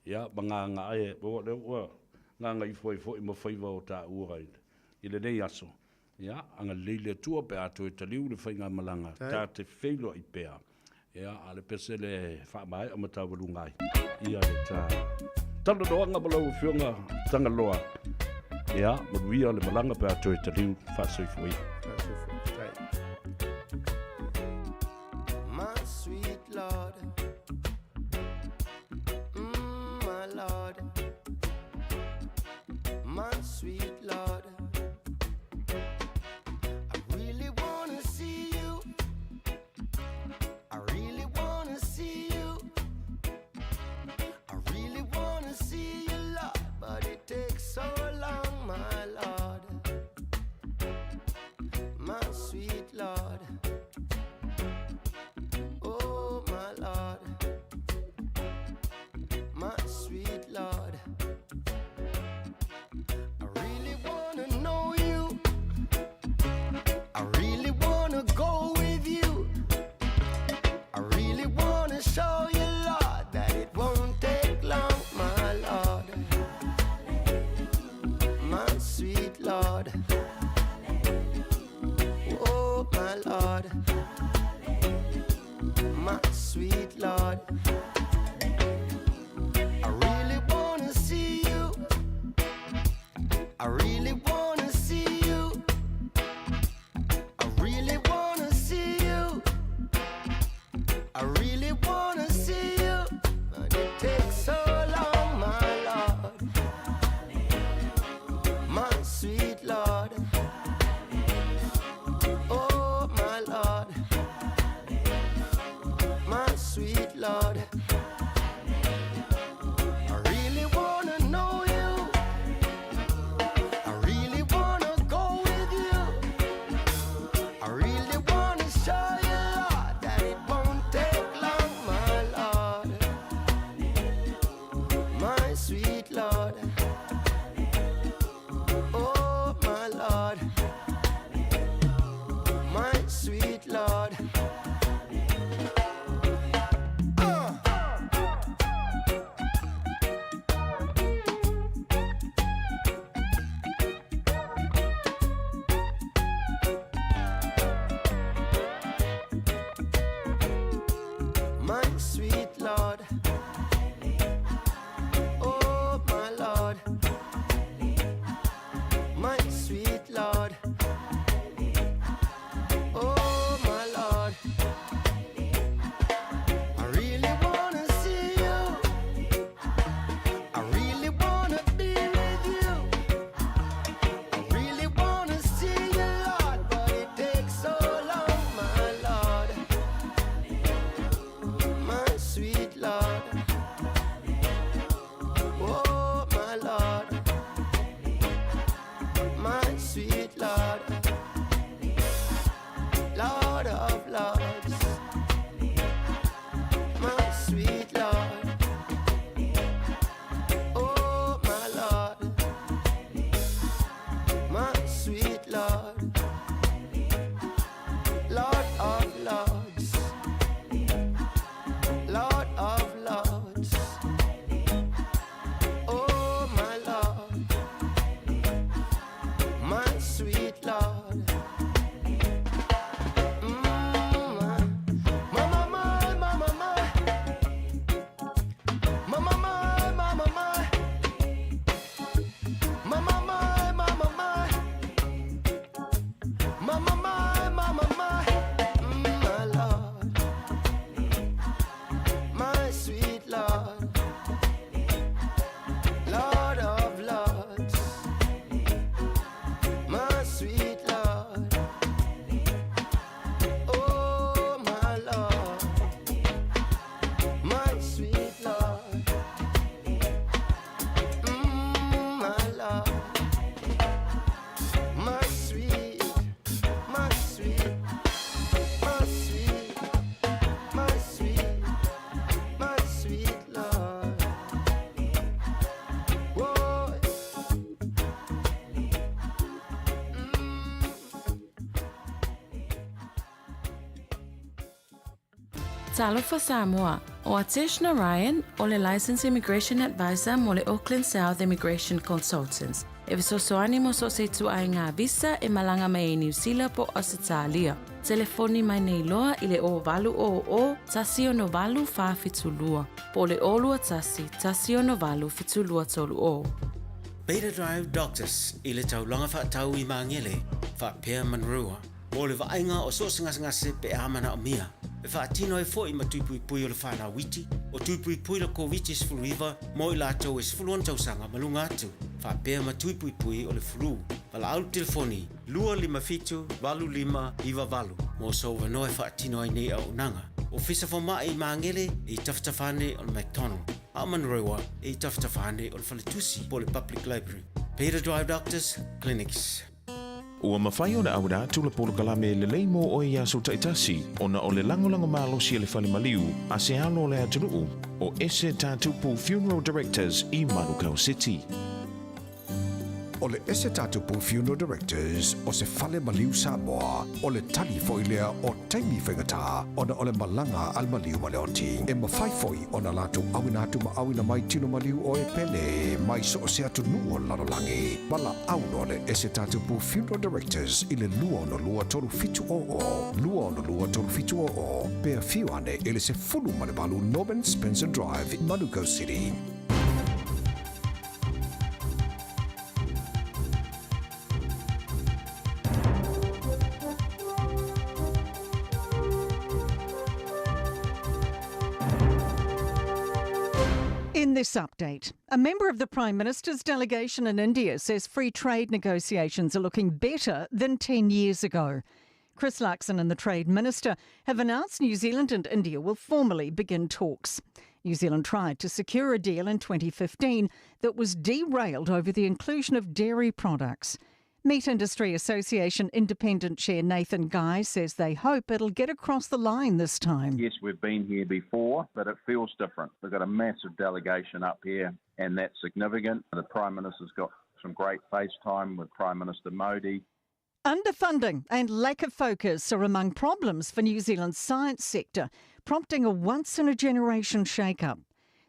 [SPEAKER 7] ia, ma gagaae, o lea ua gagaifo ai foi ma faiva o taua i lenei aso. Ia, agalelei le Atua pe a toe taliu le faigamalaga, ta te feiloai pea. Ia, a o le pese le faamaea ma taualuga ai ia le ta talanoaga ma lau Afioga Tagaloa. Ia, manuia le malaga pe a toe taliu faasoifua ia.
[SPEAKER 9] Faasoifua.
[SPEAKER 10] My sweet Lord, my Lord, my sweet Lord. I really wanna see you. I really wanna see you. I really wanna see you, Lord, but it takes so long, my Lord. My sweet Lord. Oh, my Lord. My sweet Lord. I really wanna know you. I really wanna go with you. I really wanna show you, Lord, that it won't take long, my Lord. My sweet Lord. Oh, my Lord. My sweet Lord. I really wanna see you. I really wanna see you. I really wanna see you. I really wanna see you. But it takes so long, my Lord. My sweet Lord. I really wanna know you. I really wanna go with you. I really wanna show you, Lord, that it won't take long, my Lord. My sweet Lord. Oh, my Lord. My sweet Lord. My sweet Lord. Oh, my Lord. My sweet Lord. Oh, my Lord. I really wanna see you. I really wanna be with you. I really wanna see you, Lord, but it takes so long, my Lord. My sweet Lord. Oh, my Lord. My sweet Lord. Lord of Lords. My sweet Lord. Oh, my Lord. My sweet Lord. Lord of Lords. Lord of Lords. Oh, my Lord. My sweet Lord. My, my, my, my, my, my. My, my, my, my, my, my. My, my, my, my, my, my. My, my, my, my, my, my. My Lord. My sweet Lord. Lord of Lords. My sweet Lord. Oh, my Lord. My sweet Lord. My Lord. My sweet, my sweet, my sweet, my sweet, my sweet Lord. Whoa.
[SPEAKER 3] Talofa Samoa, ʻO Atesh Narayan, o le Licensed Immigration Advisor mo le Auckland South Immigration Consultants, e fesoasoani mo so o se ituaiga visa e malaga mai ai i Niu Sila po o Ausetalia. Telefoni mai nei loa i le 0800 168 472 po o le 021 168 7230.
[SPEAKER 11] Beta Drive Doctors i le taulaga faatau i Magele, faapea Manurewa, mo le vaaiga o so o se gasegase pe a manaomia. E faatino ai foi ma tui puipui o le fanau iti, o tui puipui le Koviti-19 mo i latou e 16 tausaga ma luga atu, faapea ma tui puipui o le flu. Valaau i le telefoni 257 8598 mo sou avanoa e faatino ai nei auaunaga. Ofisa Fomai i Magele e i tafatafa ane o le McDonald, a o Manurewa e i tafatafa ane o le Faletusi po o le Public Library. Beta Drive Doctors Clinics.
[SPEAKER 12] Ua mafai ona auina atu le polokalame lelei mo oe i aso taitasi ona o le lagolago malosi a le fale maliu a se alo o le atunuu o Ese Tatupu Funeral Directors i Manukau City.
[SPEAKER 13] O le Ese Tatupu Funeral Directors o se fale maliu Samoa, o le tali foi lea o taimi faigata ona o le malaga a le maliu ma le oti. E mafai foi ona latou auina atu ma auina mai tino maliu o e pele mai so o se atunuu o le lalolagi. Valaau loa le Ese Tatupu Funeral Directors i le 262 3700, 262 3700, pe afio ane i le 18 Norman Spencer Drive, Manukau City.
[SPEAKER 14] In this update, a member of the Prime Minister's delegation in India says free trade negotiations are looking better than 10 years ago. Chris Luxon and the Trade Minister have announced New Zealand and India will formally begin talks. New Zealand tried to secure a deal in 2015 that was derailed over the inclusion of dairy products. Meat Industry Association Independent Chair Nathan Guy says they hope it'll get across the line this time.
[SPEAKER 15] Yes, we've been here before, but it feels different. We've got a massive delegation up here, and that's significant. The Prime Minister's got some great FaceTime with Prime Minister Modi.
[SPEAKER 14] Underfunding and lack of focus are among problems for New Zealand's science sector, prompting a once in a generation shake-up.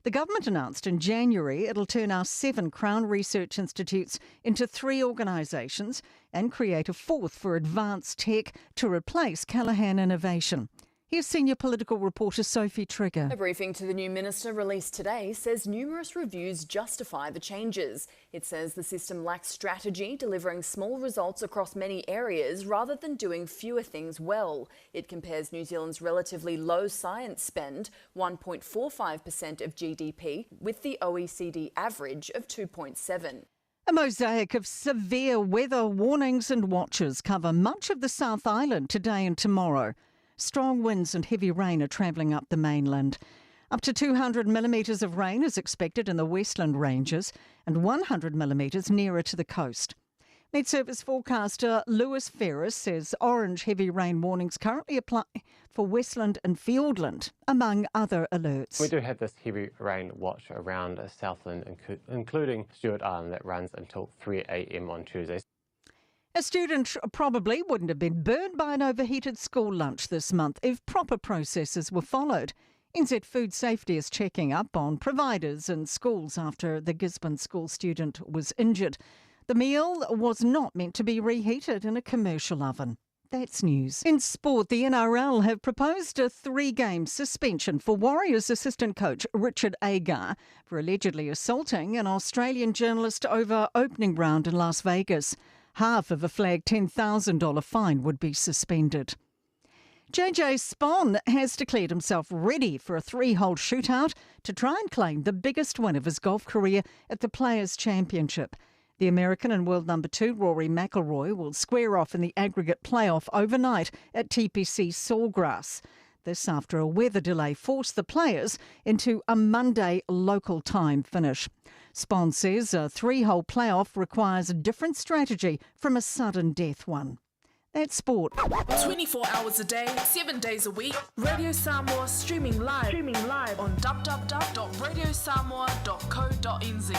[SPEAKER 14] The government announced in January it'll turn our seven Crown Research Institutes into three organisations and create a fourth for advanced tech to replace Callaghan Innovation. Here's senior political reporter Sophie Trigger.
[SPEAKER 16] A briefing to the new minister released today says numerous reviews justify the changes. It says the system lacks strategy, delivering small results across many areas rather than doing fewer things well. It compares New Zealand's relatively low science spend, 1.45% of GDP, with the OECD average of 2.7.
[SPEAKER 14] A mosaic of severe weather warnings and watches cover much of the South Island today and tomorrow. Strong winds and heavy rain are travelling up the mainland. Up to 200 millimetres of rain is expected in the Westland Ranges and 100 millimetres nearer to the coast. Met Service forecaster Lewis Ferris says orange heavy rain warnings currently apply for Westland and Fiordland, among other alerts.
[SPEAKER 17] We do have this heavy rain watch around Southland, including Stewart Island, that runs until 3 a.m. on Tuesday.
[SPEAKER 14] A student probably wouldn't have been burned by an overheated school lunch this month if proper processes were followed. NZ Food Safety is checking up on providers and schools after the Gisborne school student was injured. The meal was not meant to be reheated in a commercial oven. That's news. In sport, the NRL have proposed a three game suspension for Warriors assistant coach Richard Agar for allegedly assaulting an Australian journalist over opening round in Las Vegas. Half of a flag $10,000 fine would be suspended. JJ Spaun has declared himself ready for a three-hole shootout to try and claim the biggest win of his golf career at the Players' Championship. The American and world number two, Rory McIlroy, will square off in the aggregate playoff overnight at TPC Sawgrass. This after a weather delay forced the players into a Monday local time finish. Spaun says a three-hole playoff requires a different strategy from a sudden death one. That's sport.
[SPEAKER 18] 24 hours a day, 7 days a week. Radio Samoa streaming live, streaming live on www.radiosamoa.co.nz.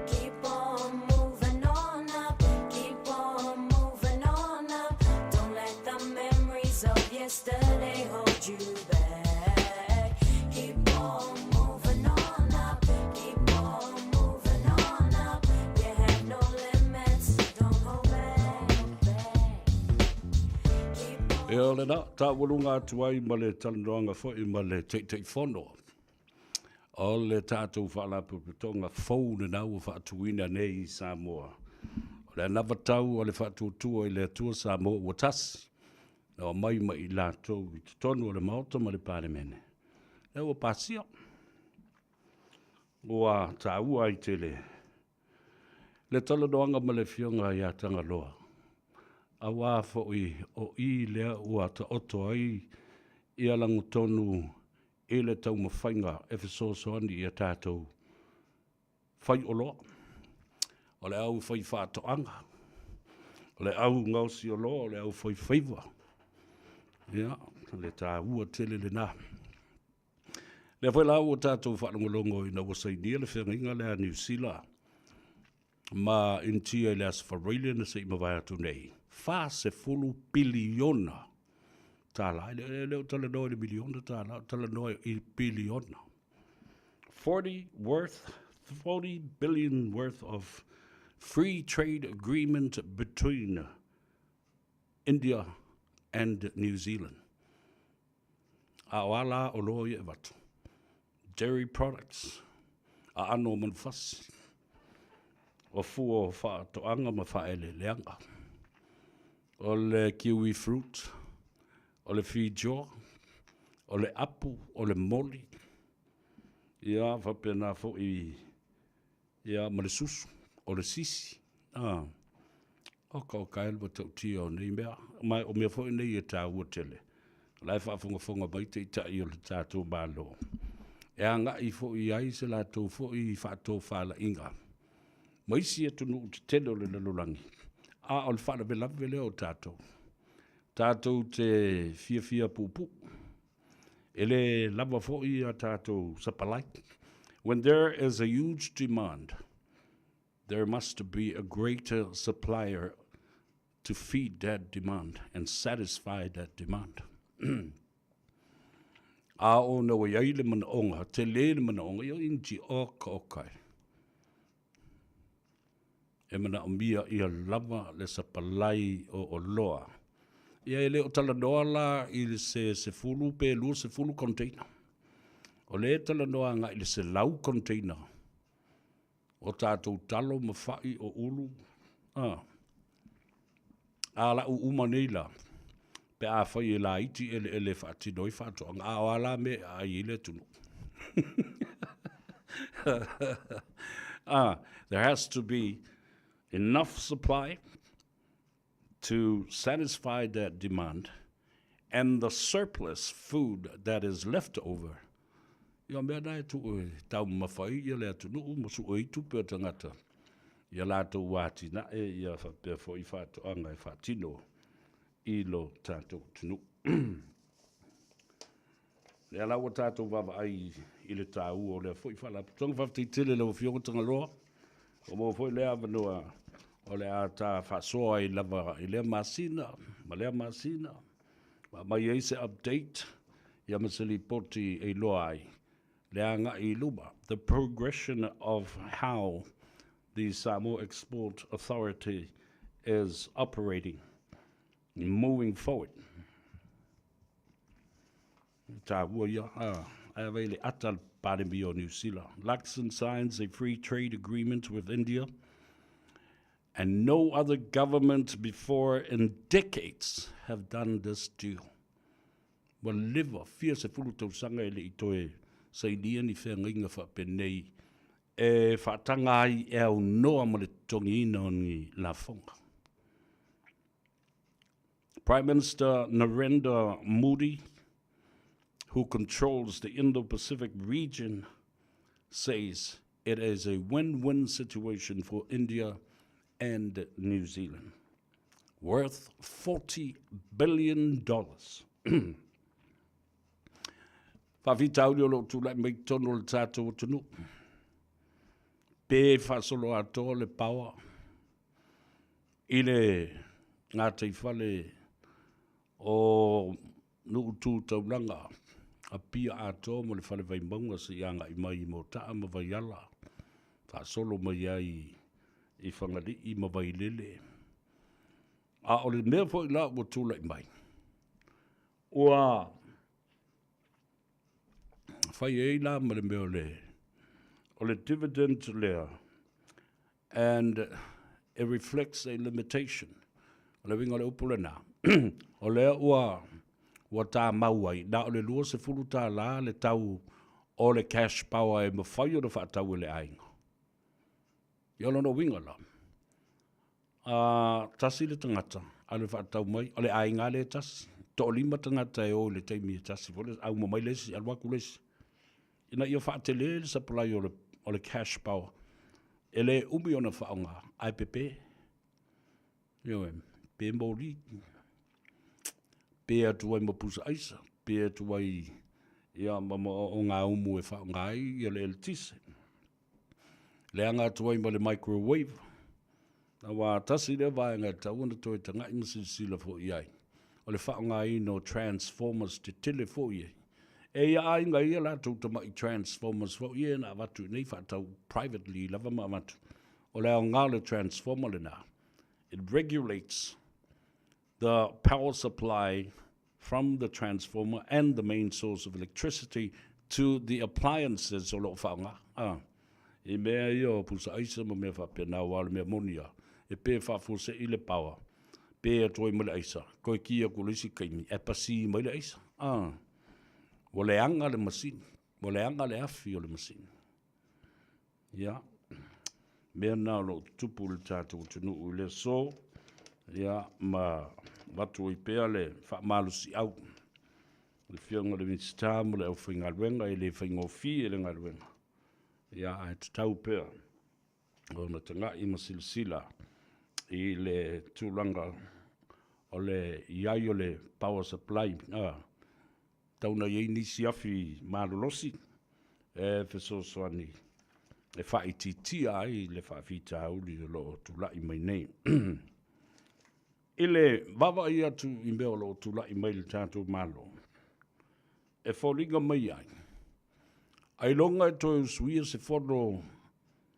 [SPEAKER 19] Keep on moving on up, keep on moving on up. Don't let the memories of yesterday hold you back. Keep on moving on up, keep on moving on up. You have no limits, don't hold back.
[SPEAKER 7] E o lena, taualuga atu ai ma le talanoaga foi ma le Taitaifono o le tatou Faalapotopotoga fou lena ua faatuina nei i Samoa. O le anavatau o le Faatuatua i le Atua Samoa ua Tasi, na omai ma i latou i totonu o le Maota ma le Palemene. Lea ua pasia. Ua taua ai tele le talanoaga ma le Afioga ia Tagaloa, auā foi o i lea ua taoto ai ia lagotonu i le taumafaiga e fesoasoani ia tatou fai oloa. O le au fai faatoaga, o le au gaosi oloa, o le au fai faiva. Ia, le taua tele lena. Lea foi la ua tatou faalogologo ina ua sainia le feagaiga lea a Niu Sila ma Initia i le Aso Faraile na se i mavae atu nei, 40 piliona tālā. E le o talanoa i le miliona tālā, o talanoa i piliona. 40 worth, 40 billion worth of free trade agreement between India and New Zealand. A o ala o loa ia e avatu. Dairy products, aano o manufasi, o fua o faatoaga ma faaeleeleaga. O le kiwi fruit, o le feijoa, o le apu, o le moli, ia faapena foi ia ma le susu, o le sisi. Ah. Oka oka e le matautia o nei mea, ma o mea foi nei e tāua tele. O la e faafogafoga mai taitai o le tatou Malo, e agai foi i ai se latou foi faatofalaiga ma isi atunuu tetele o le lalolagi, a o le faalavelave lea o tatou, tatou te fiafia puupuu. E le lava foi a tatou sapalai. When there is a huge demand, there must be a greater supplier to feed that demand and satisfy that demand. A ona ua i ai le manaoga, tele le manaoga, ia initi oka oka e. E manaomia ia lava le sapalai o oloa. Ia e le o talanoa la i le se 10 pe 20 container. O lea e talanoa agai i le 100 container o tatou talo ma fai o ulu, a. A lau uma nei la, pe afai e laiti eleele e faatino ai faatoaga, a o a la mea e aai ai le atunuu? Ah, there has to be enough supply to satisfy that demand and the surplus food that is left over. Ia mea na e tuu e taumamafa ai ia le atunuu ma sue ai tupe a tagata ia latou atinae ia faapea foi faatoaga e faatino i lo tatou atunuu. Lea la ua tatou vaavaai i le taua o lea foi faalapotopotoga. Faafetai tele i lau Afioga Tagaloa, ua maua foi lea avanoa o le a ta faasoa ai lava i lea masina ma lea masina ma aumai ai se update ia ma se lipoti e iloa ai le agai i luma, the progression of how the Samoa Export Authority is operating moving forward. Tāua ia, ae avei le ata le Palemia o Niu Sila. Luxon signs a free trade agreement with India and no other government before in decades have done this deal. Ua leva, fia 10 tausaga e le i toe sainia ni feagaiga faapenei e faataga ai e aunoa ma le totogiina o ni lafoga. Prime Minister Narendra Modi, who controls the Indo-Pacific region, says it is a win-win situation for India and New Zealand. Worth $40 billion. Faafitauli o lo o tulai mai totonu o le tatou atunuu. Pe faasoloatoa le power i le gataifale o Nuu Tu Taulaga, Apia atoa ma le Fale Vaimauga seia agai mai i Motaa ma Vaiala, faasolo mai ai i Fagalii ma Vailele. A o le mea foi la ua tulai mai, ua fai ai la ma le mea o le, o le dividend lea, and it reflects a limitation. O le uiga o le upu lena, o lea ua, ua tamau ai, na o le $20 le tau o le cash power e mafai ona faatau e le aiga. Ia o lona uiga la, a tasi le tagata, alu e faatau mai, o le aiga lava lea e tasi. Toalima tagata e o i le taimi e tasi foi lea, auma mai le isi, alu atu le isi. Ina ia faatele le supply o le, o le cash power, e le umi ona faaaoga, ae pepe. Ioe, pe moli, pe atu ai ma pusa aisa, pe atu ai ia, ma, ma o ngā umu e faaaoga ai ia le eletise. Leaga atu ai ma le microwave. Aua tasi lea vaega e tatau ona toe taga'i ma silasila foi i ai, o le faaaogaina o transformers tetele foi e e ia aiga ia latou tama'i transformers foi ia na avatu i inei faatau privately lava ma avatu. O le aoga o le transformer lena, it regulates the power supply from the transformer and the main source of electricity to the appliances o lo o faaaoga. A, i mea ia o pusa aisa ma mea faapena, aua o le mea moni lava, e pe faafuasei le power, pe atu ai ma le aisa, toe ki atu i le isi taimi, ae pasi mai le aisa. A, ua leaga le masini, ua leaga le afi o le masini. Ia, mea na o lo o tutupu i le tatou atunuu i le aso. Ia, ma avatu ai pea le faamalosiau i le Afioga i le Minisita ma le aufaigaluega, e le faigofie le galuega, ia ae tatau pea ona tagai ma silasila i le tulaga o le i ai o le power supply, tau na i ai nisi afi malolosi e fesoasoani e faaitiitia ai le faafitauli o lo o tulai mai nei. I le vaavaai atu i mea o lo o tulai mai i le tatou Malo, e foliga mai ai, ailoga e toe usuia se fono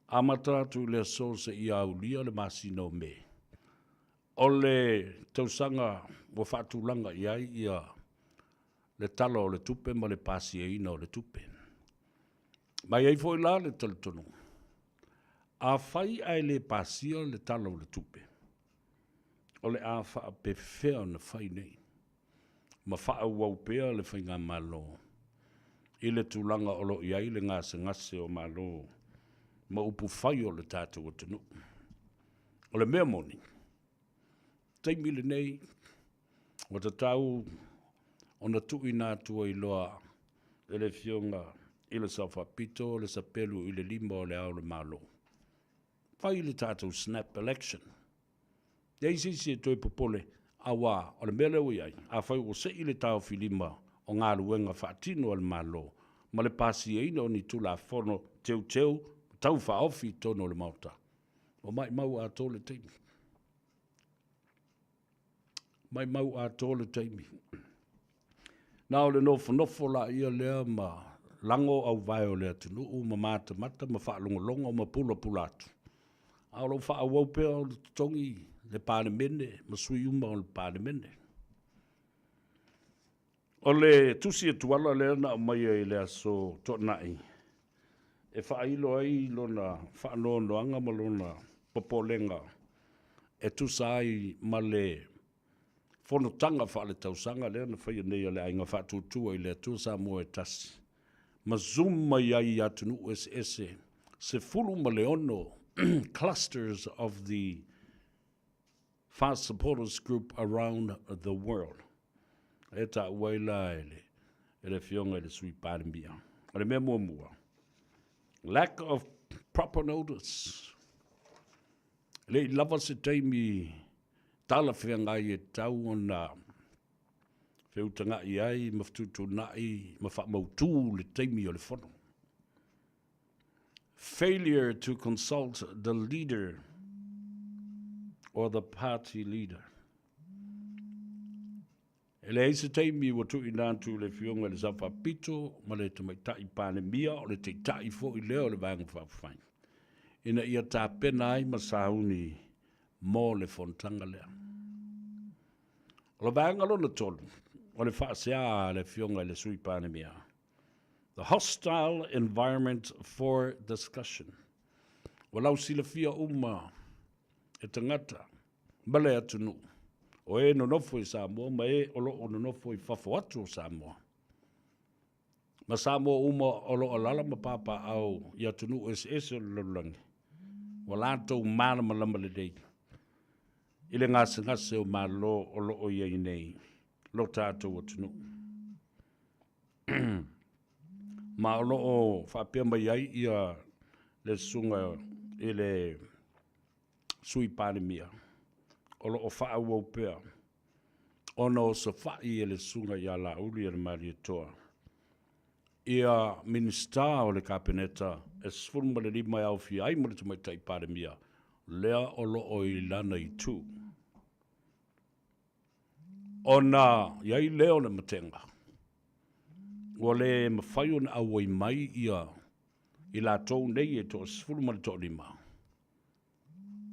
[SPEAKER 7] amata atu i le aso seia aulia le masina o Me, o le tausaga ua faatulaga i ai ia le Tala o le Tupe ma le pasiaina o le tupe. Ma e i ai foi la le talitonuga, afai ae le pasia le Tala o le Tupe, o le a faapefea ona fai nei ma faaauau pea le faigamalo i le tulaga o lo o i ai le gasegase o Malo ma upufai o le tatou atunuu. O le mea moni, taimi lenei, ua tatau ona tuuina atu ai loa e le Afioga i le Sao Faapito le sapelu i le lima o Le Ao o le Malo. Fai le tatou snap election. Leai se isi e toe popole, aua o le mea lea ua i ai, afai ua sei le taofilima o galuega faatino a le Malo ma le pasiaina o ni Tulafono Teuteu ma Tau Faaofi i totonu o le Maota, ua maimau atoa le taimi. Maimau atoa le taimi. Na o le nofonofo laia lea ma lago auvae o le atunuu ma matamata ma faalogologo ma pulapula atu, a o lo o faaauau pea ona totogi le Palemene ma sui uma o le Palemene. O le tusi a Tuala lea na aumaia i le aso Toonai e faailo ai lona faanoanoaga ma lona popolega e tusa ai ma le fonotaga faaletausaga lea na faia nei a le Aiga Faatuatua i le Atua Samoa e Tasi, ma zoom mai ai i atunuu eseese 16 clusters of the Fast Supporters Group around the world. E taua ai la e le, e le Afioga i le Sui Palemia. O le mea muamua, lack of proper notice. E le i lava se taimi talafeagai e tatau ona feutagai ai ma fetuutuunai ma faamautu le taimi o le fono. Failure to consult the leader or the party leader. E leai se taimi ua tuuina atu i le Afioga i le Sao Faapito ma le Tamaitai Palemia, o le Taitai foi lea o le Vaega Faaupufai, ina ia tapena ai ma sauni mo le fonotaga lea. O le vaega lona tolu, o le faasea a le Afioga i le Sui Palemia, the hostile environment for discussion. Ua lausilafia uma e tagata ma le atunuu, o e nonofo i Samoa ma e o lo o nonofo i fafo atu o Samoa. Ma Samoa uma o lo o alaala ma papaaao i atunuu eseese o le lalolagi, ua latou malamalama lelei i le gasegase o Malo o lo o i ai nei lo tatou atunuu. Ma o lo o faapea mai ai ia le susuga i le Sui Palemia, o lo o faaauau pea ona osofai e le Susuga ia Laauli e le Malietoa ia Minisita o le Kapeneta e 15 e aofia ai ma le Tamaitai Palemia, lea o lo o i lana itu. Ona i ai lea o le matega, ua le mafai ona auai mai ia i latou nei e 15,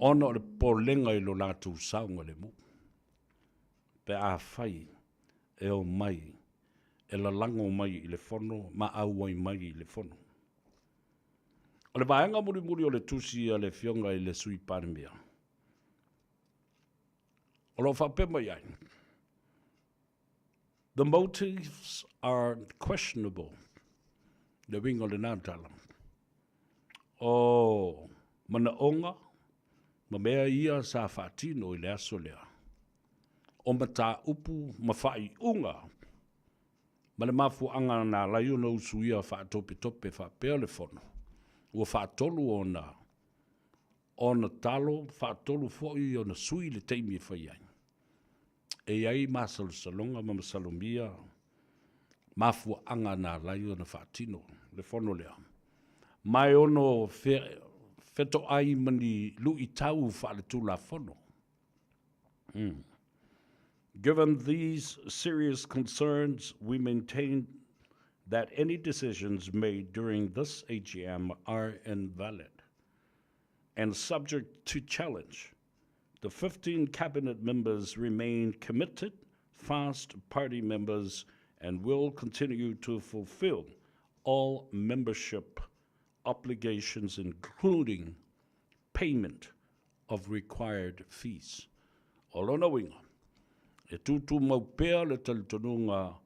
[SPEAKER 7] ona o le popolega i lo latou saogalemu, pe afai e omai e lalago mai i le fono ma auai mai i le fono. O le vaega mulimuli o le tusi a le Afioga i le Sui Palemia, o lo o faapea mai ai, The motives are questionable. Le uiga o lena tala. O manaoga ma mea ia sa faatino i le aso lea. o mataupu ma faaiuga ma le mafuaaga na ala ai ona usuia faatopetope faapea le Fono, ua faatolu ona ona talo, faatolu foi ona sui le taimi e fai ai. E i ai masalosaloga ma masalomia mafuaaga na ala ai ona faatino le Fono lea, ma e ono fetoai ma ni luitau faaletulafono. Given these serious concerns, we maintain that any decisions made during this AGM are invalid and subject to challenge. The 15 cabinet members remain committed, fast party members and will continue to fulfill all membership obligations, including payment of required fees. O lona uiga, e tūtūmau pea le talitonuga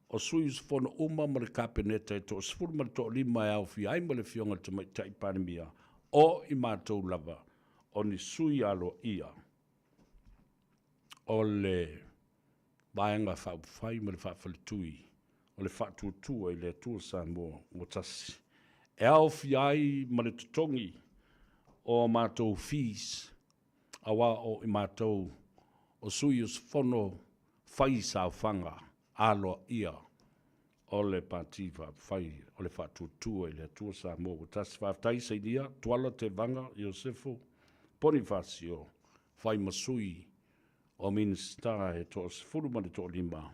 [SPEAKER 7] o sui usufono uma ma le Kapeneta e 15 e aofia ai ma le Afioga i le Tamaitai Palemia, o i matou lava o ni sui aloaia o le Vaega Faaupufai ma le Faafaletui o le Faatuatua i le Atua Samoa ua Tasi, e aofia ai ma le totogi o a matou fees, aua o i matou o sui usufono fai saofaga aloaia o le Pati Faaupufai o le Faatuatua i le Atua Samoa ua Tasi. Faafetai Sainia, Tuala Tevaga, Iosefo Ponifasio, fai ma sui o Minisita e 15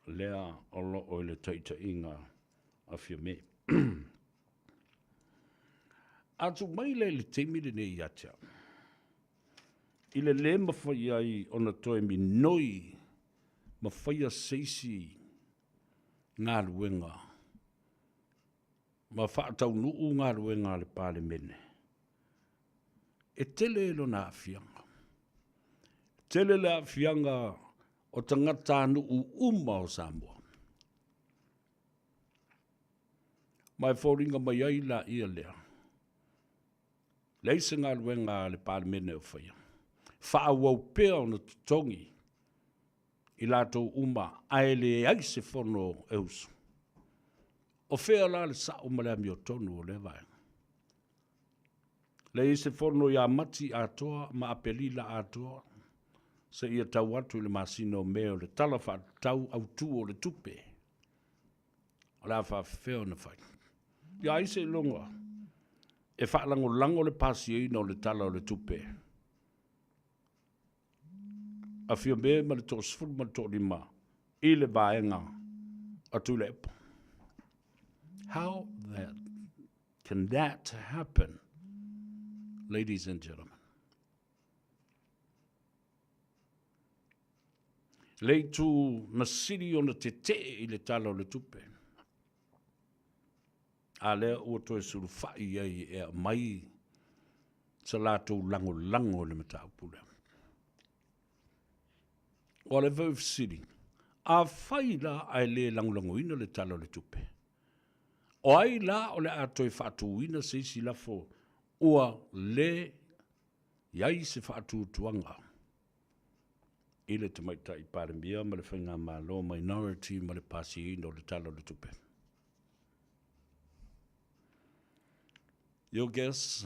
[SPEAKER 7] lea o lo o i le taitaiga a Fiame. A tuu mai lea i le taimi lenei ia te au, i le lē mafai ai ona toe minoi ma faia se isi galuega ma faataunuu galuega a le Palemene, e tele lona aafiaga. E tele le aafiaga o tagatanuu uma o Samoa. Ma e foliga mai ai laia lea, leai se galuega a le Palemene o faia. Faaauau pea ona totogi i latou uma ae leai se fono e usu. O fea la le sao ma le amiotonu o lea vaega? Leai se fono ia Mati atoa ma Aperila atoa seia tau atu i le masina o Me o le Tala Faatatau Autu o le Tupe. O le a faafefea ona fai? Ia ai seiloga e faalagolago le pasiaina o le Tala o le Tupe a Fiame ma le 15 i le vaega a Tuilaepa. How that can that happen, ladies and gentlemen? Le itu na sili ona tetee i le Tala o le Tupe, a lea ua toe sulufai ai e aumai sa latou lagolago i le mataupu lea. O le foi fesili, afai la ae le lagolagoina le Tala o le Tupe, o ai la o le a toe faatuina se isi lafo ua le i ai se faatuatuaga i le Tamaitai Palemia ma le Faigamalo Minority ma le pasiaina o le Tala o le Tupe? Your guess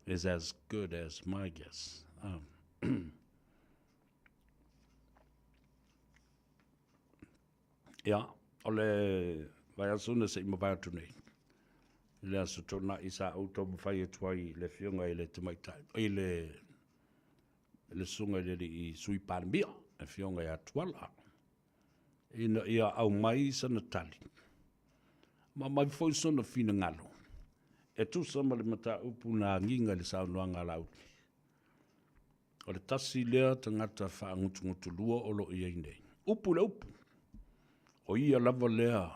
[SPEAKER 7] is as good as my guess. Ia, o le vaiaso na se i mavae atu nei, i le Aso Toonai sa ou taumafai atu ai i le Afioga i le Tamaitai, i le, le Susuga i le Alii Sui Palemia, le Afioga ia Tuala, ina ia aumai sana tali, ma aumai foi sona finagalo, e tusa ma le mataupu na agiga i le saunoaga a Laauli. O le tasi lea tagata faagutugutulua o lo o i ai nei. Upu i le upu, o ia lava lea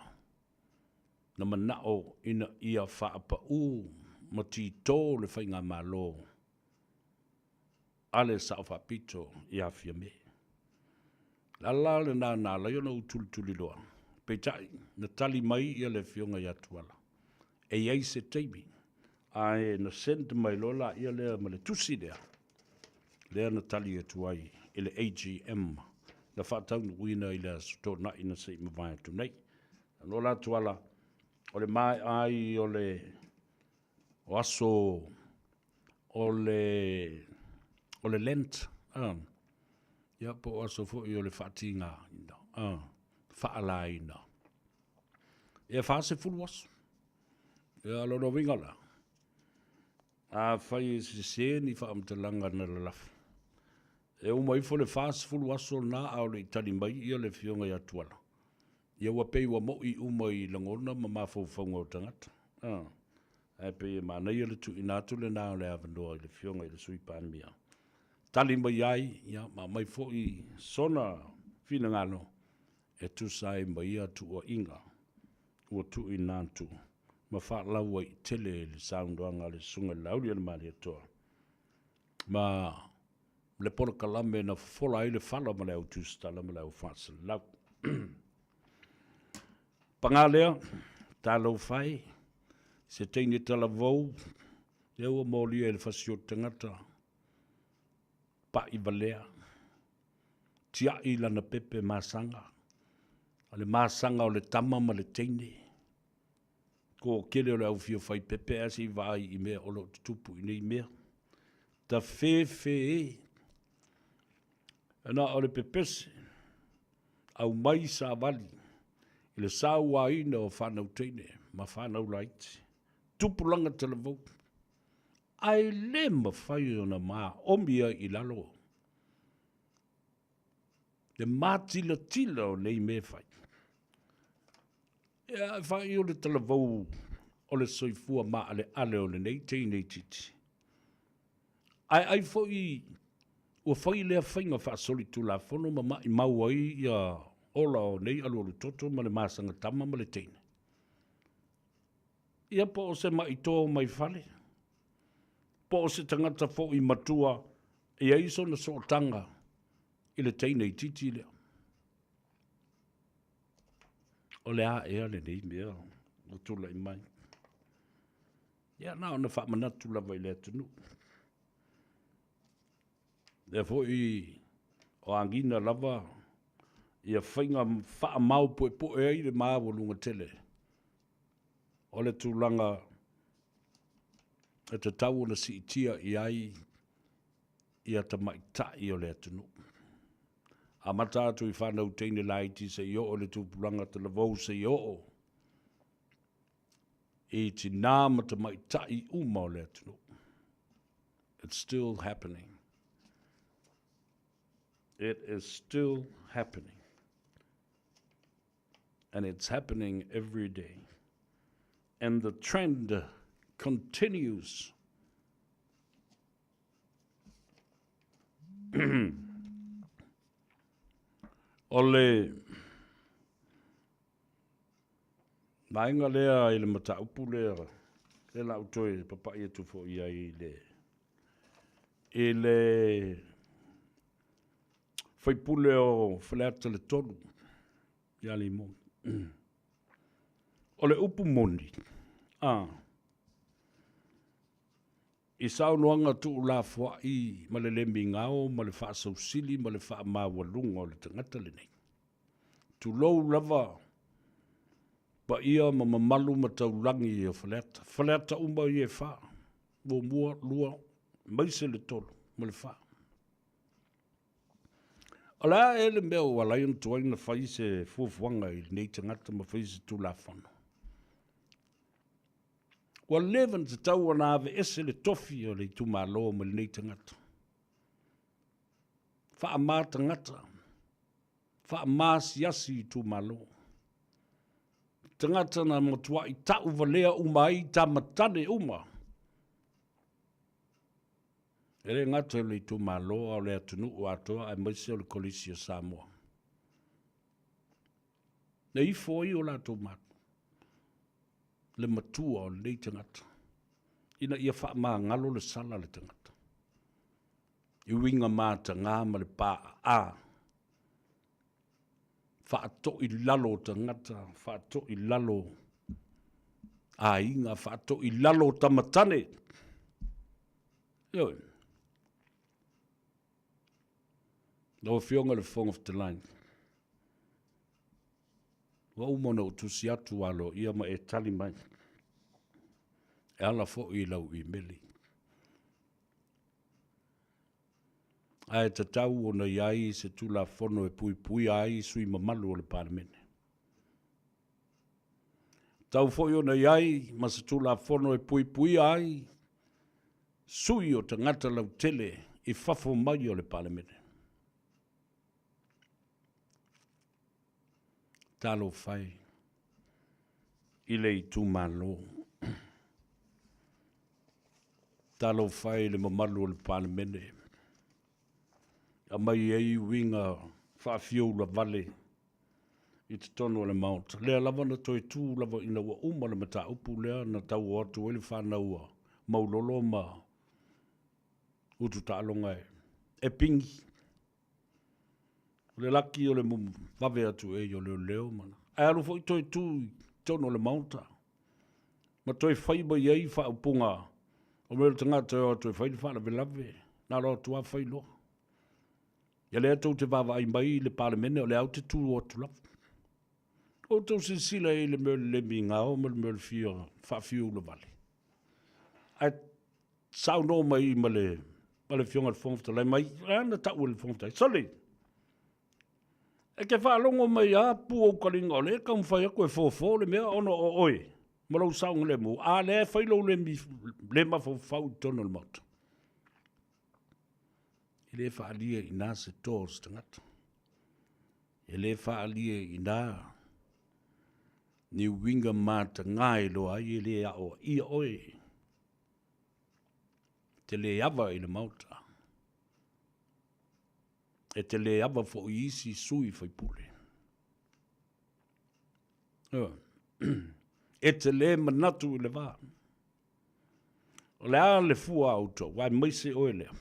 [SPEAKER 7] na manao ina ia faapau ma tito le faigamalo a le Sao Faapito ia Fiame. O le ala lena na ala ai ona ou tulituliloa, peitai, na tali mai ia le Afioga ia Tuala, e i ai se taimi, ae na send mai loa laia lea ma le tusi lea. lea na tali atu ai i le AGM na faataunuuina i le Aso Toonai na se i mavae atu nei. Ano la Tuala, o le maea ai o le o aso o le o le Lent, ia po o aso foi o le faatigaina, faalaina. Ia 40 aso. Ia o lona uiga la, afai e sese ni faamatalaga na lalafa, e uma ifo le 40 aso lena a o le i tali mai ia le Afioga ia Tuala, ia ua pei ua mo'i uma i lagona ma mafaufauga o tagata. Ae pei e manaia le tuuina atu lena o le avanoa i le Afioga i le Sui Palemia, tali mai ai, ia, ma aumai foi sona finagalo e tusa ai ma ia tuuaiga ua tuuina atu ma faalauaitele i le saunoaga a le Susuga i le Laaulialemalietoa ma le polokalame na fofola ai le fala ma le au tusitala ma le au faasalau. Paga lea, talofa e, se teine talavou, lea ua molia i le fasioti tagata, pa'i valea, tia'i lana pepe masaga, o le masaga o le tama ma le teine. Toatele o le au fia fai pepe ae se i vaai i mea o lo o tutupu i nei mea. Tafefe e. Na o le pepese, aumai savali i le sauaina o fanau teine ma fanau laiti, tupulaga talavou, ae le mafai ona maomi ai i lalo le matilatila o nei mea e fai. Ia, e fai o le talavou o le soifua maaleale o lenei teine itiiti. Ae ai foi ua fai lea faiga faasolitulafono ma maimau ai ia ola o nei alualutoto ma le masaga tama ma le teine. Ia po o se maʻi to mai fale, po o se tagata foi matua e i ai sona sootaga i le teine itiiti lea. O le a ea lenei mea ua tulai mai? Ia na ona faamanatu lava i le atunuu. Lea foi o agiga lava ia faiga faamaopoepoe ai le maualuga tele o le tulaga e tatau ona siitia i ai ia tamaitai o le atunuu. Amata atu i fanau teine laiti seia oo i le tupulaga talavou seia oo i tinā ma tamaitai uma o le atunuu. It's still happening. It is still happening. And it's happening every day. And the trend continues. O le vaega lea i le mataupu lea, lea la ou toe papai atu foi i ai i le, i le faipule o Faleata le 3 ia Limoni. O le upu moni, a, I saunoaga tuulafoai ma le le migao ma le faasausili ma le faamaualuga o le tagata lenei. Tulou lava paia ma mamalu ma taulagi o Faleata. Faleata uma ia e fa, muamua, lua, aemaise le tolu ma le fa. O le a ea le mea ua ala ai ona tuai ona fai se fuafuaga i lenei tagata ma fai se Tulafono? Ua leva ona tatau ona aveese le tofi o le itumalo mai lenei tagata. Faama tagata, faama asiasi itumalo. Tagata na matuai tau valea uma ai tama tane uma. E le gata o le itumalo a o le atunuu atoa aemaise o le Kolisi o Samoa. Na ifo ai o latou malu. Le matua o lenei tagata, ina ia faamagalo le sala a le tagata i uiga mataga ma le paaa faatoilalo o tagata, faatoilalo aiga, faatoilalo tama tane. Ioe. Lau Afioga i le Fofoga Fetalai, ua uma ona ou tusi atu aloaia ma e tali mai e ala foi i lau imeli. Ae tatau ona i ai se Tulafono e puipuia ai sui mamalu o le Palemene. Tatau foi ona i ai ma se Tulafono e puipuia ai sui o tagata lautele i fafo mai o le Palemene. Talofa e i le itumalo. Talofa e i le mamalu o le Palemene. Aumai ai uiga faafioula-vale i totonu o le Maota. Lea lava na toe tu lava ina ua uma le mataupu lea na tauo atu ai le fanau a Maulolo ma Ututaaloga e pigi. O le laki o le vave atu ei o leoleo ma... Ae alu foi toe tu i totonu o le Maota ma toe fai mai ai faaupuga o mea o le tagata e o atu e fai le faalavelave, na alu atu lava fai loa. Ia lea tou te vaavaai mai i le Palemene o lea ou te tu atu lava. Outou silasila i le mea o le le migao ma le mea o le fia faafiu ulavale. Ae saunoa mai ma le ma le Afioga i le Fofoga Fetalai mai, a na tau e le Fofoga Fetalai, sole, e te faalogo mai a pu ou taliga o lea e taumafai atu e fofo le mea ona o oe ma lou saogalemu, a lea e fai lou le, le mafaufau i totonu o le Maota. E le faaalia i ina se to o se tagata. E le faaalia i ina ni uiga mataga e iloa ai e le aoaia oe. E te le ava i le Maota. E te le ava foi i isi sui faipule. E te le manatu i le va. O le a le fua a outou, aemaise oe lea.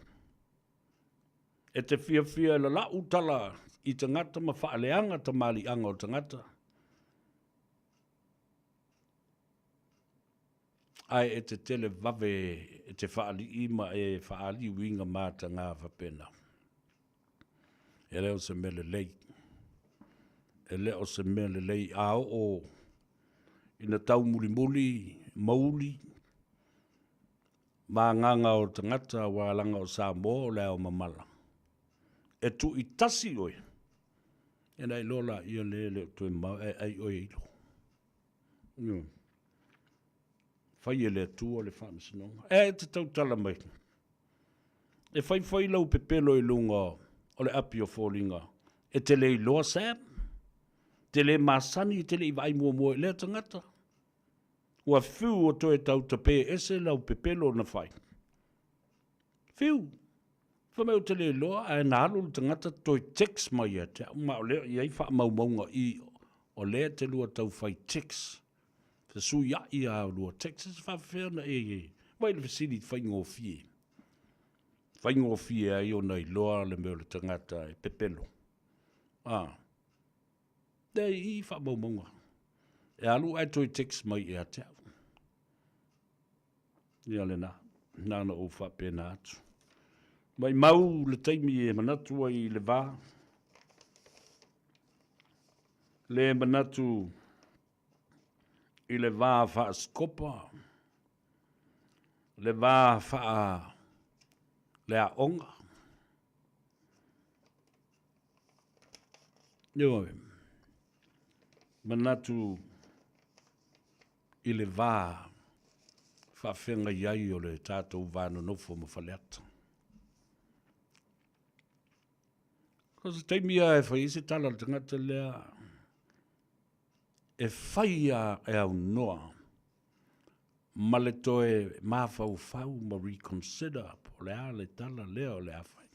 [SPEAKER 7] E te fiafia e lalau tala i tagata ma faaleaga tamaliiaga o tagata, ae e te tele vave e te faalii ma e faaali uiga mataga faapena. E le o se mea lelei. E le o se mea lelei a oo ina taumulimuli mauli ma agaga o tagata aua leaga o Samoa o le ao mamala. E tuuitasi oe, ona e iloa laia lea e le o toe mamao ae ai oe e ilo. Ioe. Fai e le Atua le faamasinoga. E te tautala mai. E faifai lau pepelo i luga o le api o foliga. E te le iloa Sam. Te le masani, e te le i vaai muamua i lea tagata. Ua fiu o toe tau tape ese lau pepelo na fai. Fiu. Fai mai ou te le iloa ae na alu le tagata toe text mai ia te au ma o lea e i ai faamaumauga i o lea e te lua tau fai text. Fesuiai a lua text e faafefea ona e vaai le fesili faigofie. Faigofie ai ona iloa le mea o le tagata e pepelo. Ah. Lea i i faamaumauga. E alu ae toe text mai ia te au. Ia lena, na ona ou faapena atu. Maimau le taimi e manatu ai i le va, le manatu i le va faasikopa, le va faa le aoga. Ioe, manatu i le va faafeagai ai o le tatou va nonofo ma Faleata. O se taimi lava e fai ai se tala a le tagata lea e fai a e aunoa ma le toe mafaufau ma reconsider po o le a le tala lea o le a fai.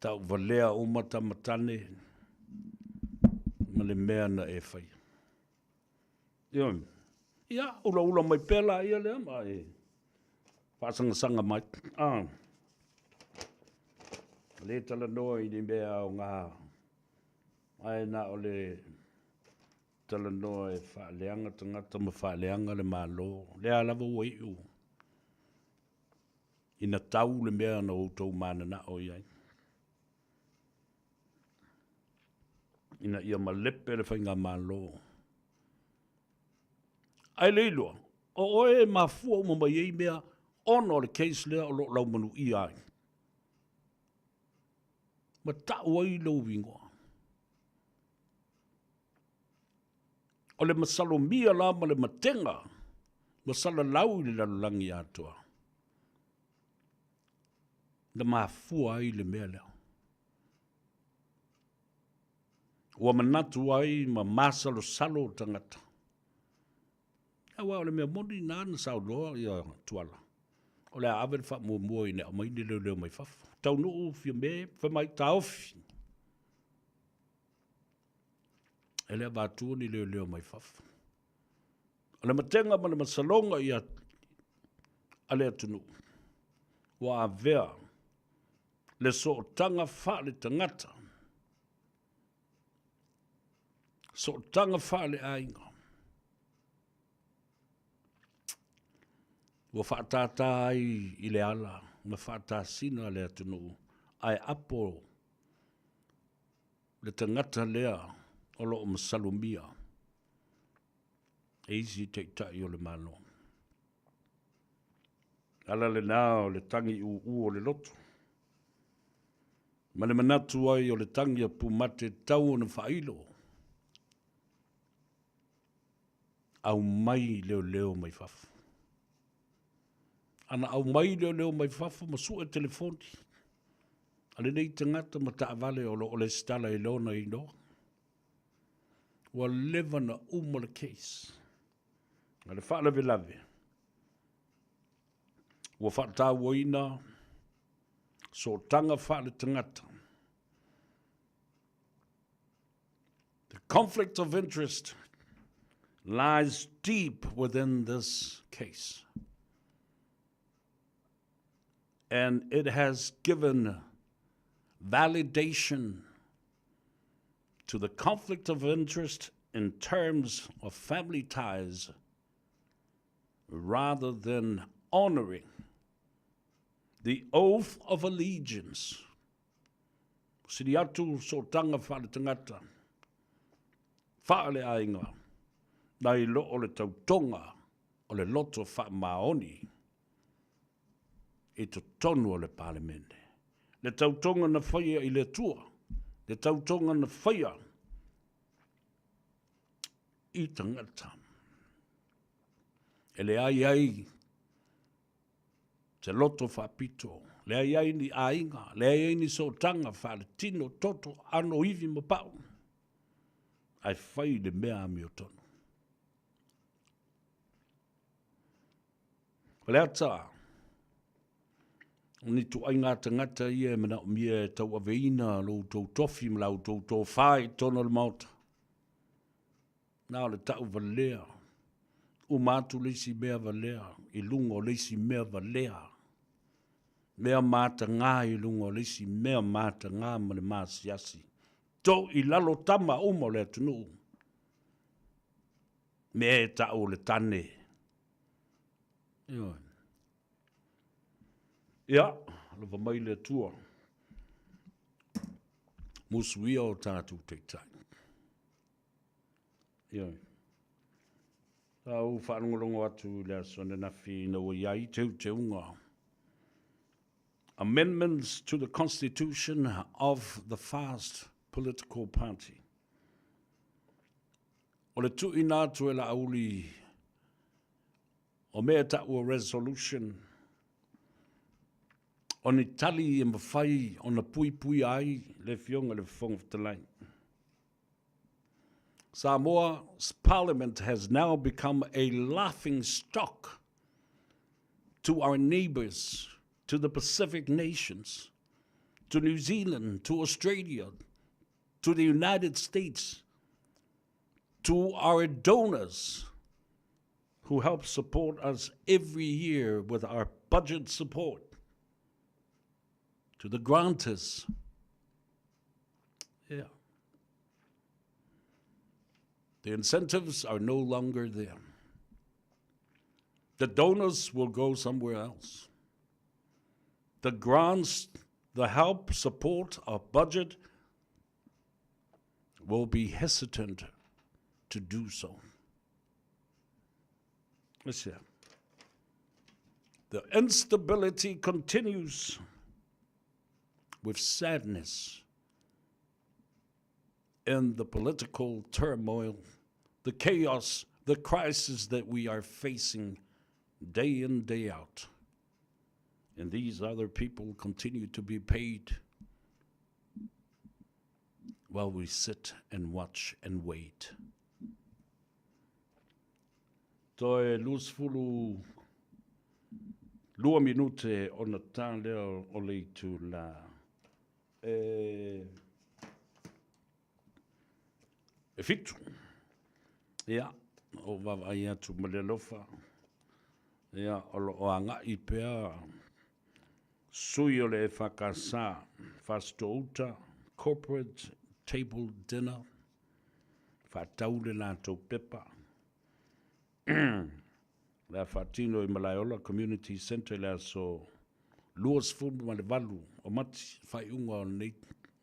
[SPEAKER 7] Tauvalea uma tama tane ma le mea na e faia. Ioe. Ia, ulaula mai pea laia lea ma e faasangasaga mai. Ah. Le talanoa i ni mea aoga, ae na o le talanoa e faaleaga tagata ma faaleaga le Malo. Lea lava ua iu. Ina tau le mea na outou mananao i ai. Ina ia malepe le faigamalo. Ae le iloa, o oe e mafua uma mai ai mea ona o le case lea o lo o laumanuia ai. Ma tau ai lou igoa. O le masalomia la ma le matega ua salalau i le lalolagi atoa, na mafua ai le mea lea. Ua manatu ai ma masalosalo tagata. Aua o le mea moni na na saunoa ia Tuala, o le a ave le faamuamua ina aumai ni leoleo mai fafo. Taunuu Fiame, fai mai taofi. E le avatua ni leoleo mai fafo. O le matega ma le masaloga ia a le atunuu, ua avea le sootaga faale-tagata, sootaga faale-aiga, ua faatātā ai i le ala ma faatasina le atunuu, ae apo le tagata lea o lo o masalomia e isi taitai o le Malo. Ala lena o le tagi ūū o le loto, ma le manatu ai o le tagi a pumate tau ona faailo, aumai leoleo mai fafo. Ana aumai leoleo mai fafo ma sue telefoni a lenei tagata ma taavale o lo o lesitala i lona inoa. Ua leva na uma le case. A le faalavelave, ua faatauaina sootaga faaletagata. The conflict of interest lies deep within this case. And it has given validation to the conflict of interest in terms of family ties rather than honoring the oath of allegiance. Sili atu sootaga faaletagata, faaleaiga, nai lo o le tautoga o le loto faamaoni i totonu o le Palemene. Le tautoga na faia i le Atua, le tautoga na faia i tagata. E leai ai se loto faapito, leai ai ni aiga, leai ai ni sootaga faaletino, toto, ano, ivi ma pau, ae fai le mea amiotonu. Faleata, o ni ituaiga tagata ia e manaomia e tauaveina lo outou tofi ma la outou tofa i totonu o le Maota. Na o le tau valea, uma atu le isi mea valea i luga o le isi mea valea, mea mataga i luga o le isi mea mataga ma le masiasi. To i lalo tama uma o le atunuu, mea e tau o le tane. Ioe. Ia, alofa mai le Atua. Musuia o tatou taitai. Ioe. Sa ou faalogologo atu i le aso ananafi ina ua i ai teuteuga Amendments to the Constitution of the Fast Political Party. O le tuuina atu e Laauli o mea e taua resolution o ni tali e mafai ona puipuia ai le Afioga i le Fofoga Fetalai. Samoa's parliament has now become a laughing stock to our neighbors, to the Pacific nations, to New Zealand, to Australia, to the United States, to our donors who help support us every year with our budget support, to the grantors. Yeah. The incentives are no longer there. The donors will go somewhere else. The grants, the help, support of budget will be hesitant to do so. Let's The instability continues with sadness in the political turmoil, the chaos, the crisis that we are facing day in, day out. And these other people continue to be paid while we sit and watch and wait. Toe 22 minute ona tā lea o le itulā e e fitu. Ia, o vaavaai atu ma le alofa, ia, o lo o agai pea sui o le EFKS, Fasitoo-uta, Corporate Table Dinner, faatau le latou pepa. O le a faatino i Malaeola Community Centre i le aso 28 o Mati, faaiuga o lenei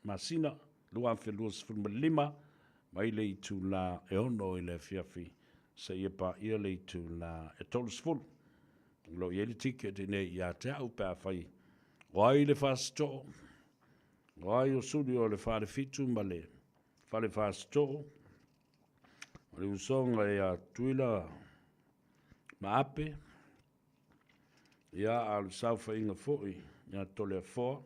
[SPEAKER 7] masina 2025, mai le itula e 6 i le afiafi seia paia le itula e 30. O lo o i ai le ticket i inei ia te au pe afai o ai le Fasitoo, o ai o suli o le Falefitu ma le Fale Fasitoo, o le usoga ia Tuila ma Ape, ia a o le saofaiga foi ia Toleafoa,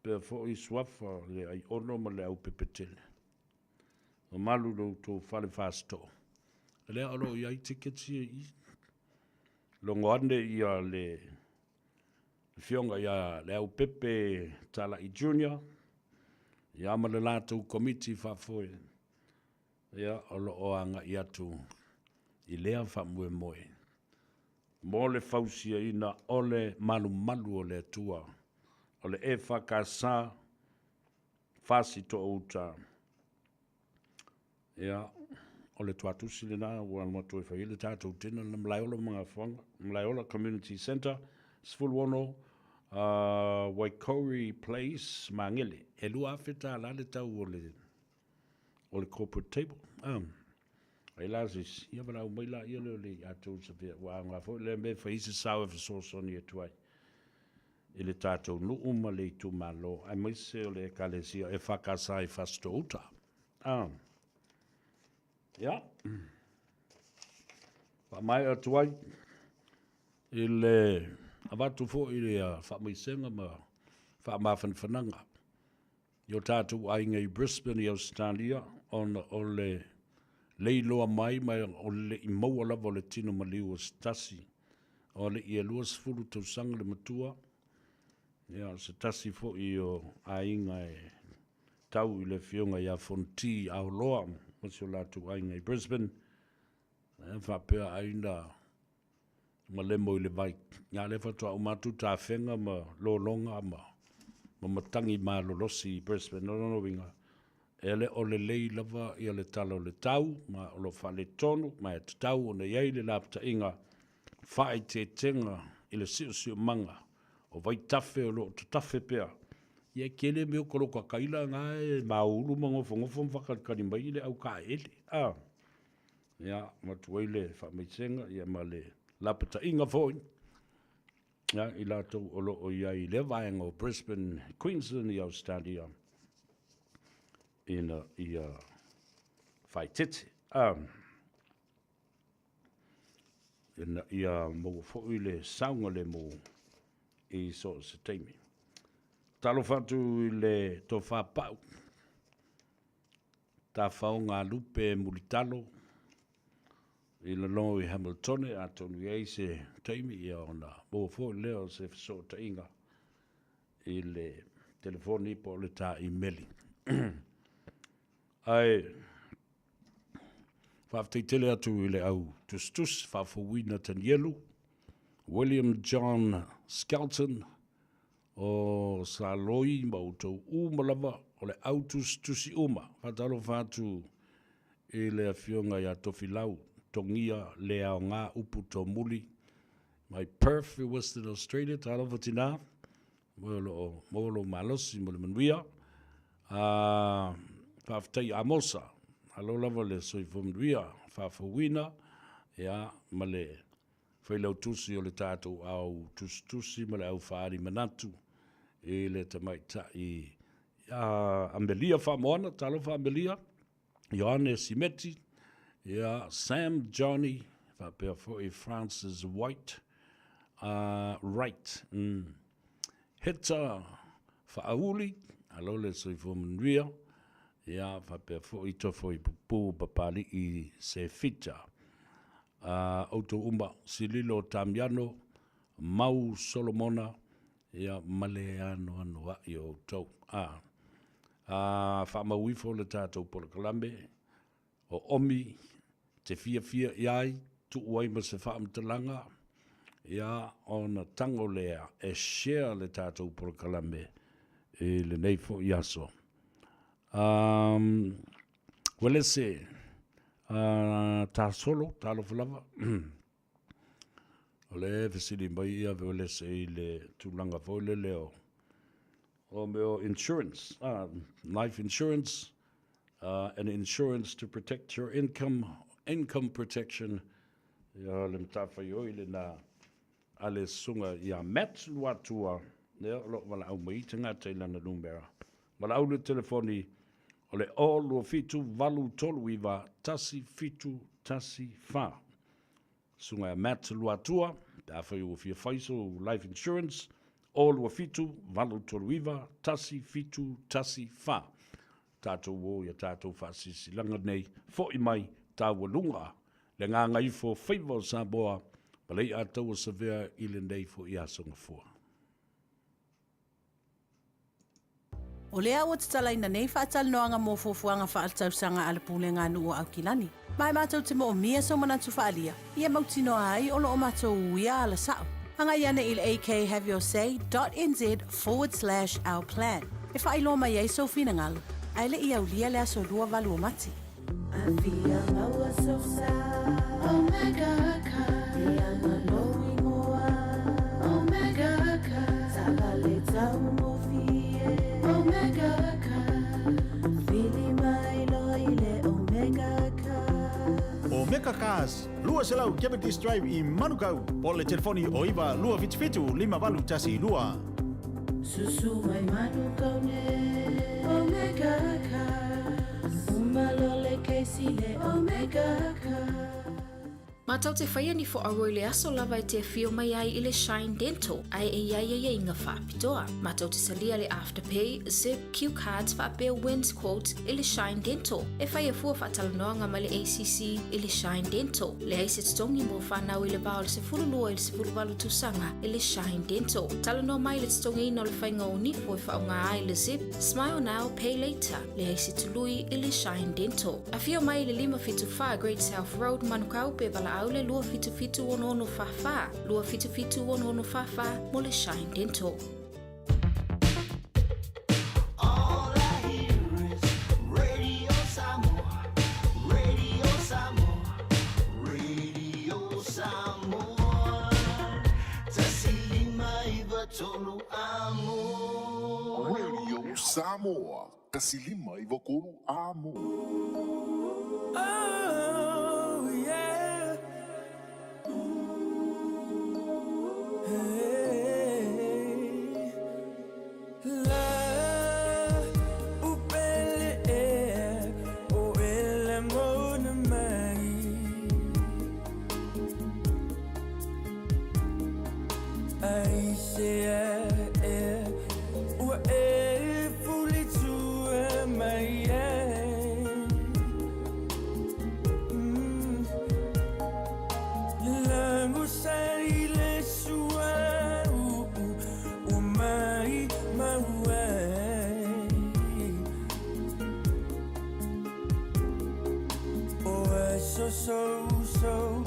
[SPEAKER 7] pea foi suafa le Aiono ma le Aupepetele. Mamalu lo outou fale Fasitoo. Lea o lo o i ai tickets ia i i. Logo ane ia le Afioga ia Leaupepe Talai Junior, ia ma le latou Komiti Faafoe, ia o lo o agai atu i lea faamoemoe mo le fausiaina o le malumalu o le Atua, o le EFKS Fasitoo-uta. Ia, o le tuatusi lena ua alu atu e fai ai le tatou dinner lena Malaeola ma Gafoaga, Malaeola Community Centre, 16 Waikauri Place, Magele. E $2,000 le tau o le o le corporate table. Ai la se isi, ia valaau mai laia lea o le ia tou Savea, ua aoga foi lea mea e fai ai se sao e fesoasoani atu ai i le tatou nuu ma le itumalo, aemaise o le Ekalesia EFKS i Fasitoo-uta. Ia, faamaea atu ai i le avatu foi le faamaisega ma faamafanafanaga i o tatou aiga i Brisbane i Ausetalia ona o le leiloa mai ma o le le i maua lava o le tino maliu o se tasi o alii e 20 tausaga le matua, ia o se tasi foi o aiga e tau i le afioga ia Fonoti Aoloa ma si o latou aiga i Brisbane, e faapea ai na malemo i le vai. Ia lea faatoa uma atu tafega ma lologa ma ma matagi malolosi i Brisbane. O lona uiga, e le o lelei lava ia le tala o le tau, ma o lo o faaletonu, ma e tatau ona i ai le lapataiga faaeteetega i le siosiomaga o vaitafe o lo o tatafe pea. Ia e tele mea o kolokakaila na e maulu ma nofonofo ma faakalikali mai i le aukaeele. A, ia, avatu ai le faamaisega ia ma le lapataiga foi ia, i latou o lo o i ai i lea vaega o Brisbane, Queensland i Australia ina ia faaeteete. A, ina ia maua foi le saogalemu i so o se taimi. Talofa atu i le tofa pau, tafaoga lupe mulitalo i lalo i Hamiltone, atonu i ai se taimi ia ona maua foi lea o se fesootaiga i le telefoni po o le tā imeli. Ae faafetai tele atu i le au tusitusi faafouina Tanielu, William John Skelton o Saloi ma outou uma lava o le au tusitusi uma. Faatalofa atu i le afioga ia Tofilau Togia le aoga upu tomuli mai Perth i Western Australia. Talofa tina. Moe o loo maua lou malosi mo le manuia. A faafetai i Amosa, malo lava le soifua manuia, faafouina ia ma le failautusi o le tatou au tusitusi ma le au faaali manatu i le tamaitai ia Amelia Faamoana, talofa Amelia, Ioane Simeti, ia Sam Johnny, faapea foi Francis White, Wright, Heta Faauli, alo le soifua manuia, ia faapea foi Tofoipupu Papali'i Sefita. Outou uma, Sililo Tamiano, Mau Solomona, ia ma le anoanoai o outou. A faamau ifo le tatou polokalame, o omi te fiafia i ai, tuu ai ma se faamatalaga, ia ona tago lea e share le tatou polokalame i lenei foi aso. Uelese, Tasolo, talofa lava. O le fesili mai ia Uelese i le tulaga foi lele o o mea o insurance, life insurance, and insurance to protect your income, income protection, ia le matafaioi lena a le susuga ia Matt Luatua, lea o lo o valaau mai tagata i lana numera. Valaau le telefoni o le 027 839 1714. Susuga ia Matt Luatua, pe afai ua fia fai sou life insurance, 027 839 1714. Tatou o ia tatou faasilasilaga nei, foi mai taualuga le gagaifo faiva o Samoa ma le i'a tauasavea i lenei foi aso gafua.
[SPEAKER 4] O lea ua tatalaina nei faatalanoaga mo fuafuaga faaletausaga a le Pulega a Nuu o Aukilani. Ma e matou te moomia sou manatu faaalia, ia mautinoa ai o lo o matou uia ala sao. Agai ane i le akhaveyourSay dot nz forward slash our plan e faailoa mai ai sou finagalo, ae le i aulia le aso 28 o Mati. Afia maua sou sa Omega car Ianga lou ingoa Omega car Taavale taugofie Omega car Vili mai loa i le Omega car.
[SPEAKER 20] Omega Cars, 200 Cavendish Drive i Manukau, po o le telefoni o 9 277 5812.
[SPEAKER 4] Susu mai Manukau nei Omega Cars Uma loa le kesi le Omega Cars.
[SPEAKER 5] Matou te faia ni fo'auo i le aso lava e te afio mai ai i le Shine Dental ae e i ai aiaiga faapitoa. Matou te talia le Afterpay, Zip, Cue Cards faapea Wins Quote i le Shine Dental. E faia fua faatalanoaga ma le ACC i le Shine Dental. Leai se totogi mo fanau i le va o le 12 i le 18 tausaga i le Shine Dental. Talanoa mai i le totogiina o le faiga o nifo e faaaoga ai le Zip, Smile Now, Pay Later. Leai se tului i le Shine Dental. Afio mai i le 574 Great South Road, Manukau pe valaau le 277 6644, 277 6644 mo le Shine Dental.
[SPEAKER 6] All I hear is Radio Samoa, Radio Samoa, Radio Samoa. 105 3 amo.
[SPEAKER 21] Radio Samoa, 105 3 amo.
[SPEAKER 6] Oh, yeah. Hey. La upele e o ele mona mai. Ai se e ua e fuli tua mai ai. Lango sai le sua u mai mau ai. O e so so so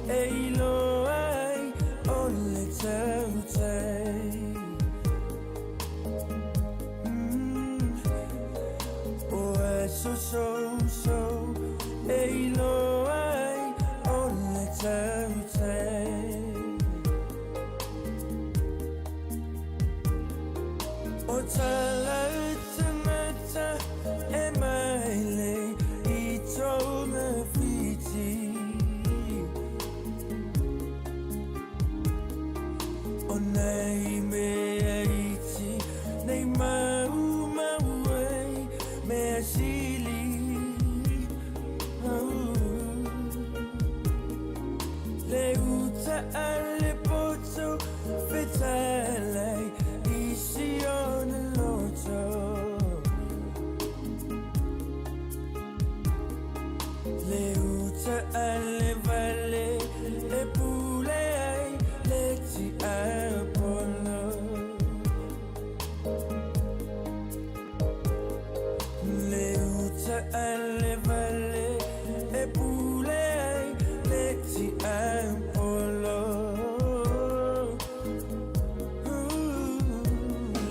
[SPEAKER 6] e ilo ai o le tau tai. O e so so so e ilo ai o le tau tai. O tala tangata e maile i tōna whiti. O nei mea iti, nei maumau ai, mea sili. Le uta a le poto fetalai i si ona loto. Le uta a le vale e pule ai le tiapolo. Le uta a le vale e pule ai le tiapolo.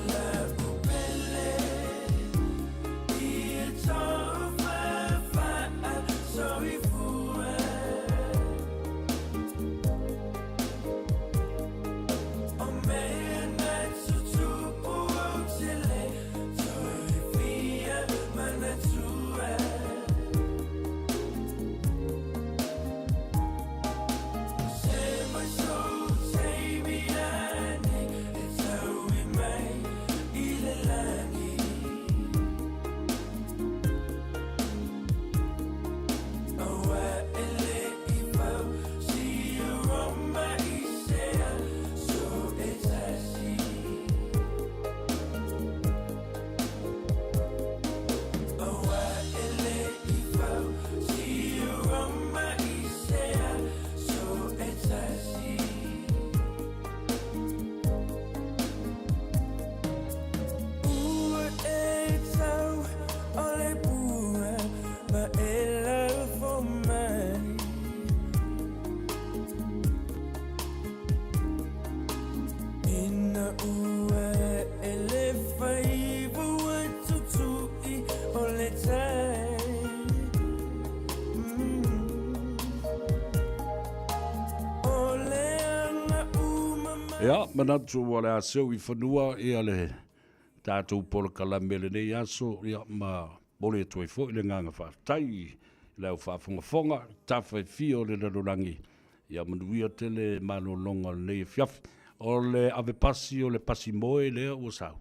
[SPEAKER 6] La upele i tofa soifua. O mea na tutupu au te le toe fia manatua. Se mai sou taimi ane e tau i mai i le langi. Aua e le i pau si Roma i sea so e tasi. Aua e le i pau si Roma i sea so e tasi. Ua e tau o le pua ma e lafo mai. Ina ua e le faiva ua tutui o le tai. O le aga uma mai.
[SPEAKER 7] Ia, manatu ua le a seu i fanua ia le tatou polokalame i lenei aso, ia ma momoli atu ai foi le agaga faafetai i le au faafogafoga, tafa e fia o le lalolagi, ia manuia tele malologa o lenei afiafi. O le ave pasi o le pasi moe lea ua sau,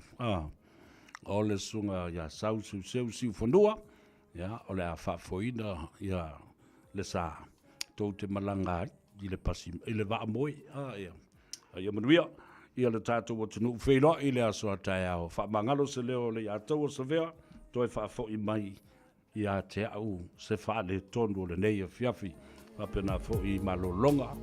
[SPEAKER 7] o le susuga ia Sau Seuseu Siufanua, ia, o le a faafoeina ia le sa tou te malaga ai i le pasi i le vaa moe, ia. A ia manuia ia le tatou atunuu feiloai i le aso a taeao. Faamagalo se leo o Leiataua Savea, toe faafoi mai ia te au se faaletonu o lenei afiafi. Faapena foi i malologa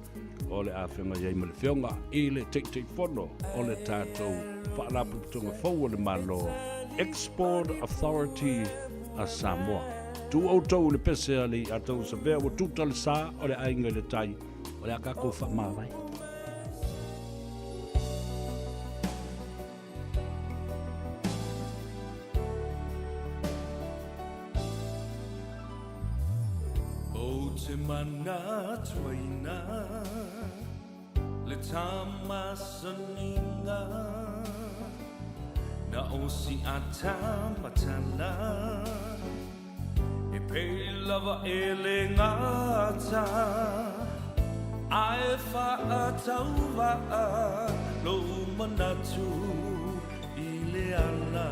[SPEAKER 7] o le a feagai ai ma le Afioga i le Taitaifono o le tatou Faalapotopotoga fou o le Malo, Export Authority a Samoa. Tuu outou i le pese a Leiataua Savea ua tuta le sa o le aiga i le tai, o le a tatou faamavae.
[SPEAKER 6] Ou te manatuaina le tamasaniga na o si atamatala E pei lava e le gata Ae faatauvaa lou manatu i le ala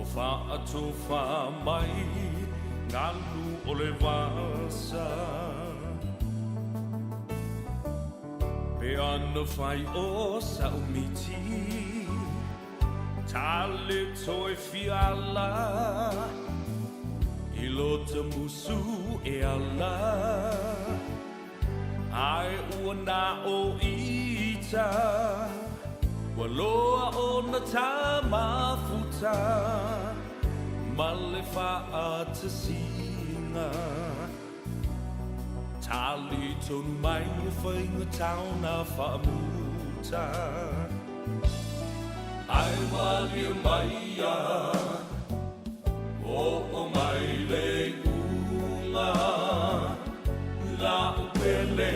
[SPEAKER 6] O faatofa mai galu o le vasa Pe ana fai o sa'u miti Tale toe fiala I lota musu e ala Ae ua na o ita Ua loa ona tamafuta Ma le faatasiga Tali tonu mai ua faigata ona faamuta Ae malie mai ia Oo mai le iuga La'u pele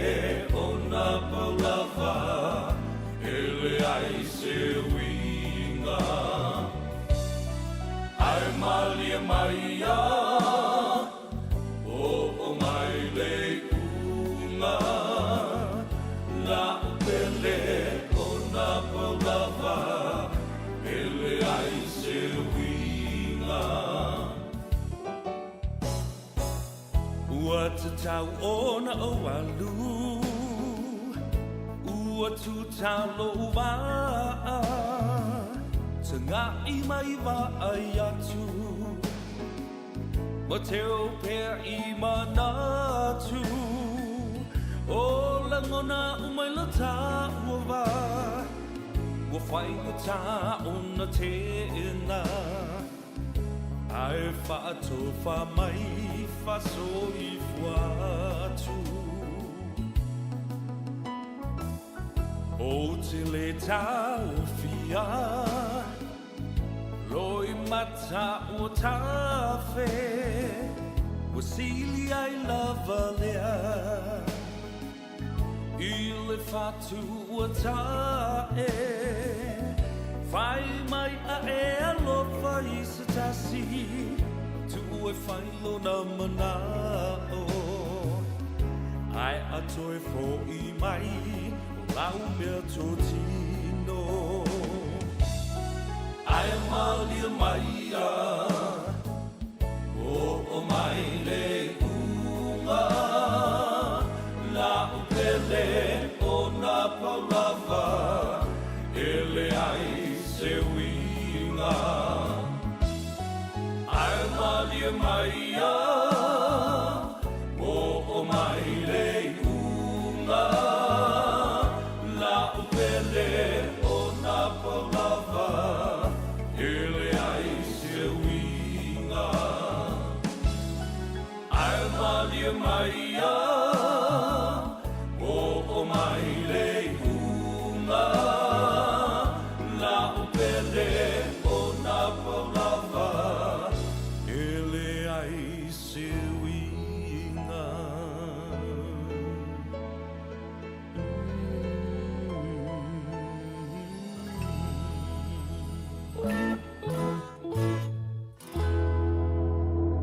[SPEAKER 6] ona pau lava E leai se uiga. malie mai ia Oo mai le iuga La'u pele ona pau lava E leai se uiga Ua tatau ona ou alu Ua tuta lo'u va'a Taga'i mai vaai atu Ma teu pea i manatu O lagona uma i lo tāua wā Ua faigata ona teena Ae faatofa mai faasoifua atu Ou te le taofia Loimata ua tafe Ua sili ai lava lea I le fatu ua ta'e Fai mai a e alofa i se tasi Tu'u e fai lona mana'o Ae a toe fo'i mai O lau mea totino Ae malie mai ia Oo mai le iuga La'u pele ona pau lava E leai se uiga Ae malie mai ia Oo mai le iuga La'u pele ona pau lava E leai se uiga Ae malie mai ia Oo mai le iuga La'u pele ona pau lava E leai se uiga.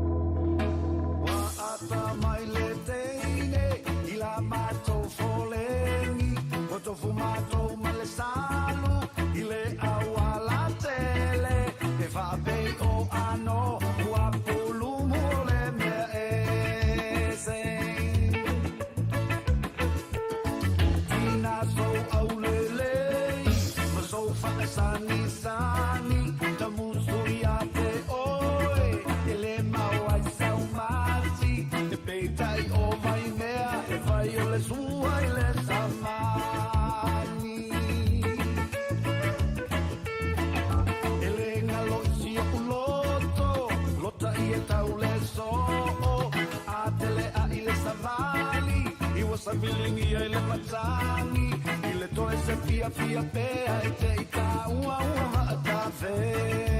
[SPEAKER 2] Ua atamai le teine i la matou foleni, Ua tofu matou ma le salu i le auala tele, E faapei o ano ua pulumu o le mea ese. Tina sou aulelei ma sou faasagisagi, Tamusu ia te oe e le mau ai sau mati, E peitai o Vaimea e fai o le sua i le samani. E le galo i si oʻu loto, lota i e tau le soo, A tele a i le savali, i ua saviligia i le matagi, I le toe se fiafia pea e te i tāua ua vaatafea.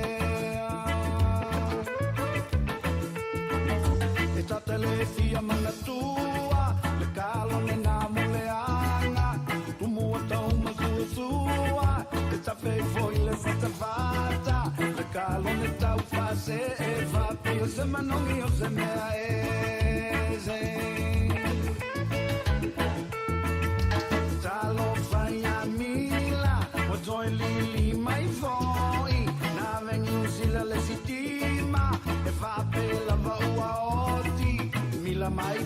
[SPEAKER 2] E ta te le fia manatua, le kalone nā moleaga, Tumua tau masuasua, e tafe foi le fatafata, Le kalone tau faasee, faapei o se manogi o se mea ese. Talofa ia Mila, ua toe lili mai foi, Na ave Niu Sila le sitima, e faape lava ua oti, Mila mai.